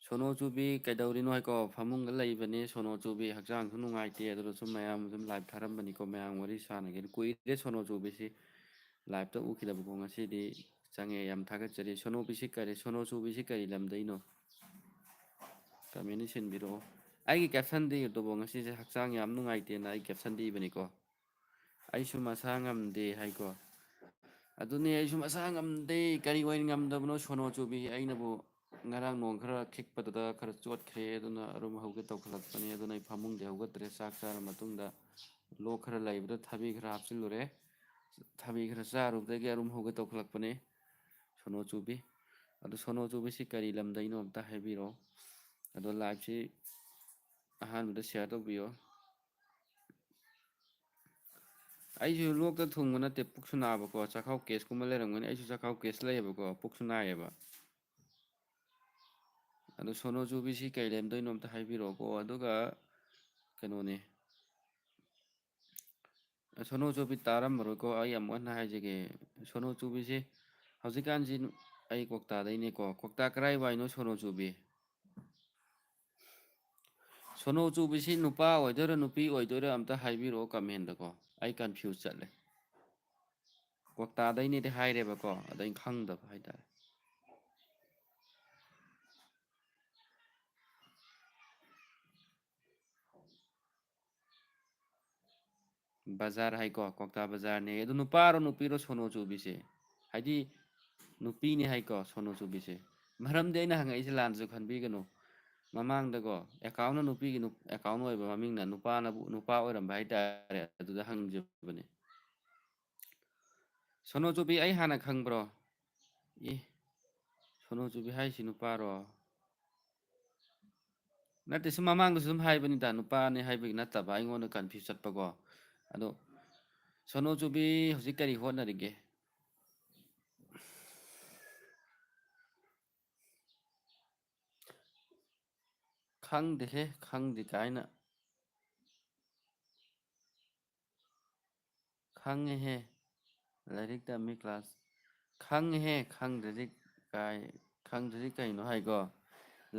ꯁꯣꯅꯣ ꯆꯨꯕꯤ ꯀꯩꯗꯧꯔꯤꯅꯣ ꯍꯥꯏꯀꯣ? ꯐꯃꯨꯡꯗ ꯂꯩꯕꯅꯤ ꯁꯣꯅꯣ ꯆꯨꯕꯤ, ꯍꯛꯆꯥꯡꯁꯨ ꯅꯨꯡꯉꯥꯏꯇꯦ꯫ ꯑꯗꯨꯅ ꯁꯨꯝ ꯃꯌꯥꯝ ꯑꯗꯨꯝ live ꯊꯥꯔꯝꯕꯅꯤꯀꯣ, ꯃꯌꯥꯝ ꯋꯥꯔꯤ ꯁꯥꯟꯅꯒꯦꯅ꯫ ꯀꯨꯏꯔꯦ ꯁꯣꯅꯣ ꯆꯨꯕꯤꯁꯤ liveꯇ ꯎꯈꯤꯗꯕꯀꯣ, ꯉꯁꯤꯗꯤ ꯆꯪꯉꯦ꯫ ꯌꯥꯝ ꯊꯥꯒꯠꯆꯔꯤ꯫ ꯁꯣꯅꯣ ꯆꯨꯕꯤꯁꯤ ꯀꯔꯤ, ꯁꯣꯅꯣ ꯆꯨꯕꯤꯁꯤ ꯀꯔꯤ ꯂꯝꯗꯩꯅꯣ? Comment ꯏꯁꯤꯟꯕꯤꯔꯛꯑꯣ꯫ ꯑꯩꯒꯤ captionꯗꯤ ꯑꯗꯨꯕꯨ ꯉꯁꯤꯁꯦ ꯍꯛꯆꯥꯡ ꯌꯥꯝ ꯅꯨꯡꯉꯥꯏꯇꯦꯅ ꯑꯩ captionꯗꯤ ꯏꯕꯅꯤꯀꯣ꯫ ꯑꯩꯁꯨ ꯃꯁꯥ ꯉꯝꯗꯦ ꯍꯥꯏꯀꯣ꯫ ꯑꯗꯨꯅꯤ, ꯑꯩꯁꯨ ꯃꯁꯥ ꯉꯝꯗꯦ꯫ ꯀꯔꯤ ꯑꯣꯏꯅ ꯉꯝꯗꯕꯅꯣ ꯁꯣꯅꯣ ꯆꯨꯕꯤ? ꯑꯩꯅꯕꯨ ꯉꯔꯥꯡ ꯅꯣꯡ ꯈꯔ ꯈꯤꯛꯄꯗꯨꯗ ꯈꯔ ꯆꯣꯠꯈ꯭ꯔꯦ, ꯑꯗꯨꯅ ꯑꯔꯨꯝ ꯍꯧꯒꯦ ꯇꯧꯈꯠꯂꯛꯄꯅꯤ꯫ ꯑꯗꯨꯅ ꯑꯩ ꯐꯃꯨꯡꯗꯤ ꯍꯧꯒꯠꯇ꯭ꯔꯦ꯫ ꯆꯥꯛ ꯆꯥꯔ ꯃꯇꯨꯡꯗ ꯂꯣꯛ ꯈꯔ ꯂꯩꯕꯗ ꯊꯕꯤ ꯈꯔ ꯍꯥꯞꯆꯤꯜꯂꯨꯔꯦ꯫ ꯊꯕꯤ ꯈꯔ ꯆꯥꯔꯨꯕꯗꯒꯤ ꯑꯔꯨꯝ ꯍꯧꯒꯦ ꯇꯧꯈꯠꯂꯛꯄꯅꯤ ꯁꯣꯅꯣ ꯆꯨꯕꯤ꯫ ꯑꯗꯨ ꯁꯣꯅꯣ ꯆꯨꯕꯤꯁꯤ ꯀꯔꯤ ꯂꯝꯗꯩꯅꯣ ꯑꯝꯇ ꯍꯥꯏꯕꯤꯔꯛꯑꯣ꯫ ꯑꯗꯣ liveꯁꯤ ꯑꯍꯥꯟꯕꯗ share ꯇꯧꯕꯤꯌꯣ꯫ ꯑꯩꯁꯨ ꯂꯣꯛꯇ ꯊꯨꯡꯕ ꯅꯠꯇꯦ, ꯄꯨꯛꯁꯨ ꯅꯥꯕꯀꯣ꯫ ꯆꯥꯛꯈꯥꯎ caseꯀꯨꯝꯕ ꯂꯩꯔꯝꯒꯅꯤ꯫ ꯑꯩꯁꯨ ꯆꯥꯛꯈꯥꯎ case ꯂꯩꯌꯦꯕꯀꯣ, ꯄꯨꯛꯁꯨ ꯅꯥꯏꯌꯦꯕ꯫ ꯑꯗꯣ ꯁꯣꯅꯣ ꯆꯨꯕꯤꯁꯤ ꯀꯩ ꯂꯝꯗꯩꯅꯣ ꯑꯝꯇ ꯍꯥꯏꯕꯤꯔꯛꯑꯣꯀꯣ꯫ ꯑꯗꯨꯒ ꯀꯩꯅꯣꯅꯦ, ꯁꯣꯅꯣ ꯆꯨꯕꯤ ꯇꯥꯔꯝꯃꯔꯣꯏꯀꯣ꯫ ꯑꯩ ꯑꯃꯨꯛ ꯍꯟꯅ ꯍꯥꯏꯖꯒꯦ, ꯁꯣꯅꯣ ꯆꯨꯕꯤꯁꯤ ꯍꯧꯖꯤꯛꯀꯥꯟꯁꯤ ꯑꯩ ꯀ꯭ꯋꯥꯛꯇꯥꯗꯩꯅꯦꯀꯣ꯫ ꯀ꯭ꯋꯥꯛꯇꯥ ꯀꯔꯥꯏ ꯋꯥꯏꯅꯣ ꯁꯣꯅꯣ ꯆꯨꯕꯤ? ꯁꯣꯅꯣ ꯆꯨꯕꯤꯁꯤ ꯅꯨꯄꯥ ꯑꯣꯏꯗꯣꯏꯔꯥ ꯅꯨꯄꯤ ꯑꯣꯏꯗꯣꯏꯔꯥ ꯑꯝꯇ ꯍꯥꯏꯕꯤꯔꯛꯑꯣ commentꯗꯀꯣ꯫ ꯑꯩ confuse ꯆꯠꯂꯦ꯫ ꯀ꯭ꯋꯥꯛꯇꯥꯗꯩꯅꯦꯗꯤ ꯍꯥꯏꯔꯦꯕꯀꯣ, ꯑꯗ ꯑꯩꯅ ꯈꯪꯗꯕ ꯍꯥꯏꯇꯥꯔꯦ꯫ ꯕꯖꯥꯔ ꯍꯥꯏꯀꯣ, ꯀ꯭ꯋꯥꯛꯇꯥ ꯕꯖꯥꯔꯅꯦ꯫ ꯑꯗꯨ ꯅꯨꯄꯥꯔꯣ ꯅꯨꯄꯤꯔꯣ ꯁꯣꯅꯣ ꯆꯨꯕꯤꯁꯦ? ꯍꯥꯏꯗꯤ ꯅꯨꯄꯤꯅꯦ ꯍꯥꯏꯀꯣ ꯁꯣꯅꯣ ꯆꯨꯕꯤꯁꯦ꯫ ꯃꯔꯝꯗꯤ ꯑꯩꯅ ꯍꯪꯉꯛꯏꯁꯦ ꯂꯥꯟꯅꯁꯨ ꯈꯟꯕꯤꯒꯅꯨ꯫ ꯃꯃꯥꯡꯗꯀꯣ ꯑꯦꯀꯥꯎꯟꯅ ꯅꯨꯄꯤꯒꯤ ꯅꯨꯞ-, ꯑꯦꯀꯥꯎꯟ ꯑꯣꯏꯕ ꯃꯃꯤꯡꯅ ꯅꯨꯄꯥꯅꯕꯨ, ꯅꯨꯄꯥ ꯑꯣꯏꯔꯝꯕ ꯍꯥꯏꯇꯥꯔꯦ, ꯑꯗꯨꯗ ꯍꯪꯖꯕꯅꯦ꯫ ꯁꯣꯅꯣ ꯆꯨꯕꯤ ꯑꯩ ꯍꯥꯟꯅ ꯈꯪꯕ꯭ꯔꯣ? ꯑꯦ, ꯁꯣꯅꯣ ꯆꯨꯕꯤ ꯍꯥꯏꯁꯤ ꯅꯨꯄꯥꯔꯣ? ꯅꯠꯇꯦ, ꯁꯨꯝ ꯃꯃꯥꯡꯗꯁꯨ ꯑꯗꯨꯝ ꯍꯥꯏꯕꯅꯤꯗ, ꯅꯨꯄꯥꯅꯦ ꯍꯥꯏꯕꯒꯤ ꯅꯠꯇꯕ, ꯑꯩꯉꯣꯟꯗ ꯀꯟꯐ꯭ꯌꯨꯁ ꯆꯠꯄꯀꯣ꯫ ꯑꯗꯣ ꯁꯣꯅꯣ ꯆꯨꯕꯤ ꯍꯧꯖꯤꯛ ꯀꯔꯤ ꯍꯣꯠꯅꯔꯤꯒꯦ? ꯈꯪꯗꯦꯍꯦ, ꯈꯪꯗꯦ ꯀꯥꯏꯅ꯫ ꯈꯪꯉꯦꯍꯦ, ꯂꯥꯏꯔꯤꯛ ꯇꯝꯃꯤ ꯀ꯭ꯂꯥꯁ꯫ ꯈꯪꯉꯦꯍꯦ, ꯈꯪꯗ꯭ꯔꯗꯤ ꯀꯥꯏ-, ꯈꯪꯗ꯭ꯔꯗꯤ ꯀꯩꯅꯣ ꯍꯥꯏꯀꯣ?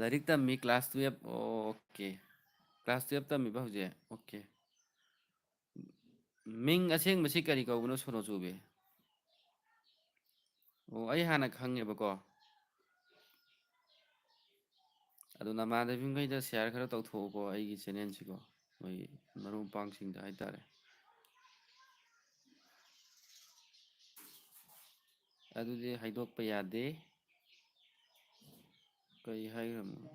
ꯂꯥꯏꯔꯤꯛ ꯇꯝꯃꯤ class twelve, okay. Class twelve ꯇꯝꯃꯤꯕ ꯍꯧꯖꯤꯛ? ꯑꯣꯀꯦ꯫ ꯃꯤꯡ ꯑꯁꯦꯡꯕꯁꯤ ꯀꯔꯤ ꯀꯧꯕꯅꯣ, ꯁꯣꯅꯣ ꯆꯨꯕꯤ? ꯑꯣ, ꯑꯩ ꯍꯥꯟꯅ ꯈꯪꯉꯦꯕꯀꯣ꯫ ꯑꯗꯣ ꯅꯃꯥꯟꯅꯕꯤꯈꯩꯗ ꯁꯤꯌꯥꯔ ꯈꯔ ꯇꯧꯊꯣꯛꯎꯀꯣ, ꯑꯩꯒꯤ ꯆꯦꯅꯦꯜꯁꯤꯀꯣ, ꯃꯣꯏ ꯃꯔꯨꯞ ꯃꯄꯥꯡꯁꯤꯡꯗ ꯍꯥꯏꯇꯥꯔꯦ꯫ ꯑꯗꯨꯗꯤ ꯍꯥꯏꯗꯣꯛꯄ ꯌꯥꯗꯦ꯫ ꯀꯩ ꯍꯥꯏꯈ꯭ꯔꯕꯅꯣ?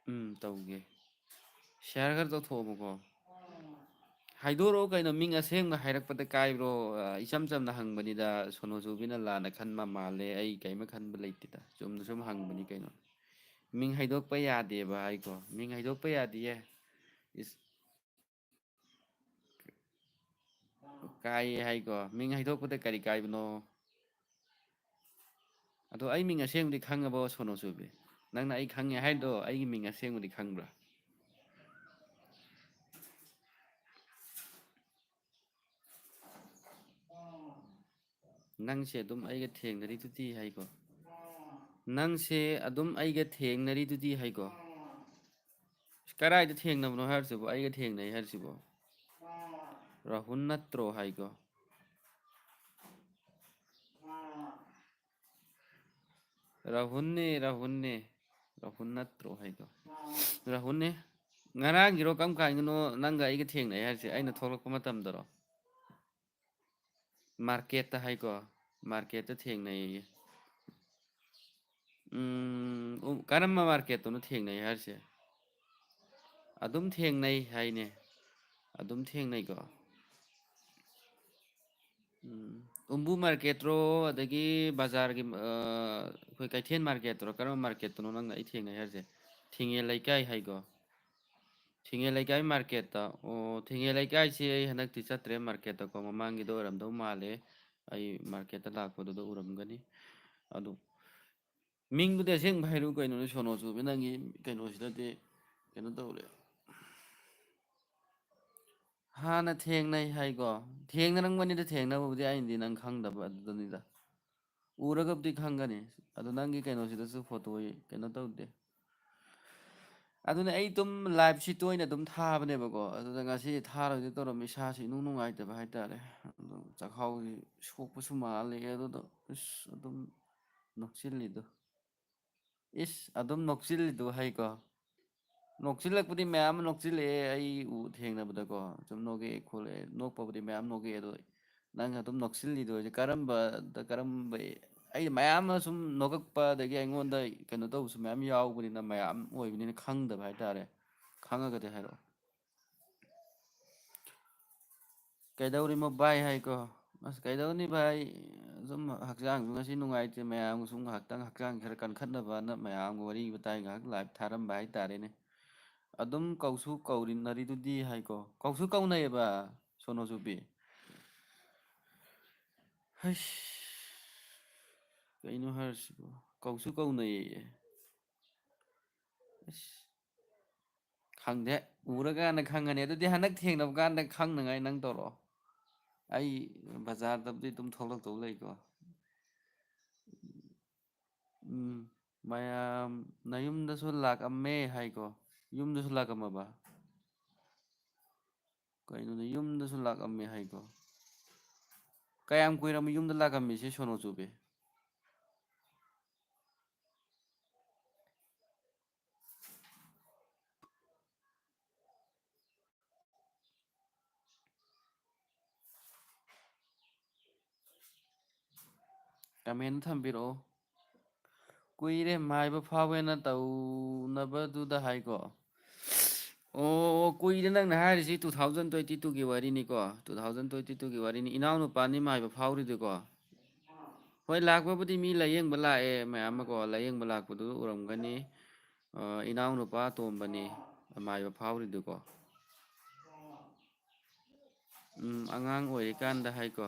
ꯎꯝ, ꯇꯧꯒꯦ꯫ ꯁꯤꯌꯥꯔ ꯈꯔ ꯇꯧꯊꯣꯛꯑꯣꯕꯀꯣ꯫ ꯍꯥꯏꯗꯣꯔꯛꯑꯣ ꯀꯩꯅꯣ, ꯃꯤꯡ ꯑꯁꯦꯡꯕ ꯍꯥꯏꯔꯛꯄꯗ ꯀꯥꯏꯕ꯭ꯔꯣ? ꯑ, ꯏꯆꯝ ꯆꯝꯅ ꯍꯪꯕꯅꯤꯗ, ꯁꯣꯅꯣ ꯆꯨꯕꯤꯅ ꯂꯥꯟꯅ ꯈꯟꯕ ꯃꯥꯜꯂꯦ, ꯑꯩ ꯀꯩꯝ ꯈꯟꯕ ꯂꯩꯇꯦꯗ, ꯆꯨꯝꯅ ꯁꯨꯝ ꯍꯪꯕꯅꯤ ꯀꯩꯅꯣ꯫ ꯃꯤꯡ ꯍꯥꯏꯗꯣꯛꯄ ꯌꯥꯗꯦꯕ ꯍꯥꯏꯀꯣ, ꯃꯤꯡ ꯍꯥꯏꯗꯣꯛꯄ ꯌꯥꯗꯤꯌꯦ꯫ ꯏꯁ, ꯀꯥꯏꯌꯦ ꯍꯥꯏꯀꯣ, ꯃꯤꯡ ꯍꯥꯏꯗꯣꯛꯄꯗ ꯀꯔꯤ ꯀꯥꯏꯕꯅꯣ? ꯑꯗꯣ ꯑꯩ ꯃꯤꯡ ꯑꯁꯦꯡꯕꯗꯤ ꯈꯪꯉꯕꯣ, ꯁꯣꯅꯣ ꯆꯨꯕꯤ? ꯅꯪꯅ ꯑꯩ ꯈꯪꯉꯦ ꯍꯥꯏꯗꯣ, ꯑꯩꯒꯤ ꯃꯤꯡ ꯑꯁꯦꯡꯕꯗꯤ ꯈꯪꯕ꯭ꯔꯥ? ꯅꯪꯁꯦ ꯑꯗꯨꯝ ꯑꯩꯒ ꯊꯦꯡꯅꯔꯤꯗꯨꯗꯤ ꯍꯥꯏꯀꯣ꯫ ꯅꯪꯁꯦ ꯑꯗꯨꯝ ꯑꯩꯒ ꯊꯦꯡꯅꯔꯤꯗꯨꯗꯤ ꯍꯥꯏꯀꯣ꯫ ꯀꯗꯥꯏꯗ ꯊꯦꯡꯅꯕꯅꯣ ꯍꯥꯏꯔꯤꯁꯤꯕꯣ? ꯑꯩꯒ ꯊꯦꯡꯅꯩ ꯍꯥꯏꯔꯤꯁꯤꯕꯣ? ꯔꯥꯍꯨꯜ ꯅꯠꯇ꯭ꯔꯣ ꯍꯥꯏꯗꯣ? ꯔꯥꯍꯨꯜꯅꯦ, ꯔꯥꯍꯨꯜꯅꯦ꯫ ꯔꯥꯍꯨꯜ ꯅꯠꯇ꯭ꯔꯣ ꯍꯥꯏꯗꯣ? ꯔꯥꯍꯨꯜꯅꯦ꯫ ꯉꯔꯥꯡꯒꯤꯔꯣ, ꯀꯔꯝ ꯀꯥꯟꯒꯤꯅꯣ ꯅꯪꯒ ꯑꯩꯒ ꯊꯦꯡꯅꯩ ꯍꯥꯏꯁꯦ? ꯑꯩꯅ ꯊꯣꯛꯂꯛꯄ ꯃꯇꯝꯗꯔꯣ? ꯃꯥꯔꯀꯦꯠꯇ ꯍꯥꯏꯀꯣ, ꯃꯥꯔꯀꯦꯠꯇ ꯊꯦꯡꯅꯩꯌꯦ꯫ ꯎꯝ, ꯎ-, ꯀꯔꯝꯕ ꯃꯥꯔꯀꯦꯠꯇꯅꯣ ꯊꯦꯡꯅꯩ ꯍꯥꯏꯔꯤꯁꯦ? ꯑꯗꯨꯝ ꯊꯦꯡꯅꯩ ꯍꯥꯏꯅꯦ꯫ ꯑꯗꯨꯝ ꯊꯦꯡꯅꯩꯀꯣ꯫ ꯎꯝ, ꯎꯝꯕꯨ ꯃꯥꯔꯀꯦꯠꯔꯣ, ꯑꯗꯒꯤ ꯕꯖꯥꯔꯒꯤ, ꯑ, ꯑꯩꯈꯣꯏ ꯀꯩꯊꯦꯜ ꯃꯥꯔꯀꯦꯠꯇꯔꯣ, ꯀꯔꯝꯕ ꯃꯥꯔꯀꯦꯠꯇꯅꯣ ꯅꯪꯅ ꯑꯩ ꯊꯦꯡꯅꯩ ꯍꯥꯏꯔꯤꯁꯦ? ꯊꯤꯡꯉꯦ ꯂꯩꯀꯥꯏ ꯍꯥꯏꯀꯣ꯫ ꯊꯤꯡꯉꯦ ꯂꯩꯀꯥꯏ ꯃꯥꯔꯀꯦꯠꯇ꯫ ꯑꯣ, ꯊꯤꯡꯉꯦ ꯂꯩꯀꯥꯏꯁꯤ ꯑꯩ ꯍꯟꯗꯛꯇꯤ ꯆꯠꯇ꯭ꯔꯦ ꯃꯥꯔꯀꯦꯠꯇꯀꯣ, ꯃꯃꯥꯡꯒꯤꯗ ꯑꯣꯏꯔꯝꯗꯧ ꯃꯥꯜꯂꯦ꯫ ꯑꯩ ꯃꯥꯔꯀꯦꯠꯇ ꯂꯥꯛꯄꯗꯨꯗ ꯎꯔꯝꯒꯅꯤ꯫ ꯑꯗꯨ ꯃꯤꯡꯗꯨꯗꯤ ꯑꯁꯦꯡꯕ ꯍꯥꯏꯔꯨ ꯀꯩꯅꯣꯅꯦ, ꯁꯣꯅꯣ ꯆꯨꯕꯤ, ꯅꯪꯒꯤ ꯀꯩꯅꯣꯁꯤꯗꯗꯤ ꯀꯩꯅꯣ ꯇꯧꯔꯦ꯫ ꯍꯥꯟꯅ ꯊꯦꯡꯅꯩ ꯍꯥꯏꯀꯣ? ꯊꯦꯡꯅꯔꯝꯒꯅꯤꯗ, ꯊꯦꯡꯅꯕꯕꯨꯗꯤ, ꯑꯩꯅꯗꯤ ꯅꯪ ꯈꯪꯗꯕ ꯑꯗꯨꯗꯅꯤꯗ꯫ ꯎꯔꯒꯕꯨꯗꯤ ꯈꯪꯒꯅꯤ꯫ ꯑꯗꯣ ꯅꯪꯒꯤ ꯀꯩꯅꯣꯁꯤꯗꯁꯨ ꯐꯣꯇꯣ ꯀꯩꯅꯣ ꯇꯧꯗꯦ꯫ ꯑꯗꯨꯅ ꯑꯩ ꯑꯗꯨꯝ ꯂꯥꯏꯞꯁꯤ ꯇꯣꯏꯅ ꯑꯗꯨꯝ ꯊꯥꯕꯅꯦꯕꯀꯣ꯫ ꯑꯗꯨꯗ ꯉꯁꯤ ꯊꯥꯔꯣꯏꯗꯣꯏ ꯇꯧꯔꯝꯃꯤ, ꯏꯁꯥꯁꯤ ꯏꯅꯨꯡ ꯅꯨꯡꯉꯥꯏꯇꯕ ꯍꯥꯏꯇꯥꯔꯦ꯫ ꯑꯗꯣ ꯆꯥꯛꯈꯥꯎꯁꯤ ꯁꯣꯛꯄꯁꯨ ꯃꯥꯜꯂꯦ꯫ ꯑꯗꯨꯗꯣ ꯏꯁ, ꯑꯗꯨꯝ ꯅꯣꯛꯁꯤꯜꯂꯤꯗꯣ꯫ ꯏꯁ, ꯑꯗꯨꯝ ꯅꯣꯛꯁꯤꯜꯂꯤꯗꯣ ꯍꯩꯀꯣ꯫ ꯅꯣꯛꯁꯤꯜꯂꯛꯄꯗꯤ ꯃꯌꯥꯝ ꯑꯃ ꯅꯣꯛꯁꯤꯜꯂꯛꯑꯦ ꯑꯩ ꯎ-, ꯊꯦꯡꯅꯕꯗꯀꯣ꯫ ꯁꯨꯝ ꯅꯣꯛꯑꯦ ꯈꯣꯠꯂꯦ, ꯅꯣꯛꯄꯕꯨꯗꯤ ꯃꯌꯥꯝ ꯅꯣꯛꯑꯦ, ꯑꯗꯣ ꯅꯪ ꯑꯗꯨꯝ ꯅꯣꯛꯁꯤꯜꯂꯤꯗꯣ ꯍꯧꯖꯤꯛ ꯀꯔꯝꯕꯗ, ꯀꯔꯝꯕ, ꯑꯩ ꯃꯌꯥꯝ ꯑꯃ ꯁꯨꯝ ꯅꯣꯛꯂꯛꯄ, ꯑꯗꯒꯤ ꯑꯩꯉꯣꯟꯗ ꯀꯩꯅꯣ ꯇꯧꯕꯁꯨ ꯃꯌꯥꯝ ꯌꯥꯎꯕꯅꯤꯅ, ꯃꯌꯥꯝ ꯑꯣꯏꯕꯅꯤꯅ ꯈꯪꯗꯕ ꯍꯥꯏꯇꯥꯔꯦ꯫ ꯈꯪꯉꯒꯗꯤ ꯍꯥꯏꯔꯛꯑꯣ꯫ "ꯀꯩꯗꯧꯔꯤꯃꯣ ꯚꯥꯏ?" ꯍꯥꯏꯀꯣ꯫ ꯑꯁ, ꯀꯩꯗꯧꯅꯤ ꯚꯥꯏ, ꯁꯨꯝ ꯍꯛꯆꯥꯡꯁꯨ ꯉꯁꯤ ꯅꯨꯡꯉꯥꯏꯇꯦ, ꯃꯌꯥꯝꯒ ꯁꯨꯝ ꯉꯥꯏꯍꯥꯛꯇꯪ ꯍꯛꯆꯥꯡ ꯈꯔ ꯀꯟꯈꯠꯅꯕꯅ ꯃꯌꯥꯝꯒ ꯋꯥꯔꯤ ꯋꯥꯇꯥꯏ ꯉꯥꯏꯍꯥꯛ ꯂꯥꯏꯞ ꯊꯥꯔꯝꯕ ꯍꯥꯏꯇꯥꯔꯦꯅꯦ꯫ ꯑꯗꯨꯝ ꯀꯧꯁꯨ ꯀꯧꯔꯤꯅꯔꯤꯗꯨꯗꯤ ꯍꯥꯏꯀꯣ꯫ ꯀꯧꯁꯨ ꯀꯧꯅꯩꯌꯦꯕ, ꯁꯣꯅꯣ ꯆꯨꯕꯤ꯫ ꯍꯩꯁ, ꯀꯩꯅꯣ ꯍꯥꯏꯔꯤꯁꯤꯕꯣ? ꯀꯧꯁꯨ ꯀꯧꯅꯩꯌꯦ꯫ ꯑꯁ, ꯈꯪꯗꯦ, ꯎꯔꯀꯥꯟꯗ ꯈꯪꯉꯅꯤ꯫ ꯑꯗꯨꯗꯤ ꯍꯟꯗꯛ ꯊꯦꯡꯅꯕ ꯀꯥꯟꯗ ꯈꯪꯅꯉꯥꯏ ꯅꯪ ꯇꯧꯔꯛꯑꯣ꯫ ꯑꯩ ꯕꯖꯥꯔꯗꯕꯨꯗꯤ ꯑꯗꯨꯝ ꯊꯣꯛꯂꯛꯇꯧ ꯂꯩꯀꯣ꯫ ꯎꯝ, ꯃꯌꯥꯝ ꯅꯌꯨꯝꯗꯁꯨ ꯂꯥꯛꯑꯝꯃꯦ ꯍꯥꯏꯀꯣ꯫ ꯌꯨꯝꯗꯁꯨ ꯂꯥꯛꯑꯝꯃꯕ? ꯀꯩꯅꯣꯅꯦ, ꯌꯨꯝꯗꯁꯨ ꯂꯥꯛꯑꯝꯃꯦ ꯍꯥꯏꯀꯣ? ꯀꯌꯥꯝ ꯀꯨꯏꯔꯝꯃꯤ ꯌꯨꯝꯗ ꯂꯥꯛꯑꯝꯃꯤꯁꯦ, ꯁꯣꯅꯣ ꯆꯨꯕꯤ? Comment ꯊꯝꯕꯤꯔꯛꯑꯣ꯫ ꯀꯨꯏꯔꯦ ꯃꯥꯏꯕ ꯐꯥꯎꯋꯦꯅ ꯇꯧꯅꯕꯗꯨꯗ ꯍꯥꯏꯀꯣ꯫ ꯑꯣ, ꯀꯨꯏꯔꯦ ꯅꯪꯅ ꯍꯥꯏꯔꯤꯁꯤ, two thousand twenty two ꯒꯤ ꯋꯥꯔꯤꯅꯤꯀꯣ, two thousand twenty two ꯒꯤ ꯋꯥꯔꯤꯅꯤ꯫ ꯏꯅꯥꯎꯅꯨꯄꯥꯅꯤ ꯃꯥꯏꯕ ꯐꯥꯎꯔꯤꯗꯨꯀꯣ꯫ ꯍꯣꯏ, ꯂꯥꯛꯄꯕꯨꯗꯤ ꯃꯤ ꯂꯥꯏꯌꯦꯡꯕ ꯂꯥꯛꯑꯦ ꯃꯌꯥꯝ ꯑꯃꯀꯣ, ꯂꯥꯏꯌꯦꯡꯕ ꯂꯥꯛꯄꯗꯨ ꯎꯔꯝꯒꯅꯤ꯫ ꯑ, ꯏꯅꯥꯎꯅꯨꯄꯥ ꯑꯇꯣꯝꯕꯅꯤ ꯃꯥꯏꯕ ꯐꯥꯎꯔꯤꯗꯨꯀꯣ꯫ ꯎꯝ, ꯑꯉꯥꯡ ꯑꯣꯏꯔꯤꯀꯥꯟꯗ ꯍꯥꯏꯀꯣ꯫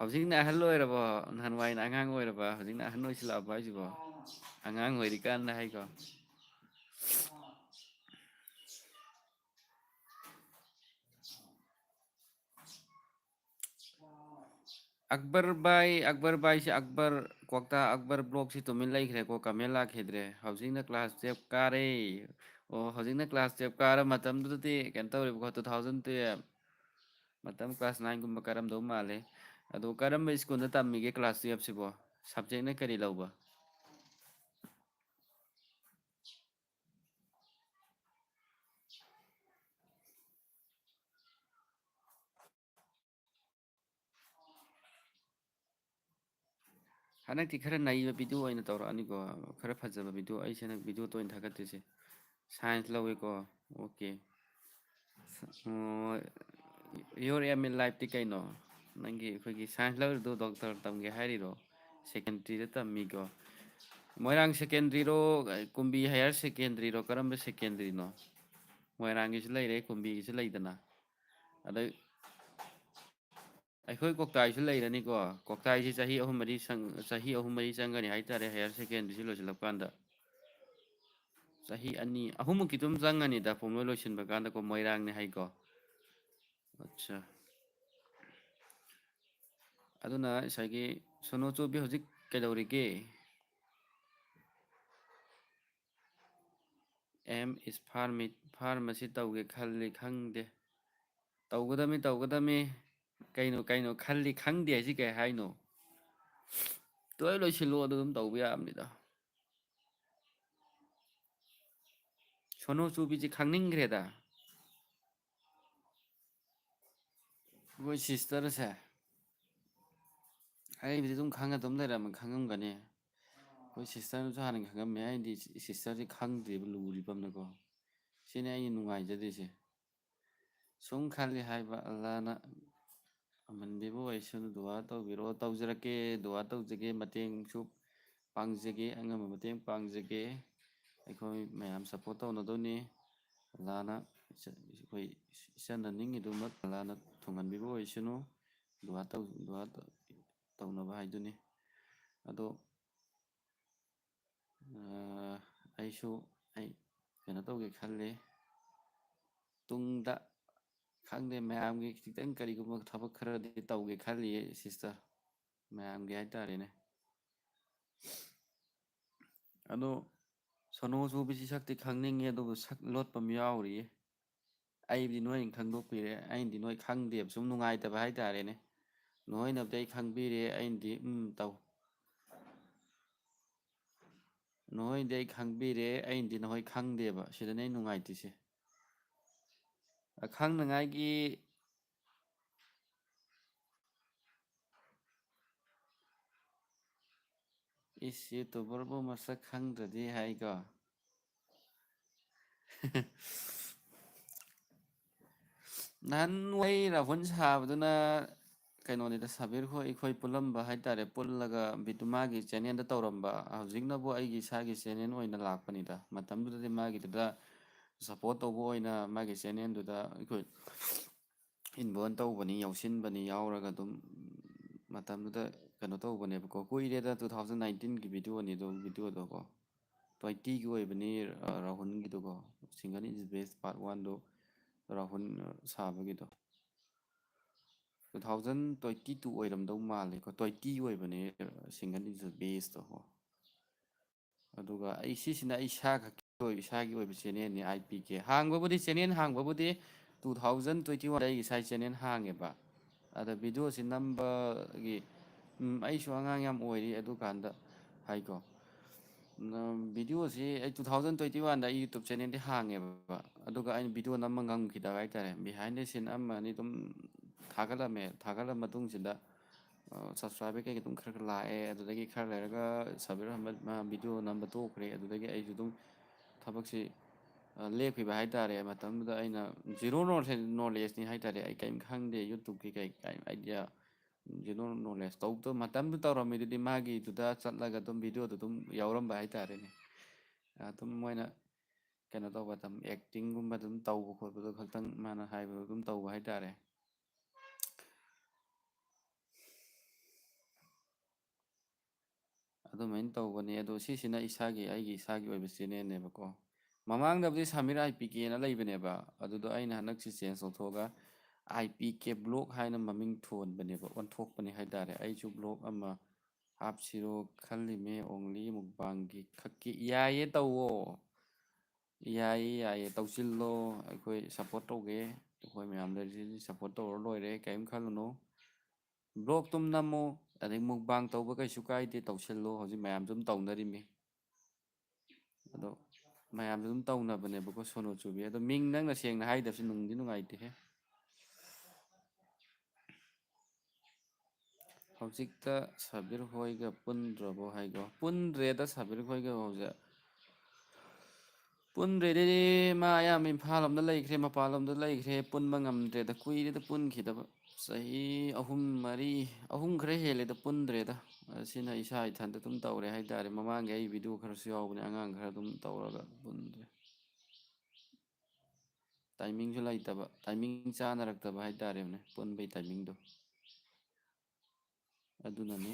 ꯍꯧꯖꯤꯛꯅ ꯑꯍꯜ ꯑꯣꯏꯔꯕꯣ? ꯅꯍꯥꯟꯋꯥꯏꯅ ꯑꯉꯥꯡ ꯑꯣꯏꯔꯕ, ꯍꯧꯖꯤꯛꯅ ꯑꯍꯜ ꯑꯣꯏꯁꯤꯜꯂꯛꯑꯕ ꯍꯥꯏꯁꯤꯕꯣ? ꯑꯉꯥꯡ ꯑꯣꯏꯔꯤꯀꯥꯟꯗ ꯍꯥꯏꯀꯣ꯫ ꯑꯛꯕꯔ ꯕꯥꯏ, ꯑꯛꯕꯔ ꯕꯥꯏꯁꯦ, ꯑꯛꯕꯔ ꯀ꯭ꯋꯥꯛꯇꯥ, ꯑꯛꯕꯔ ꯕ꯭ꯂꯣꯛꯁꯤ ꯇꯨꯃꯤꯟ ꯂꯩꯈ꯭ꯔꯦꯀꯣ, comment ꯂꯥꯛꯈꯤꯗ꯭ꯔꯦ꯫ ꯍꯧꯖꯤꯛꯅ class twelve ꯀꯥꯔꯦ꯫ ꯑꯣ, ꯍꯧꯖꯤꯛꯅ class twelve ꯀꯥꯔ ꯃꯇꯝꯗꯨꯗꯗꯤ ꯀꯩꯅꯣ ꯇꯧꯔꯦꯕꯀꯣ, two thousand twelve꯫ ꯃꯇꯝ class nine ꯒꯨꯝꯕ ꯀꯥꯔꯝꯗꯧ ꯃꯥꯜꯂꯦ꯫ ꯑꯗꯣ ꯀꯔꯝꯕ ꯁ꯭ꯀꯨꯜꯗ ꯇꯝꯃꯤꯒꯦ class twelve ꯁꯤꯕꯣ? Subject ꯅ ꯀꯔꯤ ꯂꯧꯕ? ꯍꯟꯗꯛꯇꯤ ꯈꯔ ꯅꯩꯕ video ꯑꯣꯏꯅ ꯇꯧꯔꯛꯑꯅꯤꯀꯣ, ꯈꯔ ꯐꯖꯕ video꯫ ꯑꯩꯁꯦ ꯍꯟꯗꯛ video ꯇꯣꯏꯅ ꯊꯥꯒꯠꯇꯣꯏꯁꯦ꯫ Science ꯂꯧꯋꯦꯀꯣ, okay꯫ ꯑꯣ, your aim in life T ꯀꯩꯅꯣ? ꯅꯪꯒꯤ ꯑꯩꯈꯣꯏꯒꯤ science ꯂꯧꯔꯤꯗꯣ doctor ꯇꯝꯒꯦ ꯍꯥꯏꯔꯤꯔꯣ? Secondary ꯗ ꯇꯝꯃꯤꯀꯣ꯫ ꯃꯣꯏꯔꯥꯡ secondary ꯔꯣ, ꯀꯨꯝꯕꯤ higher secondary ꯔꯣ, ꯀꯔꯝꯕ secondary ꯅꯣ? ꯃꯣꯏꯔꯥꯡꯒꯤꯁꯨ ꯂꯩꯔꯦ, ꯀꯨꯝꯕꯤꯒꯤꯁꯨ ꯂꯩꯗꯅ꯫ ꯑꯗꯩ ꯑꯩꯈꯣꯏ ꯀꯣꯛꯇꯥꯏꯁꯨ ꯂꯩꯔꯅꯤꯀꯣ꯫ ꯀꯣꯛꯇꯥꯏꯁꯤ ꯆꯍꯤ ꯑꯍꯨꯝ ꯃꯔꯤ ꯆꯪ-, ꯆꯍꯤ ꯑꯍꯨꯝ ꯃꯔꯤ ꯆꯪꯒꯅꯤ ꯍꯥꯏꯇꯥꯔꯦ, higher secondary ꯁꯤ ꯂꯣꯏꯁꯤꯜꯂꯛꯄ ꯀꯥꯟꯗ꯫ ꯆꯍꯤ ꯑꯅꯤ, ꯑꯍꯨꯝꯃꯨꯛꯀꯤ ꯑꯗꯨꯝ ꯆꯪꯒꯅꯤꯗ, ꯄꯨꯝꯂꯣꯏ ꯂꯣꯏꯁꯤꯟꯕ ꯀꯥꯟꯗꯀꯣ, ꯃꯣꯏꯔꯥꯡꯅꯦ ꯍꯥꯏꯀꯣ꯫ ꯑꯠꯆꯥ꯫ ꯑꯗꯨꯅ ꯉꯁꯥꯏꯒꯤ ꯁꯣꯅꯣ ꯆꯨꯕꯤ ꯍꯧꯖꯤꯛ ꯀꯩꯗꯧꯔꯤꯒꯦ? M is pharmacy, pharmacy ꯇꯧꯒꯦ ꯈꯜꯂꯤ ꯈꯪꯗꯦ꯫ ꯇꯧꯒꯗꯃꯤ, ꯇꯧꯒꯗꯃꯤ꯫ ꯀꯩꯅꯣ, ꯀꯩꯅꯣ ꯈꯜꯂꯤ ꯈꯪꯗꯦ ꯍꯥꯏꯁꯤ ꯀꯩ ꯍꯥꯏꯅꯣ? ꯇꯨꯌꯦꯜꯞ ꯂꯣꯏꯁꯤꯜꯂꯣ, ꯑꯗꯨ ꯑꯗꯨꯝ ꯇꯧꯕ ꯌꯥꯕꯅꯤꯗ꯫ ꯁꯣꯅꯣ ꯆꯨꯕꯤꯁꯤ ꯈꯪꯅꯤꯡꯈ꯭ꯔꯦꯗ꯫ ꯑꯩꯈꯣꯏ ꯁꯤꯁꯇꯔꯁꯦ ꯑꯩꯕꯨꯗꯤ ꯑꯗꯨꯝ ꯈꯪꯉ ꯑꯗꯨꯝ ꯂꯩꯔꯝꯃꯦ, ꯈꯪꯉꯝꯒꯅꯤ꯫ ꯑꯩꯈꯣꯏ ꯁꯤꯁꯇꯔꯅꯁꯨ ꯍꯥꯟꯅ ꯈꯪꯉꯝꯃꯦ, ꯑꯩꯗꯤ ꯁꯤꯁꯇꯔꯁꯤ ꯈꯪꯗ꯭ꯔꯤꯕ, ꯂꯨꯔꯤꯕ ꯑꯃꯅꯀꯣ꯫ ꯁꯤꯅꯤ ꯑꯩꯅ ꯅꯨꯡꯉꯥꯏꯖꯗ꯭ꯔꯤꯁꯦ꯫ ꯁꯨꯝ ꯈꯜꯂꯤ ꯍꯥꯏꯕ, ꯑꯜꯂꯥꯅ ꯑꯃꯟꯕꯤꯕ ꯑꯣꯏꯁꯅꯨ꯫ ꯗꯨꯋꯥ ꯇꯧꯕꯤꯔꯛꯑꯣ, ꯇꯧꯖꯔꯛꯀꯦ, ꯗꯨꯋꯥ ꯇꯧꯖꯒꯦ, ꯃꯇꯦꯡꯁꯨ ꯄꯥꯡꯖꯒꯦ, ꯑꯉꯝꯕ ꯃꯇꯦꯡ ꯄꯥꯡꯖꯒꯦ꯫ ꯑꯩꯈꯣꯏ ꯃꯌꯥꯝ ꯁꯞꯄꯣꯔꯠ ꯇꯧꯅꯗꯧꯅꯤ꯫ ꯑꯜꯂꯥꯅ ꯏꯆ-, ꯑꯩꯈꯣꯏ ꯏꯆꯟꯅ ꯅꯤꯡꯉꯤꯗꯨꯃꯛ ꯑꯜꯂꯥꯅ ꯊꯨꯡꯍꯟꯕꯤꯕ ꯑꯣꯏꯁꯅꯨ꯫ ꯗꯨꯋꯥ ꯇꯧ-, ꯗꯨꯋꯥ ꯇꯧ-, ꯇꯧꯅꯕ ꯍꯥꯏꯗꯨꯅꯤ꯫ ꯑꯗꯣ, ꯑ, ꯑꯩꯁꯨ, ꯑꯩ ꯀꯩꯅꯣ ꯇꯧꯒꯦ ꯈꯜꯂꯤ꯫ ꯇꯨꯡꯗ, ꯈꯪꯗꯦ, ꯃꯌꯥꯝꯒꯤ ꯈꯤꯇꯪ ꯀꯔꯤꯒꯨꯝꯕ ꯊꯕꯛ ꯈꯔꯗꯤ ꯇꯧꯒꯦ ꯈꯜꯂꯤꯌꯦ, ꯁꯤꯁꯇꯔ꯫ ꯃꯌꯥꯝꯒꯤ ꯍꯥꯏꯇꯥꯔꯦꯅꯦ꯫ ꯑꯗꯣ ꯁꯣꯅꯣ ꯆꯨꯕꯁꯤ ꯁꯛꯇꯤ ꯈꯪꯅꯤꯡꯉꯦ, ꯑꯗꯨꯕꯨ ꯁꯛ ꯂꯣꯠꯄ ꯑꯃ ꯌꯥꯎꯔꯤꯌꯦ꯫ ꯑꯩꯕꯨꯗꯤ ꯅꯣꯏꯅ ꯈꯪꯗꯣꯛꯄꯤꯔꯦ, ꯑꯩꯅꯗꯤ ꯅꯣꯏ ꯈꯪꯗꯦꯕ, ꯁꯨꯝ ꯅꯨꯡꯉꯥꯏꯇꯕ ꯍꯥꯏꯇꯥꯔꯦꯅꯦ꯫ ꯅꯣꯏꯅꯕꯨꯗꯤ ꯑꯩ ꯈꯪꯕꯤꯔꯦ, ꯑꯩꯅꯗꯤ ꯎꯝ ꯇꯧ꯫ ꯅꯣꯏꯗꯤ ꯑꯩ ꯈꯪꯕꯤꯔꯦ, ꯑꯩꯅꯗꯤ ꯅꯈꯣꯏ ꯈꯪꯗꯦꯕ꯫ ꯁꯤꯗꯅꯦ ꯑꯩ ꯅꯨꯡꯉꯥꯏꯇ꯭ꯔꯤꯁꯦ꯫ ꯑꯈꯪꯅꯉꯥꯏꯒꯤ ꯏꯁ, YouTuberꯕꯨ ꯃꯁꯛ ꯈꯪꯗ꯭ꯔꯗꯤ ꯍꯥꯏꯀꯣ꯫ ꯅꯍꯥꯟ ꯋꯥꯍꯩ ꯔꯥꯍꯨꯜ ꯁꯥꯕꯗꯨꯅ ꯀꯩꯅꯣꯅꯤꯗ, ꯁꯥꯕꯤꯔ ꯈꯣꯏ ꯑꯩꯈꯣꯏ ꯄꯨꯜꯂꯝꯕ ꯍꯥꯏꯇꯥꯔꯦ, ꯄꯨꯜꯂꯒ ꯕꯤꯇꯨ ꯃꯥꯒꯤ channelꯗ ꯇꯧꯔꯝꯕ, ꯍꯧꯖꯤꯛꯅꯕꯨ ꯑꯩꯒꯤ ꯏꯁꯥꯒꯤ channel ꯑꯣꯏꯅ ꯂꯥꯛꯄꯅꯤꯗ꯫ ꯃꯇꯝꯗꯨꯗꯗꯤ ꯃꯥꯒꯤꯗꯨꯗ support ꯇꯧꯕ ꯑꯣꯏꯅ ꯃꯥꯒꯤ channelꯗꯨꯗ ꯑꯩꯈꯣꯏ involve ꯇꯧꯕꯅꯤ, ꯌꯥꯎꯁꯤꯟꯕꯅꯤ, ꯌꯥꯎꯔꯒ ꯑꯗꯨꯝ ꯃꯇꯝꯗꯨꯗ ꯀꯩꯅꯣ ꯇꯧꯕꯅꯦꯕꯀꯣ꯫ ꯀꯨꯏꯔꯦꯗ, two thousand nineteenꯒꯤ videoꯅꯤ ꯑꯗꯣ, videoꯗꯣꯀꯣ꯫ Twentyꯒꯤ ꯑꯣꯏꯕꯅꯤ, ꯑ, ꯔꯥꯍꯨꯜꯒꯤꯗꯣꯀꯣ, Single is best part oneꯗꯣ, Rahul, ꯑ, ꯁꯥꯕꯒꯤꯗꯣ꯫ Two thousand twenty two ꯑꯣꯏꯔꯝꯗꯧ ꯃꯥꯜꯂꯦꯀꯣ, twenty ꯑꯣꯏꯕꯅꯦ, ꯑ, Single is the bestꯇꯣꯀꯣ꯫ ꯑꯗꯨꯒ ꯑꯩ ꯁꯤꯁꯤꯅ ꯑꯩ ꯏꯁꯥ ꯈꯛꯀꯤ ꯑꯣꯏꯕ, ꯏꯁꯥꯒꯤ ꯑꯣꯏꯕ ꯆꯦꯅꯦꯜꯅꯤ ꯑꯥꯏ ꯄꯤ ꯀꯦ꯫ ꯍꯥꯡꯕꯕꯨꯗꯤ, ꯆꯦꯅꯦꯜ ꯍꯥꯡꯕꯕꯨꯗꯤ ꯇꯨ ꯊꯥꯎꯖꯟ ꯇ꯭ꯋꯦꯟꯇꯤ ꯋꯥꯟꯗ ꯑꯩ ꯏꯁꯥꯒꯤ ꯆꯦꯅꯦꯜ ꯍꯥꯡꯉꯦꯕ꯫ ꯑꯗ ꯚꯤꯗꯤꯑꯣꯁꯤ ꯅꯝꯕꯒꯤ, ꯎꯝ, ꯑꯩꯁꯨ ꯑꯉꯥꯡ ꯌꯥꯝ ꯑꯣꯏꯔꯤ ꯑꯗꯨꯀꯥꯟꯗ ꯍꯥꯏꯀꯣ꯫ ꯎꯝ, ꯚꯤꯗꯤꯑꯣꯁꯤ ꯑꯩ ꯇꯨ ꯊꯥꯎꯖꯟ ꯇ꯭ꯋꯦꯟꯇꯤ ꯋꯥꯟꯗ ꯑꯩ ꯌꯨꯇ꯭ꯌꯨꯕ ꯆꯦꯅꯦꯜꯗꯤ ꯍꯥꯡꯉꯦꯕ, ꯑꯗꯨꯒ ꯑꯩꯅ ꯚꯤꯗꯤꯑꯣ ꯅꯝꯕ ꯉꯝꯈꯤꯗꯕ ꯍꯥꯏꯇꯥꯔꯦ꯫ Behind the scene ꯑꯃ ꯑꯅꯤ ꯑꯗꯨꯝ ꯊꯥꯒꯠꯂꯝꯃꯦ꯫ ꯊꯥꯒꯠꯂ ꯃꯇꯨꯡꯁꯤꯗ, ꯑ, ꯁꯕꯁꯀ꯭ꯔꯥꯏꯕꯔ ꯀꯩꯀꯩ ꯑꯗꯨꯝ ꯈꯔ ꯈꯔ ꯂꯥꯛꯑꯦ꯫ ꯑꯗꯨꯗꯒꯤ ꯈꯔ ꯂꯩꯔꯒ ꯁꯕꯤꯔ ꯑꯍꯃꯗ ꯃꯥ ꯚꯤꯗꯤꯑꯣ ꯅꯝꯕ ꯇꯣꯛꯈ꯭ꯔꯦ꯫ ꯑꯗꯨꯗꯒꯤ ꯑꯩꯁꯨ ꯑꯗꯨꯝ ꯊꯕꯛꯁꯤ, ꯑ, ꯂꯦꯞꯈꯤꯕ ꯍꯥꯏꯇꯥꯔꯦ꯫ ꯃꯇꯝꯗꯨꯗ ꯑꯩꯅ zero knowledge, knowledgeꯅꯤ ꯍꯥꯏꯇꯥꯔꯦ꯫ ꯑꯩ ꯀꯔꯤꯝ ꯈꯪꯗꯦ, ꯌꯨꯇ꯭ꯌꯨꯕꯀꯤ ꯀꯩ, ꯀꯔꯤꯝ idea, zero knowledge꯫ ꯇꯧꯗ-, ꯃꯇꯝꯗꯨ ꯇꯧꯔꯝꯃꯤꯗꯨꯗꯤ ꯃꯥꯒꯤꯗꯨꯗ ꯆꯠꯂꯒ ꯑꯗꯨꯝ ꯚꯤꯗꯤꯑꯣꯗꯨ ꯑꯗꯨꯝ ꯌꯥꯎꯔꯝꯕ ꯍꯥꯏꯇꯥꯔꯦꯅꯦ꯫ ꯑꯗꯨꯝ ꯃꯣꯏꯅ ꯀꯩꯅꯣ ꯇꯧꯕ, ꯑꯗꯨꯝ actingꯒꯨꯝꯕ ꯑꯗꯨꯝ ꯇꯧꯕ ꯈꯣꯠꯄꯗꯣ ꯈꯛꯇꯪ ꯃꯥꯅ ꯍꯥꯏꯕꯗꯣ ꯑꯗꯨꯝ ꯇꯧꯕ ꯍꯥꯏꯇꯥꯔꯦ꯫ ꯑꯗꯨꯃꯥꯏꯅ ꯇꯧꯕꯅꯦ꯫ ꯑꯗꯣ ꯁꯤꯁꯤꯅ ꯏꯁꯥꯒꯤ, ꯑꯩꯒꯤ ꯏꯁꯥꯒꯤ ꯑꯣꯏꯕ ꯆꯦꯅꯦꯜꯅꯦꯕꯀꯣ꯫ ꯃꯃꯥꯡꯗꯕꯨꯗꯤ ꯁꯃꯤꯔ ꯑꯥꯏ ꯄꯤ ꯀꯦꯅ ꯂꯩꯕꯅꯦꯕ, ꯑꯗꯨꯗꯣ ꯑꯩꯅ ꯍꯟꯗꯛꯁꯤ change ꯇꯧꯊꯣꯛꯑꯒ ꯑꯥꯏ ꯄꯤ ꯀꯦ ꯕ꯭ꯂꯣꯛ ꯍꯥꯏꯅ ꯃꯃꯤꯡ ꯊꯣꯟꯕꯅꯦꯕ, ꯑꯣꯟꯊꯣꯛꯄꯅꯦ ꯍꯥꯏꯇꯥꯔꯦ꯫ ꯑꯩꯁꯨ ꯕ꯭ꯂꯣꯛ ꯑꯃ ꯍꯥꯞꯁꯤꯔꯣ ꯈꯜꯂꯤꯃꯦ, only ꯃꯨꯛꯕꯥꯡꯒꯤ ꯈꯛꯀꯤ꯫ ꯌꯥꯏꯌꯦ, ꯇꯧꯋꯣ꯫ ꯌꯥꯏꯌꯦ, ꯌꯥꯏꯌꯦ, ꯇꯧꯁꯤꯜꯂꯣ꯫ ꯑꯩꯈꯣꯏ support ꯇꯧꯒꯦ꯫ ꯑꯩꯈꯣꯏ ꯃꯌꯥꯝ ꯂꯩꯔꯤꯁꯤꯗꯤ support ꯇꯧꯔ ꯂꯣꯏꯔꯦ, ꯀꯔꯤꯝ ꯈꯜꯂꯨꯅꯨ꯫ ꯕ꯭ꯂꯣꯛ ꯑꯗꯨꯝ ꯅꯝꯃꯣ, ꯑꯗꯩ ꯃꯨꯛꯕꯥꯡ ꯇꯧꯕ ꯀꯩꯁꯨ ꯀꯥꯏꯗꯦ, ꯇꯧꯁꯤꯜꯂꯣ꯫ ꯍꯧꯖꯤꯛ ꯃꯌꯥꯝꯁꯨ ꯑꯗꯨꯝ ꯇꯧꯅꯔꯤꯃꯤ꯫ ꯑꯗꯣ ꯃꯌꯥꯝꯁꯨ ꯑꯗꯨꯝ ꯇꯧꯅꯕꯅꯦꯕꯀꯣ, ꯁꯣꯅꯨ ꯆꯨꯕꯤ꯫ ꯑꯗꯣ ꯃꯤꯡ ꯅꯪꯅ ꯁꯦꯡꯅ ꯍꯥꯏꯗꯕꯁꯦ ꯅꯨꯡꯗꯤ ꯅꯨꯡꯉꯥꯏꯇꯦꯍꯦ꯫ ꯍꯧꯖꯤꯛꯇ ꯁꯥꯕꯤꯔ ꯍꯣꯏꯒ ꯄꯨꯟꯗ꯭ꯔꯕꯣ ꯍꯥꯏꯒꯣ? ꯄꯨꯟꯗ꯭ꯔꯦꯗ ꯁꯥꯕꯤꯔ ꯍꯣꯏꯒ ꯍꯧꯖꯤꯛ꯫ ꯄꯨꯟꯗ꯭ꯔꯦꯗꯤ, ꯃꯥ ꯑꯌꯥꯝꯕ ꯏꯝꯐꯥꯜ ꯂꯣꯝꯗ ꯂꯩꯈ꯭ꯔꯦ, ꯃꯄꯥꯟ ꯂꯣꯝꯗ ꯂꯩꯈ꯭ꯔꯦ, ꯄꯨꯟꯕ ꯉꯝꯗ꯭ꯔꯦꯗ, ꯀꯨꯏꯔꯦꯗ ꯄꯨꯟꯈꯤꯗꯕ꯫ ꯆꯍꯤ ꯑꯍꯨꯝ, ꯃꯔꯤ, ꯑꯍꯨꯝ ꯈꯔ ꯍꯦꯜꯂꯦꯗ ꯄꯨꯟꯗ꯭ꯔꯦꯗ꯫ ꯑꯁꯤꯅ ꯏꯁꯥ ꯏꯊꯟꯇ ꯑꯗꯨꯝ ꯇꯧꯔꯦ ꯍꯥꯏꯇꯥꯔꯦ꯫ ꯃꯃꯥꯡꯒꯤ ꯑꯩ ꯚꯤꯗꯤꯑꯣ ꯈꯔꯁꯨ ꯌꯥꯎꯕꯅꯦ, ꯑꯉꯥꯡ ꯈꯔ ꯑꯗꯨꯝ ꯇꯧꯔꯒ ꯄꯨꯟꯗ꯭ꯔꯦ꯫ ꯇꯥꯏꯃꯤꯡꯁꯨ ꯂꯩꯇꯕ, ꯇꯥꯏꯃꯤꯡ ꯆꯥꯅꯔꯛꯇꯕ ꯍꯥꯏꯇꯥꯔꯦꯅꯦ, ꯄꯨꯟꯕꯩ ꯇꯥꯏꯃꯤꯡꯗꯣ꯫ ꯑꯗꯨꯅꯅꯤ꯫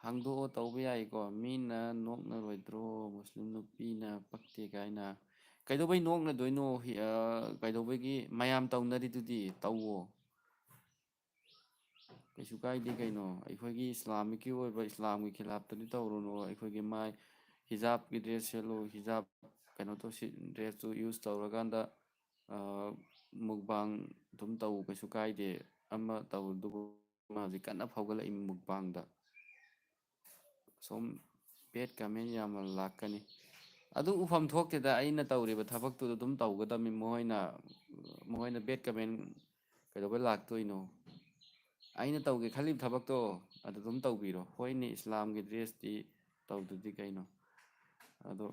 ꯍꯥꯡꯗꯣꯛꯑꯣ, ꯇꯧꯕ ꯌꯥꯏꯀꯣ꯫ ꯃꯤꯅ ꯅꯣꯛꯅꯔꯣꯏꯗ꯭ꯔꯣ, ꯃꯨꯁꯂꯤꯝ ꯅꯨꯄꯤꯅ ꯄꯛꯇꯦ ꯀꯥꯏꯅ? ꯀꯩꯗꯧꯕꯩ ꯅꯣꯛꯅꯗꯣꯏꯅꯣ? ꯍꯤ-, ꯑ, ꯀꯩꯗꯧꯕꯒꯤ? ꯃꯌꯥꯝ ꯇꯧꯅꯔꯤꯗꯨꯗꯤ ꯇꯧꯋꯣ꯫ ꯀꯩꯁꯨ ꯀꯥꯏꯗꯦ ꯀꯩꯅꯣ꯫ ꯑꯩꯈꯣꯏꯒꯤ ꯏꯁꯂꯥꯃꯤꯛꯀꯤ ꯑꯣꯏꯕ, ꯏꯁꯂꯥꯝꯒꯤ ꯈꯤꯂꯥꯞꯇꯗꯤ ꯇꯧꯔꯨꯅꯨ꯫ ꯑꯩꯈꯣꯏꯒꯤ ꯃꯥꯏ ꯍꯤꯖꯥꯕꯀꯤ ꯗ꯭ꯔꯦꯁ ꯁꯦꯠꯂꯨ, ꯍꯤꯖꯥꯕ ꯀꯩꯅꯣ ꯇꯧꯁꯤ, ꯗ꯭ꯔꯦꯁꯇꯨ ꯌꯨꯁ ꯇꯧꯔꯀꯥꯟꯗ ꯃꯨꯛꯕꯥꯡ ꯑꯗꯨꯝ ꯇꯧ, ꯀꯩꯁꯨ ꯀꯥꯏꯗꯦ꯫ ꯑꯃ ꯇꯧꯗꯨꯕꯨ ꯍꯧꯖꯤꯛ ꯀꯟꯅ ꯐꯥꯎꯒꯠꯂꯛꯏ ꯃꯨꯛꯕꯥꯡꯗ꯫ ꯁꯨꯝ ꯕꯦꯠ ꯀꯃꯦꯟ ꯌꯥꯝꯅ ꯂꯥꯛꯀꯅꯤ꯫ ꯑꯗꯨ ꯎꯐꯝ ꯊꯣꯛꯇꯦꯗ, ꯑꯩꯅ ꯇꯧꯔꯤꯕ ꯊꯕꯛꯇꯨꯗ ꯑꯗꯨꯝ ꯇꯧꯒꯗꯕꯅꯤ꯫ ꯃꯈꯣꯏꯅ, ꯃꯈꯣꯏꯅ ꯕꯦꯠ ꯀꯃꯦꯟ ꯀꯩꯗꯧꯕꯩ ꯂꯥꯛꯇꯣꯏꯅꯣ? ꯑꯩꯅ ꯇꯧꯒꯦ ꯈꯜꯂꯤꯕ ꯊꯕꯛꯇꯣ ꯑꯗꯨ ꯑꯗꯨꯝ ꯇꯧꯕꯤꯔꯣ꯫ ꯍꯣꯏꯅꯦ, ꯏꯁꯂꯥꯝꯒꯤ ꯗ꯭ꯔꯦꯁꯇꯤ ꯇꯧꯗꯗꯤ ꯀꯩꯅꯣ? ꯑꯗꯣ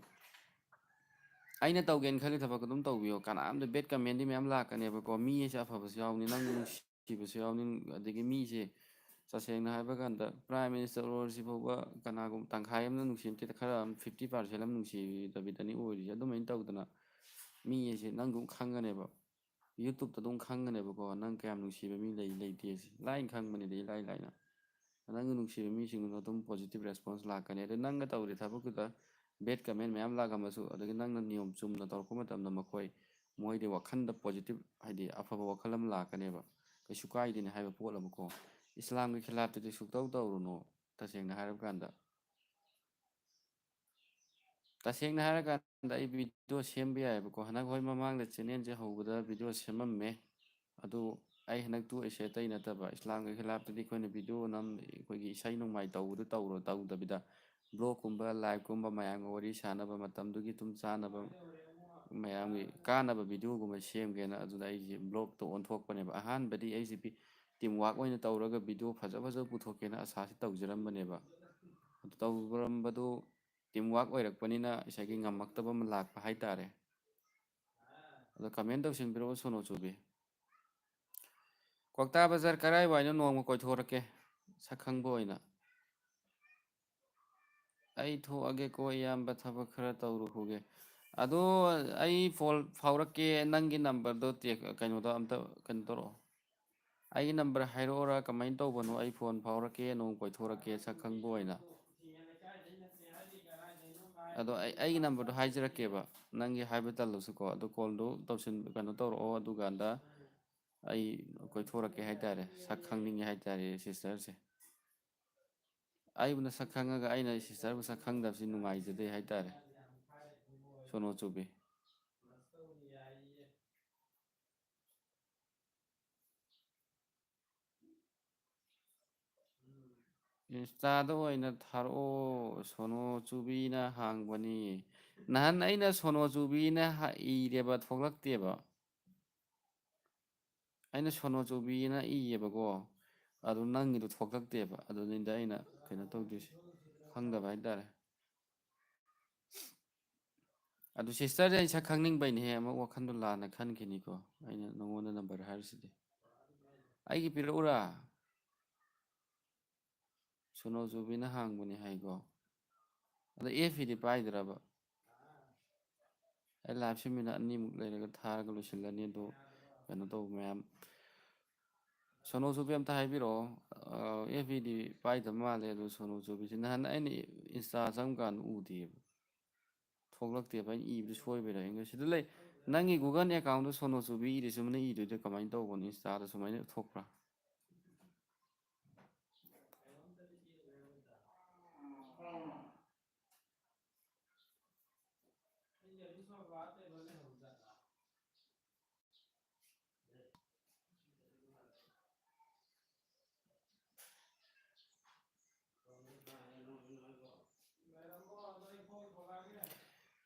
ꯑꯩꯅ ꯇꯧꯒꯦꯅ ꯈꯜꯂꯤ ꯊꯕꯛ ꯑꯗꯨꯝ ꯇꯧꯕꯤꯌꯣ꯫ ꯀꯅꯥꯝꯇ ꯕꯦꯠ ꯀꯃꯦꯟꯗꯤ ꯃꯌꯥꯝ ꯂꯥꯛꯀꯅꯦꯕꯀꯣ꯫ ꯃꯤ ꯍꯥꯏꯁꯦ ꯑꯐꯕꯁꯨ ꯌꯥꯎꯅꯤ, ꯅꯪ ꯅꯨꯡꯁꯤꯕꯁꯨ ꯌꯥꯎꯅꯤ꯫ ꯑꯗꯒꯤ ꯃꯤꯁꯦ ꯇꯁꯦꯡꯅ ꯍꯥꯏꯕ ꯀꯥꯟꯗ ꯄ꯭ꯔꯥꯏꯝ ꯃꯤꯅꯤꯁꯇꯔ ꯑꯣꯏꯔꯁꯤ ꯐꯥꯎꯕ ꯀꯅꯥꯒꯨꯝꯕ ꯇꯪꯈꯥꯏ ꯑꯃꯅ ꯅꯨꯡꯁꯤ ꯅꯠꯇꯦ, ꯈꯔ ꯑꯃ ꯐꯤꯐꯇꯤ ꯄꯥꯔꯁꯦꯟ ꯑꯃ ꯅꯨꯡꯁꯤꯗꯕꯤꯗꯅꯤ ꯑꯣꯏꯔꯤꯁꯦ꯫ ꯑꯗꯨꯃꯥꯏꯅ ꯇꯧꯗꯅ ꯃꯤ ꯍꯥꯏꯁꯦ ꯅꯪ ꯑꯗꯨꯝ ꯈꯪꯒꯅꯦꯕ꯫ ꯌꯨꯇ꯭ꯌꯨꯕꯇ ꯑꯗꯨꯝ ꯈꯪꯒꯅꯦꯕꯀꯣ, ꯅꯪ ꯀꯌꯥꯝ ꯅꯨꯡꯁꯤꯕ ꯃꯤ ꯂꯩ ꯂꯩꯇꯦꯁꯦ꯫ ꯂꯥꯏꯅ ꯈꯪꯕꯅꯤꯗ, ꯏꯂꯥꯏ ꯂꯥꯏꯅ꯫ ꯅꯪꯒꯤ ꯅꯨꯡꯁꯤꯕ ꯃꯤꯁꯤꯡꯗꯨꯅ ꯑꯗꯨꯝ ꯄꯣꯖꯤꯇꯤꯚ ꯔꯦꯁꯄꯣꯟꯁ ꯂꯥꯛꯀꯅꯤ꯫ ꯑꯗꯨ ꯅꯪꯅ ꯇꯧꯔꯤ ꯊꯕꯛꯇꯨꯗ ꯕꯦꯠ ꯀꯃꯦꯟ ꯃꯌꯥꯝ ꯂꯥꯛꯂꯝꯃꯁꯨ, ꯑꯗꯒꯤ ꯅꯪꯅ ꯅꯤꯌꯣꯝ ꯆꯨꯝꯅ ꯇꯧꯔꯛꯄ ꯃꯇꯝꯗ ꯃꯈꯣꯏ, ꯃꯣꯏꯗꯤ ꯋꯥꯈꯜꯗ ꯄꯣꯖꯤꯇꯤꯚ, ꯍꯥꯏꯗꯤ ꯑꯐꯕ ꯋꯥꯈꯜ ꯑꯃ ꯂꯥꯛꯀꯅꯦꯕ꯫ ꯀꯩꯁꯨ ꯀꯥꯏꯗꯦꯅꯦ ꯍꯥꯏꯕ ꯄꯣꯠ ꯑꯃꯀꯣ꯫ ꯏꯁꯂꯥꯝꯒꯤ ꯈꯤꯂꯥꯞꯇꯗꯤ ꯁꯨꯛꯇꯧ ꯇꯧꯔꯨꯅꯨ, ꯇꯁꯦꯡꯅ ꯍꯥꯏꯔꯕ ꯀꯥꯟꯗ꯫ ꯇꯁꯦꯡꯅ ꯍꯥꯏꯔꯀꯥꯟꯗ ꯑꯩ ꯚꯤꯗꯤꯑꯣ ꯁꯦꯝꯕ ꯌꯥꯏꯑꯕꯀꯣ꯫ ꯍꯟꯗꯛ ꯍꯣꯏ ꯃꯃꯥꯡꯗ ꯆꯦꯅꯦꯜꯁꯦ ꯍꯧꯕꯗ ꯚꯤꯗꯤꯑꯣ ꯁꯦꯝꯃꯝꯃꯦ꯫ ꯑꯗꯨ ꯑꯩ ꯍꯟꯗꯛ ꯇꯣꯛꯏꯁꯦ ꯑꯇꯩ ꯅꯠꯇꯕ, ꯏꯁꯂꯥꯝꯒꯤ ꯈꯤꯂꯥꯞꯇꯗꯤ ꯑꯩꯈꯣꯏꯅ ꯚꯤꯗꯤꯑꯣ ꯅꯝ, ꯑꯩꯈꯣꯏꯒꯤ ꯏꯁꯩ ꯅꯣꯡꯃꯥꯏ ꯇꯧꯕꯗꯣ ꯇꯧꯔꯣ, ꯇꯧꯗꯕꯤꯗ ꯕ꯭ꯂꯣꯒꯀꯨꯝꯕ, ꯂꯥꯏꯞꯀꯨꯝꯕ, ꯃꯌꯥꯝꯒ ꯋꯥꯔꯤ ꯁꯥꯟꯅꯕ ꯃꯇꯝꯗꯨꯒꯤ ꯑꯗꯨꯝ ꯆꯥꯅꯕ, ꯃꯌꯥꯝꯒꯤ ꯀꯥꯟꯅꯕ ꯚꯤꯗꯤꯑꯣꯒꯨꯝꯕ ꯁꯦꯝꯒꯦꯅ ꯑꯗꯨꯗ ꯑꯩꯁꯦ ꯕ꯭ꯂꯣꯒꯇ ꯑꯣꯟꯊꯣꯛꯄꯅꯦꯕ꯫ ꯑꯍꯥꯟꯕꯗꯤ ꯑꯩꯁꯦ ꯚꯤ-, ꯇꯤꯝ ꯋꯥꯛ ꯑꯣꯏꯅ ꯇꯧꯔꯒ ꯚꯤꯗꯤꯑꯣ ꯐꯖ ꯐꯖꯕ ꯄꯨꯊꯣꯛꯀꯦꯅ ꯑꯁꯥꯁꯦ ꯇꯧꯖꯔꯝꯕꯅꯦꯕ꯫ ꯑꯗꯨ ꯇꯧꯔꯝꯕꯗꯨ ꯇꯤꯝ ꯋꯥꯛ ꯑꯣꯏꯔꯛꯄꯅꯤꯅ ꯉꯁꯥꯏꯒꯤ ꯉꯝꯃꯛꯇꯕ ꯑꯃ ꯂꯥꯛꯄ ꯍꯥꯏꯇꯥꯔꯦ꯫ ꯑꯗꯣ ꯀꯃꯦꯟ ꯇꯧꯁꯤꯟꯕꯤꯔꯛꯑꯣ, ꯁꯣꯅꯣ ꯆꯨꯕꯤ꯫ ꯀ꯭ꯋꯥꯛꯇꯥ ꯕꯖꯥꯔ ꯀꯔꯥꯏꯋꯥꯏꯅꯣ? ꯅꯣꯡꯃ ꯀꯣꯏꯊꯣꯔꯛꯀꯦ, ꯁꯛ ꯈꯪꯕ ꯑꯣꯏꯅ꯫ ꯑꯩ ꯊꯣꯛꯑꯒꯦꯀꯣ, ꯏꯌꯥꯝꯕ, ꯊꯕꯛ ꯈꯔ ꯇꯧꯔꯨꯈꯤꯒꯦ꯫ ꯑꯗꯣ ꯑꯩ ꯐꯣꯟ ꯐꯥꯎꯔꯛꯀꯦ, ꯅꯪꯒꯤ ꯅꯝꯕꯔꯗꯣ ꯇꯦꯛ-, ꯀꯩꯅꯣꯗ ꯑꯝꯇ ꯀꯩꯅꯣ ꯇꯧꯔꯛꯑꯣ꯫ ꯑꯩꯒꯤ ꯅꯝꯕꯔ ꯍꯥꯏꯔꯛꯑꯣꯔꯥ, ꯀꯃꯥꯏꯅ ꯇꯧꯕꯅꯣ? ꯑꯩ ꯐꯣꯟ ꯐꯥꯎꯔꯛꯀꯦ, ꯅꯣꯡꯃ ꯀꯣꯏꯊꯣꯔꯛꯀꯦ, ꯁꯛ ꯈꯪꯕ ꯑꯣꯏꯅ꯫ ꯑꯗꯣ ꯑꯩ, ꯑꯩꯒꯤ ꯅꯝꯕꯔꯗꯣ ꯍꯥꯏꯖꯔꯛꯀꯦꯕ, ꯅꯪꯒꯤ ꯍꯥꯏꯕ ꯇꯜꯂꯁꯨꯀꯣ꯫ ꯑꯗꯣ ꯀꯣꯜꯗꯣ ꯇꯧꯁꯤꯟ-, ꯀꯩꯅꯣ ꯇꯧꯔꯛꯑꯣ, ꯑꯗꯨꯀꯥꯟꯗ ꯑꯩ ꯀꯣꯏꯊꯣꯔꯛꯀꯦ ꯍꯥꯏꯇꯥꯔꯦ, ꯁꯛ ꯈꯪꯅꯤꯡꯉꯦ ꯍꯥꯏꯇꯥꯔꯦ sister ꯁꯦ꯫ ꯑꯩꯕꯨꯅ ꯁꯛ ꯈꯪꯉꯒ ꯑꯩꯅ sister ꯕꯨ ꯁꯛ ꯈꯪꯗꯕꯁꯤ ꯅꯨꯡꯉꯥꯏꯖꯗꯦ ꯍꯥꯏꯇꯥꯔꯦ, ꯁꯣꯅꯣ ꯆꯨꯕꯤ꯫ Insta ꯗ ꯑꯣꯏꯅ ꯊꯥꯔꯛꯑꯣ, ꯁꯣꯅꯣ ꯆꯨꯕꯤꯅ ꯍꯥꯡꯕꯅꯤ꯫ ꯅꯍꯥꯟ ꯑꯩꯅ ꯁꯣꯅꯣ ꯆꯨꯕꯤꯅ ꯍꯥ-, ꯏꯔꯦꯕ, ꯊꯣꯛꯂꯛꯇꯦꯕ꯫ ꯑꯩꯅ ꯁꯣꯅꯣ ꯆꯨꯕꯤꯅ ꯏꯌꯦꯕꯀꯣ, ꯑꯗꯨ ꯅꯪꯒꯤꯗꯣ ꯊꯣꯛꯂꯛꯇꯦꯕ꯫ ꯑꯗꯨꯅꯤꯗ ꯑꯩꯅ ꯀꯩꯅꯣ ꯇꯧꯗꯣꯏꯁꯦ, ꯈꯪꯗꯕ ꯍꯥꯏꯇꯥꯔꯦ꯫ ꯑꯗꯨ sister ꯁꯦ ꯑꯩ ꯁꯛ ꯈꯪꯅꯤꯡꯕꯩꯅꯦꯍꯦ, ꯑꯃꯨꯛ ꯋꯥꯈꯟꯗꯣ ꯂꯥꯟꯅ ꯈꯟꯈꯤꯅꯤꯀꯣ꯫ ꯑꯩꯅ ꯅꯉꯣꯟꯗ number ꯍꯥꯏꯔꯤꯁꯤꯗꯤ꯫ ꯑꯩꯒꯤ ꯄꯤꯔꯛꯎꯔꯥ? ꯁꯣꯅꯣ ꯆꯨꯕꯤꯅ ꯍꯥꯡꯕꯅꯤ ꯍꯥꯏꯀꯣ꯫ ꯑꯗꯣ F B ꯗꯤ ꯄꯥꯏꯗ꯭ꯔꯕ? ꯑꯩ live ꯁꯤ minute ꯑꯅꯤꯃꯨꯛ ꯂꯩꯔꯒ ꯊꯥꯔꯒ ꯂꯣꯏꯁꯤꯜꯂꯅꯤ꯫ ꯑꯗꯣ ꯀꯩꯅꯣ ꯇꯧꯕ ꯃꯌꯥꯝ, ꯁꯣꯅꯣ ꯆꯨꯕꯤ ꯑꯝꯇ ꯍꯥꯏꯕꯤꯔꯛꯑꯣ꯫ ꯑ, F B ꯗꯤ ꯄꯥꯏꯗꯕ ꯃꯥꯜꯂꯦ꯫ ꯑꯗꯣ ꯁꯣꯅꯣ ꯆꯨꯕꯤꯁꯦ ꯅꯍꯥꯟ ꯑꯩꯅ Insta ꯆꯪꯀꯥꯟꯗ ꯎꯗꯦꯕ, ꯊꯣꯛꯂꯛꯇꯦꯕ꯫ ꯑꯩꯅ ꯏꯕꯗ ꯁꯣꯏꯕꯩꯔꯥ ꯈꯪꯗꯦ꯫ ꯁꯤꯗ ꯂꯩ, ꯅꯪꯒꯤ Google account ꯗ ꯁꯣꯅꯣ ꯆꯨꯕꯤ ꯏꯔꯦ, ꯁꯨꯃꯥꯏꯅ ꯏꯗꯣꯏꯗꯣ ꯀꯃꯥꯏꯅ ꯇꯧꯕꯅꯣ? Insta ꯗ ꯁꯨꯃꯥꯏꯅ ꯊꯣꯛꯄ꯭ꯔꯥ?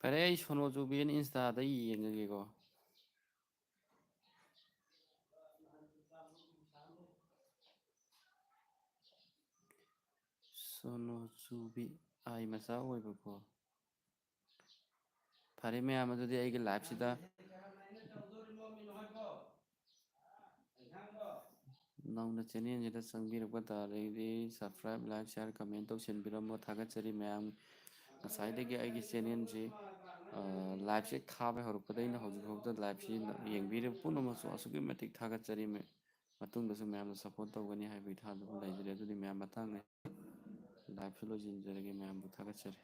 ꯐꯔꯦ, ꯑꯩ ꯁꯣꯅꯣ ꯆꯨꯕꯤꯅ Insta ꯗ ꯌꯦꯡꯉꯒꯦꯀꯣ꯫ ꯁꯣꯅꯣ ꯆꯨꯕꯤ ꯑꯥꯏ ꯃꯆꯥ ꯑꯣꯏꯕꯀꯣ꯫ ꯐꯔꯦ ꯃꯌꯥꯝ, ꯑꯗꯨꯗꯤ ꯑꯩꯒꯤ live ꯁꯤꯗ ꯅꯧꯅ channel ꯁꯤꯗ ꯆꯪꯕꯤꯔꯛꯄ ꯇꯥꯔꯒꯗꯤ subscribe, like, share, comment ꯇꯧꯁꯤꯟꯕꯤꯔꯝꯃꯣ꯫ ꯊꯥꯒꯠꯆꯔꯤ ꯃꯌꯥꯝ꯫ ꯉꯁꯥꯏꯗꯒꯤ ꯑꯩꯒꯤ channel ꯁꯤ, ꯑ, live ꯁꯦ ꯊꯥꯕ ꯍꯧꯔꯛꯄꯗꯩꯅ ꯍꯧꯖꯤꯛ ꯐꯥꯎꯕꯗ live ꯁꯤ ꯌꯦꯡꯕꯤꯔꯤꯕ ꯄꯨꯝꯅꯃꯛꯁꯨ ꯑꯁꯨꯛꯀꯤ ꯃꯇꯤꯛ ꯊꯥꯒꯠꯆꯔꯤ꯫ ꯃ-, ꯃꯇꯨꯡꯗꯁꯨ ꯃꯌꯥꯝꯅ support ꯇꯧꯒꯅꯤ ꯍꯥꯏꯕꯒꯤ ꯊꯥꯖꯕ ꯂꯩꯖꯔꯤ꯫ ꯑꯗꯨꯗꯤ ꯃꯌꯥꯝ ꯃꯊꯪ live ꯁꯨ ꯂꯣꯏꯁꯤꯟꯖꯔꯒꯦ꯫ ꯃꯌꯥꯝꯕꯨ ꯊꯥꯒꯠꯆꯔꯤ꯫